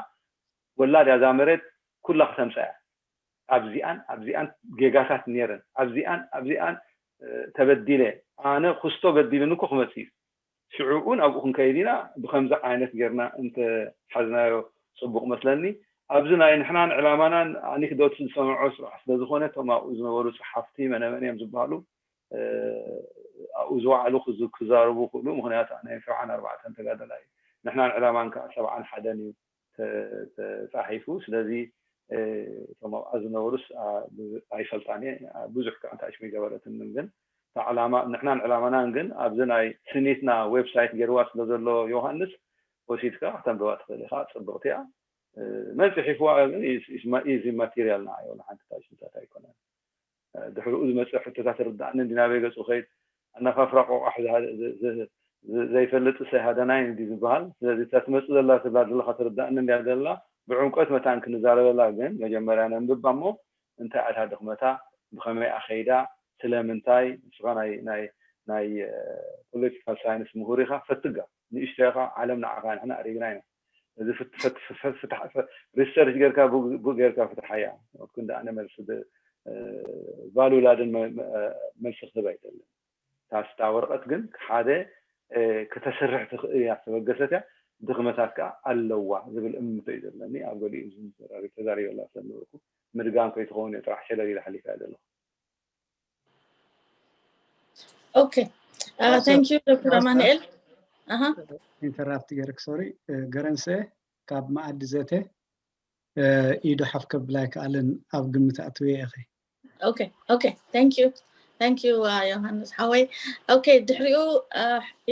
ወላድ ያዛ መሬት ኩላ ክተምፀያ ኣብዚኣን ኣብዚኣን ጌጋታት ነይረን ኣብዚኣን ኣብዚኣን ተበዲለ ኣነ ክስቶ በዲሉኒ እኮ ክመፅእ እዩ። ሽዑ እውን ኣብኡ ክንከይድ ኢና። ብከምዚ ዓይነት ጌርና እንተሓዝናዮ ፅቡቕ መስለኒ። ኣብዚ ናይ ንሕናን ዕላማናን ኣኒክዶት ዝሰምዖ ስራሕ ስለዝኾነ እቶም ኣብኡ ዝነበሩ ፀሓፍቲ መነመን እዮም ዝበሃሉ ኣብኡ ዝወዓሉ ክዛረቡ ክእሉ። ምክንያቱ ኣነ ሰብዓን ኣርባዕተን ተጋደላይ እዩ። ንሕናን ዕላማን ከዓ ሰብዓን ሓደን እዩ ተፃሒፉ። ስለዚ እቶም ኣብኣ ዝነበሩስ ኣይፈልጣን እየ። ብዙሕ ከዓ እንታይ ሽሙ ይገበረትንን ግን ዕላማ ንሕናን ዕላማናን ግን ኣብዚ ናይ ስኒትና ዌብሳይት ገይርዋ ስለ ዘሎ ዮሃንስ ወሲድካ ክተንብባ ትኽእል ኢኻ። ፅብቕቲ እያ። መን ፅሒፍዋ ግን ኢዚ ማቴሪያል ንዓይ ወላ ሓንቲ ታሽምታት ኣይኮነን። ድሕሪኡ ዝመፅእ ሕቶታት ርዳእኒ እንዲ ናበይ ገፁ ከይድ ኣናፋፍራ ቆቋሕ ዘይፈልጥ ሰይ ሃደናይ እንዲ ዝበሃል። ስለዚ እታ ትመፅእ ዘላ ትብላ ዘለካ ትርዳእኒ እንዲያ ዘላ ብዕምቆት መታን ክንዛረበላ ግን መጀመርያ ነንብባ እሞ እንታይ ኣታ ድኽመታ ብኸመይ ኣኸይዳ ስለምንታይ ንስኻ ናይ ናይ ናይ ፖለቲካል ሳይንስ ምሁር ኢኻ ፈትጋ ንእሽቶ ኢኻ ዓለም ንዓኻ ንሕና ኣሪግና ኢና እዚ ሪሰርች ጌርካ ጌርካ ፍትሓያ ክንዲ ኣነ መልሲ ቫሉላድን መልሲ ክህብ ኣይደለን። ታስታ ወረቐት ግን ሓደ ከተስርሕ ትኽእል እያ ተበገሰት እያ ድኽመታት ከዓ ኣለዋ ዝብል እምቶ እዩ ዘለኒ። ኣብ ገሊኡ ተዛሪበላ ስለነበርኩ ምድጋም ከይትኸውን እየ ጥራሕ ሸለል ኢለ ሓሊፈ እያ ዘለኹ። Okay. Uh, thank you, Doctor Amanuel. Uh-huh. ኢንተራፕት ገርክ ሶሪ ገረንሰ ካብ መኣዲ ዘተ ኢዱ ሓፍ ከብላ ይከኣልን ኣብ ግምት ኣትውየ ኢኺ። Okay, okay. Thank you. Thank you, uh, ዮሃንስ ሓወይ። Okay, ድሕሪኡ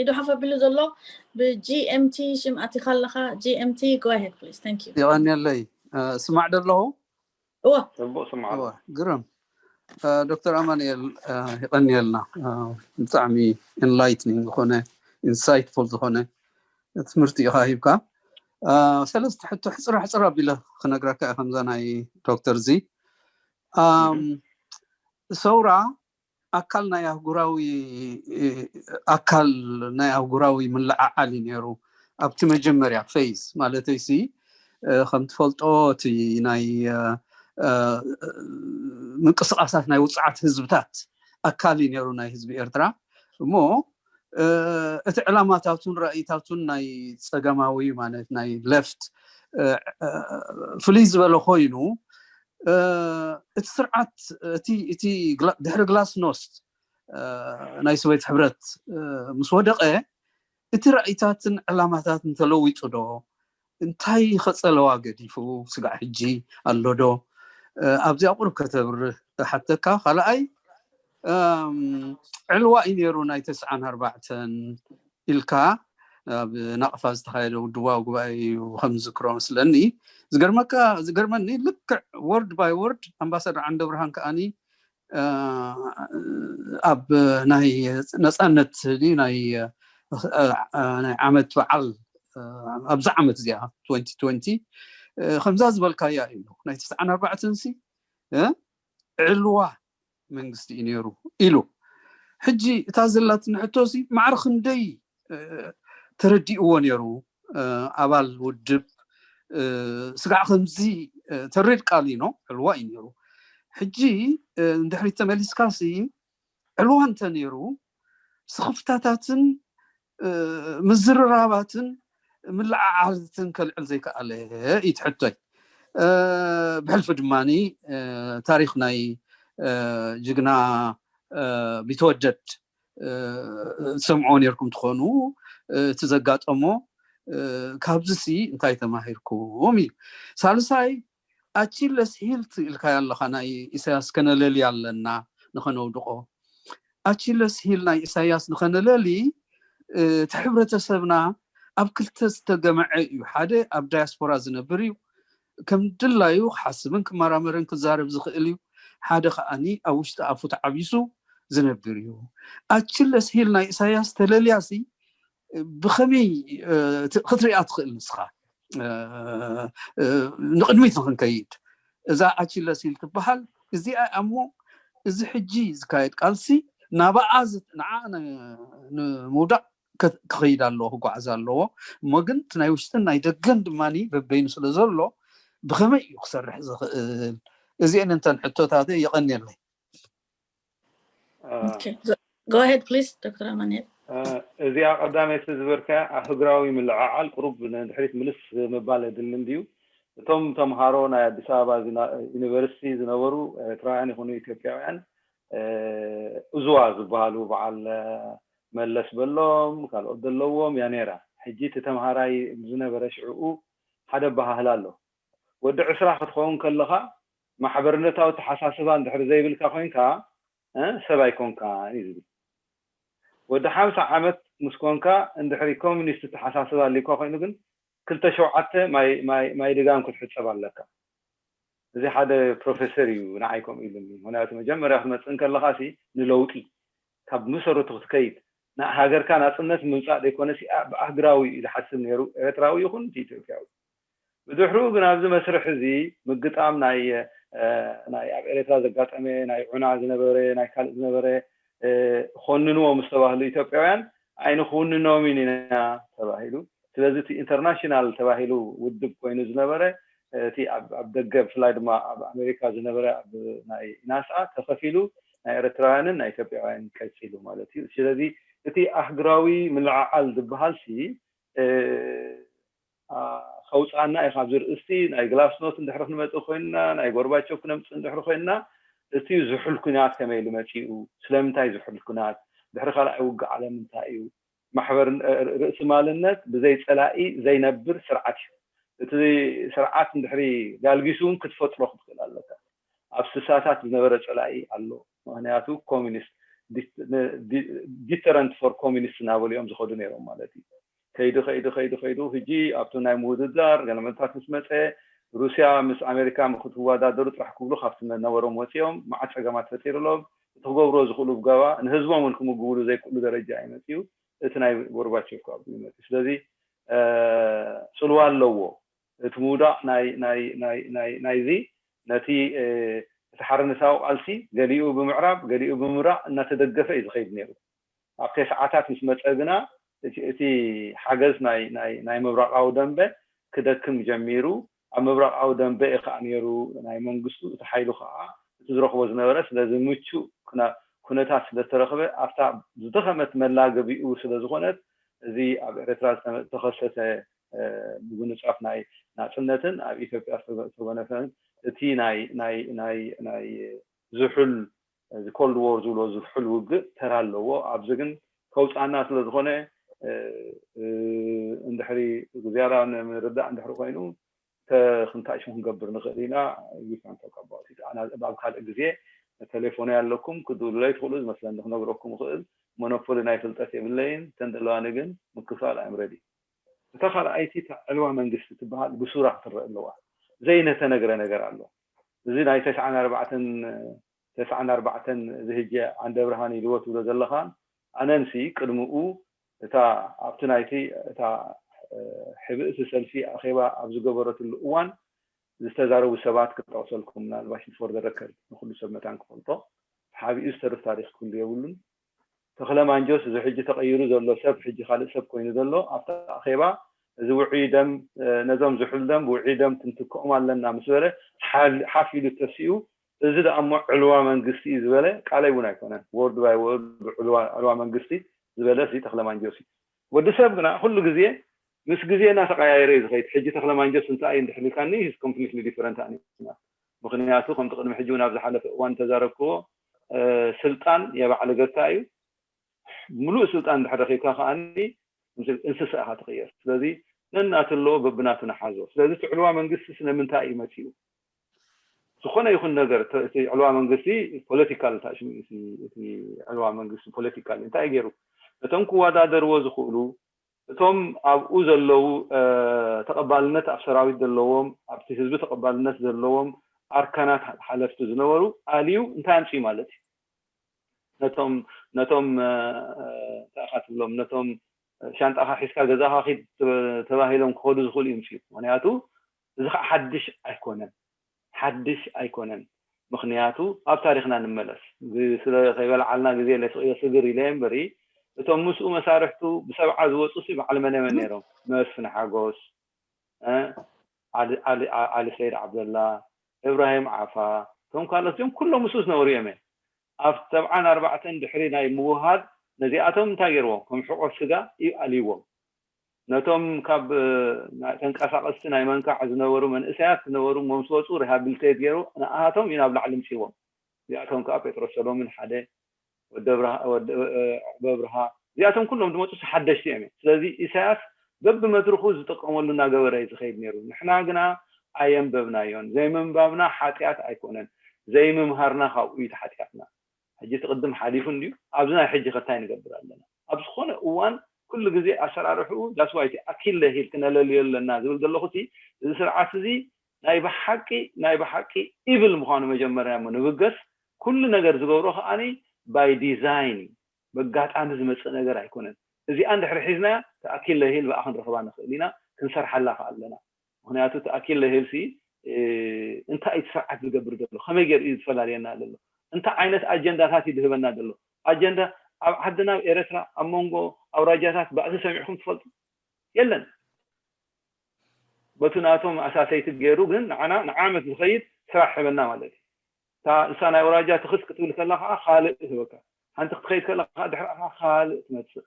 ኢዱ ሓፍ ኣቢሉ ዘሎ ብ G M T ሽም ኣቲኻ ኣለኻ። G M T, go ahead, please. Thank you. የቐንየለይ። ስማዕ ዶ ኣለኹ? እወ። ጽቡቕ ስማዕ ኣሎ። ግርም። ዶክተር ኣማኑኤል፣ የቐንየልና። ብጣዕሚ ኢንላይትኒንግ ዝኾነ፣ ኢንሳይትፉል ዝኾነ ትምህርቲ ኢኻ ሂብካ። ሰለስተ ሕቶ ሕፅራ ሕፅር ኣቢለ ክነግረካ እየ ከምዛ ናይ ዶክተር እዚ። ሰውራ ኣካል ናይ ኣህጉራዊ ኣካል ናይ ኣህጉራዊ ምልዓዓል እዩ ነይሩ ኣብቲ መጀመርያ ፌዝ። ማለተይ ሲ ከም ትፈልጦ እቲ ናይ ምንቅስቃሳት ናይ ውፅዓት ህዝብታት ኣካል እዩ ነይሩ ናይ ህዝቢ ኤርትራ። እሞ እቲ ዕላማታቱን ራእይታቱን ናይ ፀገማዊ ማለት ናይ ሌፍት ፍልይ ዝበለ ኮይኑ እቲ ስርዓት እቲ ድሕሪ ግላስኖስት ናይ ሶቬት ሕብረት ምስ ወደቐ እቲ ራእይታትን ዕላማታትን ተለዊጡ ዶ እንታይ ከፀለዋ ገዲፉ ስጋዕ ሕጂ ኣሎ ዶ ኣብዚኣ ቁሩብ ከተብርህ ሓተካ ካልኣይ ዕልዋ እዩ ነይሩ ናይ ተስዓን ኣርባዕተን ኢልካ ኣብ ናቕፋ ዝተኻየደ ውድባዊ ጉባኤ እዩ ከም ዝዝክሮ መስለኒ ዝገርመካ ዝገርመኒ ልክዕ ወርድ ባይ ወርድ ኣምባሳደር ዓንደብርሃን ከዓኒ ኣብ ናይ ነፃነት ናይ ናይ ዓመት በዓል ኣብዛ ዓመት እዚኣ twenty twenty ከምዛ ዝበልካያ እዩ ናይ ተስዓን ኣርባዕተን ሲ ዕልዋ መንግስቲ እዩ ነይሩ ኢሉ ሕጂ እታ ዘላትኒ ሕቶ ሲ ማዕረ ክንደይ ተረዲእዎ ነይሩ ኣባል ውድብ ስጋዕ ከምዚ ተሪር ቃል ኢኖ ዕልዋ እዩ ነይሩ ሕጂ እንድሕሪት ተመሊስካ ሲ ዕልዋ እንተ ነይሩ ስኽፍታታትን ምዝርራባትን ምልዓዓልትን ከልዕል ዘይከኣለ እዩ ትሕቶይ ብሕልፊ ድማ ታሪክ ናይ ጅግና ቢተወደድ ትሰምዕዎ ነርኩም ትኾኑ እቲ ዘጋጠሞ ካብዚ ሲ እንታይ ተማሂርኩም እዩ ሳልሳይ ኣቺለስ ሂል ትኢልካዮ ኣለካ ናይ ኢሳያስ ከነለሊ ኣለና ንኸነውድቆ ኣቺለስ ሂል ናይ ኢሳያስ ንኸነለሊ እቲ ሕብረተሰብና ኣብ ክልተ ዝተገመዐ እዩ ሓደ ኣብ ዳያስፖራ ዝነብር እዩ ከም ድላዩ ክሓስብን ክመራመርን ክዛረብ ዝኽእል እዩ ሓደ ከዓኒ ኣብ ውሽጢ ኣፉ ተዓቢሱ ዝነብር እዩ ኣቺለስ ሂል ናይ ኢሳያስ ተለልያሲ ብኸመይ ክትሪኣ ትኽእል ንስኻ ንቕድሚት ንክንከይድ እዛ ኣቺለስ ሂል ትበሃል እዚኣ እሞ እዚ ሕጂ ዝካየድ ቃልሲ ናብኣ ንዓ ንምውዳቕ ክኸይድ ኣለዎ ክጓዓዝ ኣለዎ እሞ ግን እቲ ናይ ውሽጥን ናይ ደገን ድማ በበይኑ ስለ ዘሎ ብኸመይ እዩ ክሰርሕ ዝኽእል እዚአን እንተን ሕቶታት የቐንየለይ Go ahead, please, Doctor Amanuel. እዚኣ ቀዳመይቲ ዝበልካያ ኣህግራዊ ምልዕዓል ቁሩብ ንድሕሪት ምልስ ምባል የድሊ እንድዩ። እቶም ተምሃሮ ናይ ኣዲስ ኣበባ ዩኒቨርሲቲ ዝነበሩ ኤርትራውያን ይኹኑ ኢትዮጵያውያን እዝዋ ዝበሃሉ በዓል መለስ በሎም ካልኦት ዘለዎም እያ ነይራ። ሕጂ እቲ ተምሃራይ ዝነበረ ሽዕኡ ሓደ ኣበሃህላ ኣሎ። ወዲ ዕስራ ክትኸውን ከለኻ ማሕበርነታዊ ተሓሳስባ እንድሕር ዘይብልካ ኮይንካ ሰብ ኣይኮንካን እዩ ዝብል። ወዲ ሓምሳ ዓመት ምስ ኮንካ እንድሕሪ ኮሚኒስት ተሓሳስባ ኣልዩካ ኮይኑ ግን ክልተ ሸውዓተ ማይ ድጋም ክትሕፀብ ኣለካ። እዚ ሓደ ፕሮፌሰር እዩ ንዓይ ከምኡ ኢሉኒ። ምክንያቱ መጀመርያ ክትመፅእ እንከለካ ሲ ንለውጢ ካብ መሰረቱ ክትከይድ ሃገርካ ናፅነት ምምፃእ ዘይኮነ ሲ ብኣህግራዊ እዩ ዝሓስብ ነይሩ ኤርትራዊ ይኹን ኢትዮጵያዊ። ብድሕሩ ግን ኣብዚ መስርሕ እዚ ምግጣም ናይ ናይ ኣብ ኤርትራ ዘጋጠመ ናይ ዑና ዝነበረ ናይ ካልእ ዝነበረ ኮንንዎ ምስ ተባህሉ ኢትዮጵያውያን ኣይንክውንኖምን ኢና ተባሂሉ። ስለዚ እቲ ኢንተርናሽናል ተባሂሉ ውድብ ኮይኑ ዝነበረ እቲ ኣብ ደገ ብፍላይ ድማ ኣብ ኣሜሪካ ዝነበረ ኣብ ናይ ናሳ ተኸፊሉ ናይ ኤርትራውያንን ናይ ኢትዮጵያውያንን ቀፂሉ ማለት እዩ። ስለዚ እቲ ኣህግራዊ ምልዕዓል ዝበሃል ሲ ከውፃና እዩ ካብዚ ርእስቲ። ናይ ግላስኖት እንድሕሪ ክንመፅእ ኮይንና ናይ ጎርባቸው ክነምፅእ እንድሕሪ ኮይንና እቲ ዝሑል ኩናት ከመይ ኢሉ መፂኡ? ስለምንታይ ዝሑል ኩናት? ድሕሪ ካልኣይ ውግእ ዓለም እንታይ እዩ? ማሕበር ርእሲ ማልነት ብዘይ ፀላኢ ዘይነብር ስርዓት እዩ። እቲ ስርዓት እንድሕሪ ጋልጊሱ እውን ክትፈጥሮ ክትክእል ኣለካ። ኣብ ስሳታት ዝነበረ ፀላኢ ኣሎ። ምክንያቱ ኮሚኒስት ዲተረንት ፎር ኮሚኒስት እናበሉ እዮም ዝኸዱ ነይሮም ማለት እዩ። ከይዱ ከይዱ ከይዱ ከይዱ ሕጂ ኣብቲ ናይ ምውድዳር ገለመታት ምስ መፀ ሩስያ ምስ ኣሜሪካ ክትወዳደሩ ጥራሕ ክብሉ ካብቲ ነበሮም ወፂኦም መዓት ፀገማት ፈጢርሎም እቲ ክገብርዎ ዝኽእሉ ብገባ ንህዝቦም እውን ክምግብሉ ዘይክእሉ ደረጃ እዩ መፅኡ። እቲ ናይ ጎርባቸው ካብ ይመፅእ። ስለዚ ፅልዋ ኣለዎ እቲ ምውዳቕ ናይዚ ነቲ እቲ ሓርነታዊ ቃልሲ ገሊኡ ብምዕራብ ገሊኡ ብምብራቕ እናተደገፈ እዩ ዝኸይድ ነይሩ። ኣብ ተስዓታት ምስ መፀ ግና እቲ ሓገዝ ናይ ምብራቓዊ ደንበ ክደክም ጀሚሩ። ኣብ ምብራቓዊ ደንበ እዩ ከዓ ነይሩ ናይ መንግስቱ እቲ ሓይሉ ከዓ እቲ ዝረኽቦ ዝነበረ። ስለዚ ምቹእ ኩነታት ስለዝተረኽበ ኣብታ ዝደኸመት መላገቢኡ ስለዝኾነት እዚ ኣብ ኤርትራ ዝተኸሰተ ምጉንፃፍ ናይ ናፅነትን ኣብ ኢትዮጵያ ዝተጎነፈን እቲ ናይ ዝሑል እዚ ኮልድ ዎር ዝብሎ ዝሑል ውግእ ተራ ኣለዎ። ኣብዚ ግን ከውፃና ስለዝኾነ እንድሕሪ ዝያዳ ንምርዳእ እንድሕሪ ኮይኑ ተክንታይሽን ክንገብር ንኽእል ኢና። ኣብ ካልእ ግዜ ተሌፎነይ ኣለኩም ክድውሉለይ ትኽእሉ ዝመስለኒ ክነግረኩም እኽእል። ሞኖፖሊ ናይ ፍልጠት የብለይን። እተን ዘለዋኒ ግን ምክፋል ኣምረዲ። እታ ካልኣይቲ ዕልዋ መንግስቲ ትበሃል ብሱራ ክትረአ ኣለዋ። ዘይነተነግረ ነገር ኣሎ። እዚ ናይ ተስዓን ኣርባዕተን ተስዓን ኣርባዕተን እዚ ህጂ ዓንደ ብርሃን ኢልዎ ትብሎ ዘለኻን ኣነንሲ ቅድምኡ እታ ኣብቲ ናይቲ እታ ሕብእቲ ሰልፊ ኣኼባ ኣብ ዝገበረትሉ እዋን ዝተዛረቡ ሰባት ክጠቕሰልኩም ምናልባሽ for the record ንኩሉ ሰብ መታን ክፈልጦ ሓቢኡ ዝተርፍ ታሪክ ክህሉ የብሉን። ተኽለ ማንጆስ እዚ ሕጂ ተቐይሩ ዘሎ ሰብ ሕጂ ካልእ ሰብ ኮይኑ ዘሎ ኣብታ ኣኼባ እዚ ውዑይ ደም ነዞም ዝሑል ደም ብውዑይ ደም ክንትክኦም ኣለና ምስ በለ ሓፍ ኢሉ ተሲኡ እዚ ደኣ እሞ ዕልዋ መንግስቲ እዩ ዝበለ ቃለይ እውን ኣይኮነን። ወርድ ባይ ወርድ ዕልዋ መንግስቲ ዝበለ ሲ ተኽለ ማንጆስ እዩ። ወዲ ሰብ ግና ኩሉ ግዜ ምስ ግዜ እናተቀያየረ እዩ ዝኸይድ። ሕጂ ተኽለ ማንጆስ እንታይ እዩ እንድሕር ኢልካኒ is completely different animal። ምክንያቱ ከምቲ ቅድሚ ሕጂ እውን ኣብ ዝሓለፈ እዋን ተዛረብክዎ ስልጣን የባዕል ገታ እዩ። ሙሉእ ስልጣን እንድሕር ረኪብካ ከዓኒ እንስሳ ኢኻ ትቕየር። ስለዚ ነናቱ ኣለዎ በብናቱ ንሓዞ። ስለዚ እቲ ዕልዋ መንግስቲ ስለምንታይ እዩ መፂኡ? ዝኾነ ይኹን ነገር እቲ ዕልዋ መንግስቲ ፖለቲካል ታሽሚ እቲ ዕልዋ መንግስቲ ፖለቲካል እንታይ ገይሩ ነቶም ክወዳደርዎ ዝኽእሉ እቶም ኣብኡ ዘለዉ ተቐባልነት ኣብ ሰራዊት ዘለዎም ኣብቲ ህዝቢ ተቐባልነት ዘለዎም ኣርካናት ሓለፍቲ ዝነበሩ ኣልዩ እንታይ ኣምፅኡ ማለት እዩ? ነቶም ነቶም እንታይ ኢኻ ትብሎም ነቶም ሻንጣኻ ሒዝካ ገዛኻ ኪድ ተባሂሎም ክኸዱ ዝኽእሉ ይምፅኡ። ምክንያቱ እዚ ከዓ ሓድሽ ኣይኮነን፣ ሓድሽ ኣይኮነን። ምክንያቱ ኣብ ታሪክና ንመለስ፣ ስለ ከይበልዓልና ግዜ ስግር ኢለ እምበሪ እቶም ምስኡ መሳርሕቱ ብሰብዓ ዝወፁ ሲ በዓል መነመን ነይሮም? መስፍን ሓጎስ፣ ዓሊ ሰይድ ዓብደላ፣ እብራሂም ዓፋ፣ እቶም ካልኦት እዚኦም ኩሎም ምስኡ ዝነበሩ እዮም። ኣብ ሰብዓን ኣርባዕተን ድሕሪ ናይ ምውሃድ ነዚኣቶም እንታይ ገይርዎም? ከም ሕቆ ስጋ እዩ ኣልይዎም። ነቶም ካብ ተንቀሳቀስቲ ናይ መንካዕ ዝነበሩ መንእሰያት ዝነበሩ ምስ ወፁ ሪሃብሊቴት ገይሩ ንኣሃቶም እዩ ናብ ላዕሊ ምፅዎም። እዚኣቶም ከዓ ጴጥሮስ ሰሎምን ሓደ፣ ወዲ ኣብርሃ ዕቁበ ኣብርሃ፣ እዚኣቶም ኩሎም ዝመፁ ሓደሽቲ እዮም። ስለዚ ኢሳያስ በብመድርኹ ዝጥቀመሉ እናገበረ እዩ ዝኸይድ ነይሩ። ንሕና ግና ኣየንበብናዮን። ዘይምንባብና ሓጢኣት ኣይኮነን፣ ዘይምምሃርና ካብኡ እዩ ሓጢኣትና። ሕጂ እቲ ቅድም ሓሊፉ እንድዩ። ኣብዚ ናይ ሕጂ ከታይ ንገብር ኣለና። ኣብ ዝኾነ እዋን ኩሉ ግዜ ኣሰራርሕኡ that's why እቲ ኣኪለ ሂል ክነለልዮ ኣለና ዝብል ዘለኹ እቲ እዚ ስርዓት እዚ ናይ ብሓቂ ናይ ብሓቂ ኢቭል ምዃኑ መጀመርያ እሞ ንብገስ። ኩሉ ነገር ዝገብሮ ከዓኒ ባይ ዲዛይን እዩ። በጋጣሚ ዝመፅእ ነገር ኣይኮነን። እዚኣ እንድሕሪ ሒዝናያ ተኣኪለ ሂል ብኣ ክንረኽባ ንኽእል ኢና፣ ክንሰርሓላ ከ ኣለና። ምክንያቱ ተኣኪለ ሂልሲ እንታይ እዩ ስርዓት ዝገብር ዘሎ፣ ከመይ ገይሩ እዩ ዝፈላልየና ዘሎ፣ እንታይ ዓይነት ኣጀንዳታት እዩ ዝህበና ዘሎ። ኣጀንዳ ኣብ ዓድና ኣብ ኤረትራ ኣብ መንጎ ኣውራጃታት ባእሲ ሰሚዕኩም ትፈልጡ? የለን። በቱ ናቶም ኣሳሰይቲ ገይሩ ግን ንዓና ንዓመት ዝኸይድ ስራሕ ሂበና ማለት እዩ። እታ ንሳ ናይ ኣውራጃ ትኽስ ክትብል ከላ ከዓ ካልእ ይህበካ። ሓንቲ ክትኸይድ ከላ ከዓ ድሕሪ ከዓ ካልእ ትመፅእ።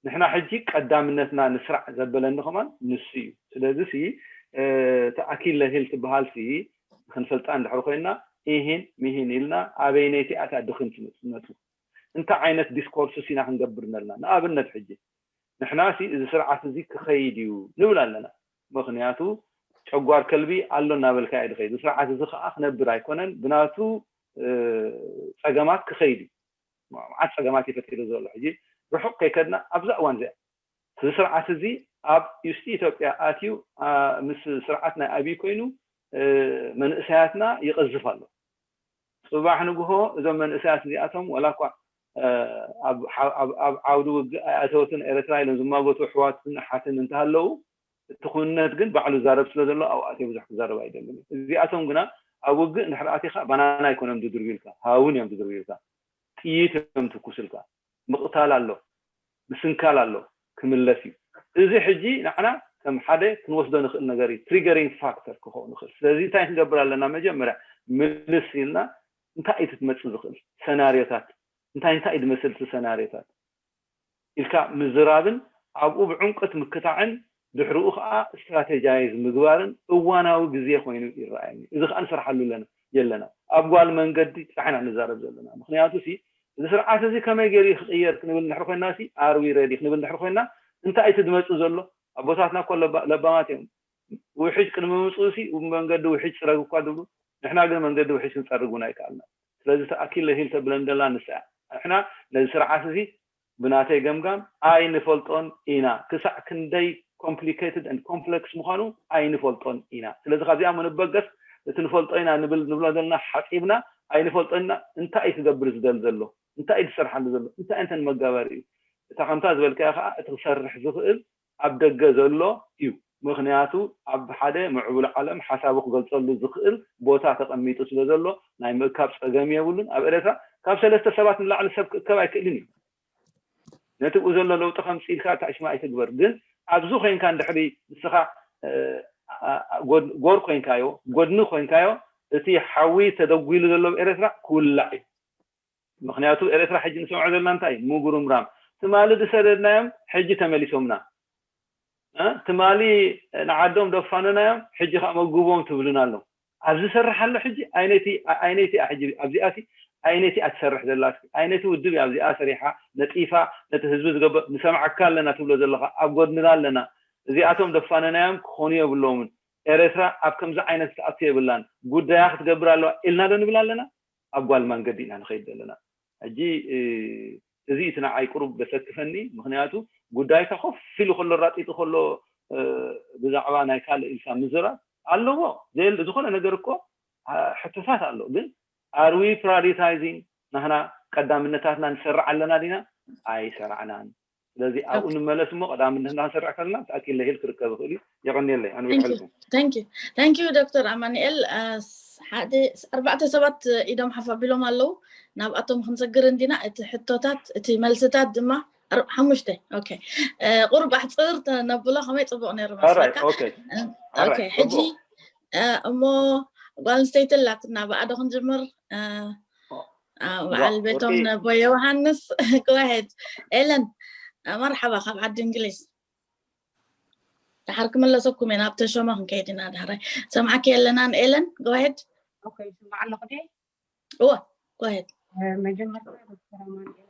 ንሕና ሕጂ ቀዳምነትና ንስራዕ ዘበለኒ ከማን ንሱ እዩ። ስለዚ ሲ ተኣኪለ ሂል ትበሃል ሲ ክንፈልጣ እንድሕር ኮይና ኢሂን ሚሂን ኢልና ኣበይነይቲ ኣታ ድኽን ትመፁ እንታይ ዓይነት ዲስኮርስ ኢና ክንገብር ነልና። ንኣብነት ሕጂ ንሕና ሲ እዚ ስርዓት እዚ ክኸይድ እዩ ንብል ኣለና። ምክንያቱ ጨጓር ከልቢ ኣሎ እናበልካ እዩ ድኸይድ። እዚ ስርዓት እዚ ከዓ ክነብር ኣይኮነን፣ ብናቱ ፀገማት ክኸይድ እዩ። መዓት ፀገማት ይፈጢሩ ዘሎ ሕጂ ርሑቕ ከይከድና ኣብዛ እዋን እዚኣ እዚ ስርዓት እዚ ኣብ ውሽጢ ኢትዮጵያ ኣትዩ ምስ ስርዓት ናይ ኣብይ ኮይኑ መንእሰያትና ይቐዝፍ ኣሎ። ፅባሕ ንግሆ እዞም መንእሰያት እዚኣቶም ዋላ እኳ ኣብ ዓውዲ ውግእ ኣይኣተወትን ኤረትራ ኢሎም ዝማጎቱ ኣሕዋትን ኣሓትን እንተሃለዉ እቲ ኩንነት ግን ባዕሉ ዛረብ ስለ ዘሎ ኣብኣትዮ ብዙሕ ክዛረብ ኣይደልን። እዚኣቶም ግና ኣብ ውግእ እንድሕር ኣቲኻ ባናና ኣይኮነም ዝድርብዩልካ፣ ሃውን እዮም ዝድርብዩልካ። ጥይት እዮም ትኩስልካ። ምቕታል ኣሎ፣ ምስንካል ኣሎ፣ ክምለስ እዩ። እዚ ሕጂ ንዓና ከም ሓደ ክንወስዶ ንኽእል ነገር እዩ። ትሪገሪንግ ፋክተር ክኸውን ይኽእል። ስለዚ እንታይ ክንገብር ኣለና? መጀመርያ ምልስ ኢልና እንታይ እዩ ትመፅእ ዝኽእል ሰናርዮታት እንታይ እንታይ እዩ ዝመስል እቲ ሰናርዮታት ኢልካ ምዝራብን ኣብኡ ብዕምቀት ምክታዕን ድሕሪኡ ከዓ ስትራቴጃይዝ ምግባርን እዋናዊ ግዜ ኮይኑ ይረኣየኒ። እዚ ከዓ ንሰርሓሉ ኣለና የለና ኣብ ጓል መንገዲ ጥራሕ ኢና ንዛረብ ዘለና። ምክንያቱ ሲ እዚ ስርዓት እዚ ከመይ ገይሩ ክቅየር ክንብል እንድሕር ኮይና ሲ ኣር ዊ ሬዲ ክንብል እንድሕር ኮይና እንታይ እቲ ዝመፅእ ዘሎ ኣቦታትና እኮ ለባማት እዮም። ውሕጅ ቅድሚ ምምፅኡ ሲ መንገዲ ውሕጅ ፅረግ እኳ ዝብሉ ንሕና ግን መንገዲ ውሕጅ ክንፀርግ እውን ኣይከኣልና። ስለዚ ተኣኪለ ሂል ተብለን ዘላ ንሳ እያ። ንሕና ነዚ ስርዓት እዚ ብናተይ ገምጋም ኣይንፈልጦን ኢና። ክሳዕ ክንደይ ኮምፕሊኬትድ ን ኮምፕለክስ ምዃኑ ኣይንፈልጦን ኢና። ስለዚ ካብዚኣ ንበገስ እቲ ንፈልጦ ኢና ንብል ንብሎ ዘለና ሓፂብና ኣይንፈልጦን ኢና። እንታይ እዩ ክገብር ዝደል ዘሎ? እንታይ እዩ ዝሰርሓሉ ዘሎ? እንታይ እንተን መጋበሪ እዩ? እታ ከምታ ዝበልካዮ ከዓ እቲ ክሰርሕ ዝኽእል ኣብ ደገ ዘሎ እዩ። ምኽንያቱ ኣብ ሓደ ምዕቡል ዓለም ሓሳቡ ክገልፀሉ ዝኽእል ቦታ ተቐሚጡ ስለ ዘሎ ናይ ምእካብ ፀገም የብሉን። ኣብ ኤረትራ ካብ ሰለስተ ሰባት ንላዕሊ ሰብ ክእከብ ኣይክእልን እዩ። ነቲ ብኡ ዘሎ ለውጢ ከምፅእ ኢልካ ታሽማ ኣይትግበር። ግን ኣብዚ ኮይንካ እንድሕሪ ንስኻ ጎር ኮይንካዮ ጎድኒ ኮይንካዮ እቲ ሓዊ ተደጒሉ ዘሎ ኣብ ኤረትራ ክውላዕ እዩ። ምክንያቱ ኤረትራ ሕጂ ንሰምዖ ዘለና እንታይ እዩ? ምጉርምራም። ትማሊ ዝሰደድናዮም ሕጂ ተመሊሶምና። ትማሊ ንዓዶም ደፋንናዮም ሕጂ ከዓ መግቦም ትብሉና ኣሎ። ኣብዚ ሰርሕ ኣሎ ሕጂ ኣይነቲ ኣይነቲ ሕጂ ኣብዚኣ ሲ ኣይነቲ ኣትሰርሕ ዘላ ሲ ኣይነቲ ውድብ ኣብዚኣ ሰሪሓ ነጢፋ ነቲ ህዝቢ ዝገበእ ንሰምዓካ ኣለና ትብሎ ዘለካ ኣብ ጎድንና ኣለና። እዚኣቶም ደፋንናዮም ክኾኑ የብሎምን። ኤረትራ ኣብ ከምዚ ዓይነት ትኣቱ የብላን። ጉዳያ ክትገብር ኣለዋ ኢልና ዶ ንብል ኣለና? ኣብ ጓል መንገዲ ኢና ንኸይድ ዘለና። ሕጂ እዚ እቲ ንዓይ ቁሩብ ዘሰክፈኒ፣ ምኽንያቱ ጉዳይካ ኮፍ ኢሉ ከሎ ራጢጡ ከሎ ብዛዕባ ናይ ካልእ ኢልካ ምዝራብ ኣለዎ። ዘየለ ዝኾነ ነገር እኮ ሕቶታት ኣሎ። ግን are we prioritizing? ናህና ቀዳምነታትና ንሰርዕ ኣለና ዲና? ኣይሰራዕናን። ስለዚ ኣብኡ ንመለስ እሞ ቀዳምነትና ክንሰርዕ ከለና ተኣኪለ ሂል ክርከብ ይኽእል እዩ። የቐንየለይ ኣንዊት ሓልኩም። Thank you ዶክተር ኣማኑኤል። ሓደ ኣርባዕተ ሰባት ኢዶም ሓፍ ኣቢሎም ኣለዉ። ናብኣቶም ክንሰግር እንዲና እቲ ሕቶታት እቲ መልስታት ድማ ሓሙሽተ ኦኬ ቁሩብ ኣሕፅር ተነብሎ ከመይ ፅቡቕ ነይሩ መስለካ። ሕጂ እሞ ጓል ኣንስተይቲ ኣላትና ብኣዶ ክንጅምር። በዓል ቤቶም ነቦ ዮሃንስ go ahead ኤለን መርሓባ ካብ ዓዲ እንግሊዝ። ደሓር ክመለሰኩም ኢና ኣብ ተሾመ ክንከይድ ኢና ዳሕራይ ሰምዓኪ ኣለናን ኤለን go ahead። ይስማዕ ኣለኹ ድየ? እወ Go ahead. መጀመርታ ዶክተር ኣማኑኤል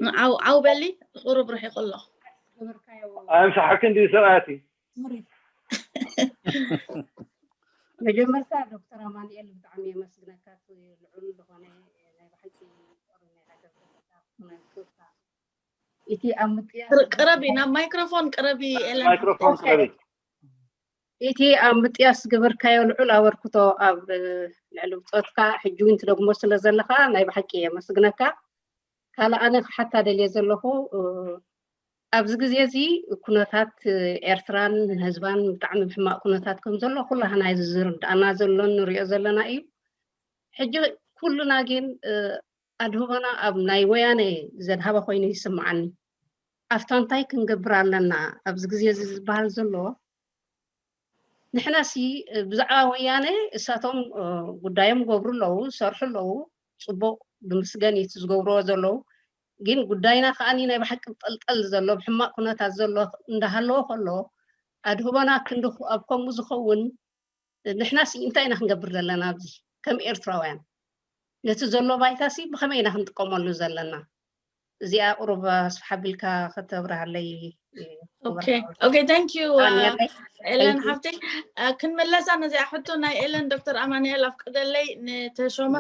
ንዓው ዓው በሊ፣ ቁሩብ ርሒቑ ኣሎ። ዝገበርካዮ ኣምሳሓክን ድዩ ሰብኣቲ? መጀመርታ ዶክተር ኣማኑኤል ብጣዕሚ የመስግነካ፣ እቲ ልዑል ዝኾነ ናይ ብሓቂ ጦር ናይ ሃገር ዘፈካ ናይ ክብርካ እቲ ኣብ ምጥያስ ቅረቢ፣ ናብ ማይክሮፎን ቅረቢ ኤለን። ማይክሮፎን ቅረቢ። እቲ ኣብ ምጥያስ ዝገበርካዮ ልዑል ኣበርክቶ ኣብ ልዕሊ ብፆትካ ሕጂ እውን ትደግሞ ስለ ዘለኻ ናይ ብሓቂ የመስግነካ። ካልእ ኣነ ክሓታ ደልየ ዘለኹ ኣብዚ ግዜ እዚ ኩነታት ኤርትራን ህዝባን ብጣዕሚ ብሕማቕ ኩነታት ከም ዘሎ ኩላህና እዩ ዝርዳእና ዘሎ ንሪኦ ዘለና እዩ። ሕጂ ኩሉና ግን ኣድህቦና ኣብ ናይ ወያነ ዘድሃበ ኮይኑ ይስምዓኒ። ኣብታ እንታይ ክንገብር ኣለና ኣብዚ ግዜ እዚ ዝበሃል ዘሎ ንሕናሲ ብዛዕባ ወያነ እሳቶም ጉዳዮም ገብሩ ኣለዉ፣ ሰርሑ ኣለዉ፣ ፅቡቕ ብምስገን እዩ እቲ ዝገብርዎ ዘለዉ። ግን ጉዳይና ከዓኒ ናይ ብሓቂ ጠልጠል ዘሎ ብሕማቕ ኩነታት ዘሎ እንዳሃለዎ ከሎ ኣድህቦና ክንዲ ኣብ ከምኡ ዝኸውን ንሕናሲ እንታይ ኢና ክንገብር ዘለና ኣብዚ ከም ኤርትራውያን ነቲ ዘሎ ባይታሲ ብኸመይ ኢና ክንጥቀመሉ ዘለና? እዚኣ ቁሩብ ኣስፍሕ ኣቢልካ ከተብርሃለይ። Okay, okay, thank you ኤለን ሓፍተይ። ክንመለሳ ነዚኣ ሕቶ ናይ ኤለን ዶክተር ኣማኑኤል ኣፍቅደለይ ንተሾመ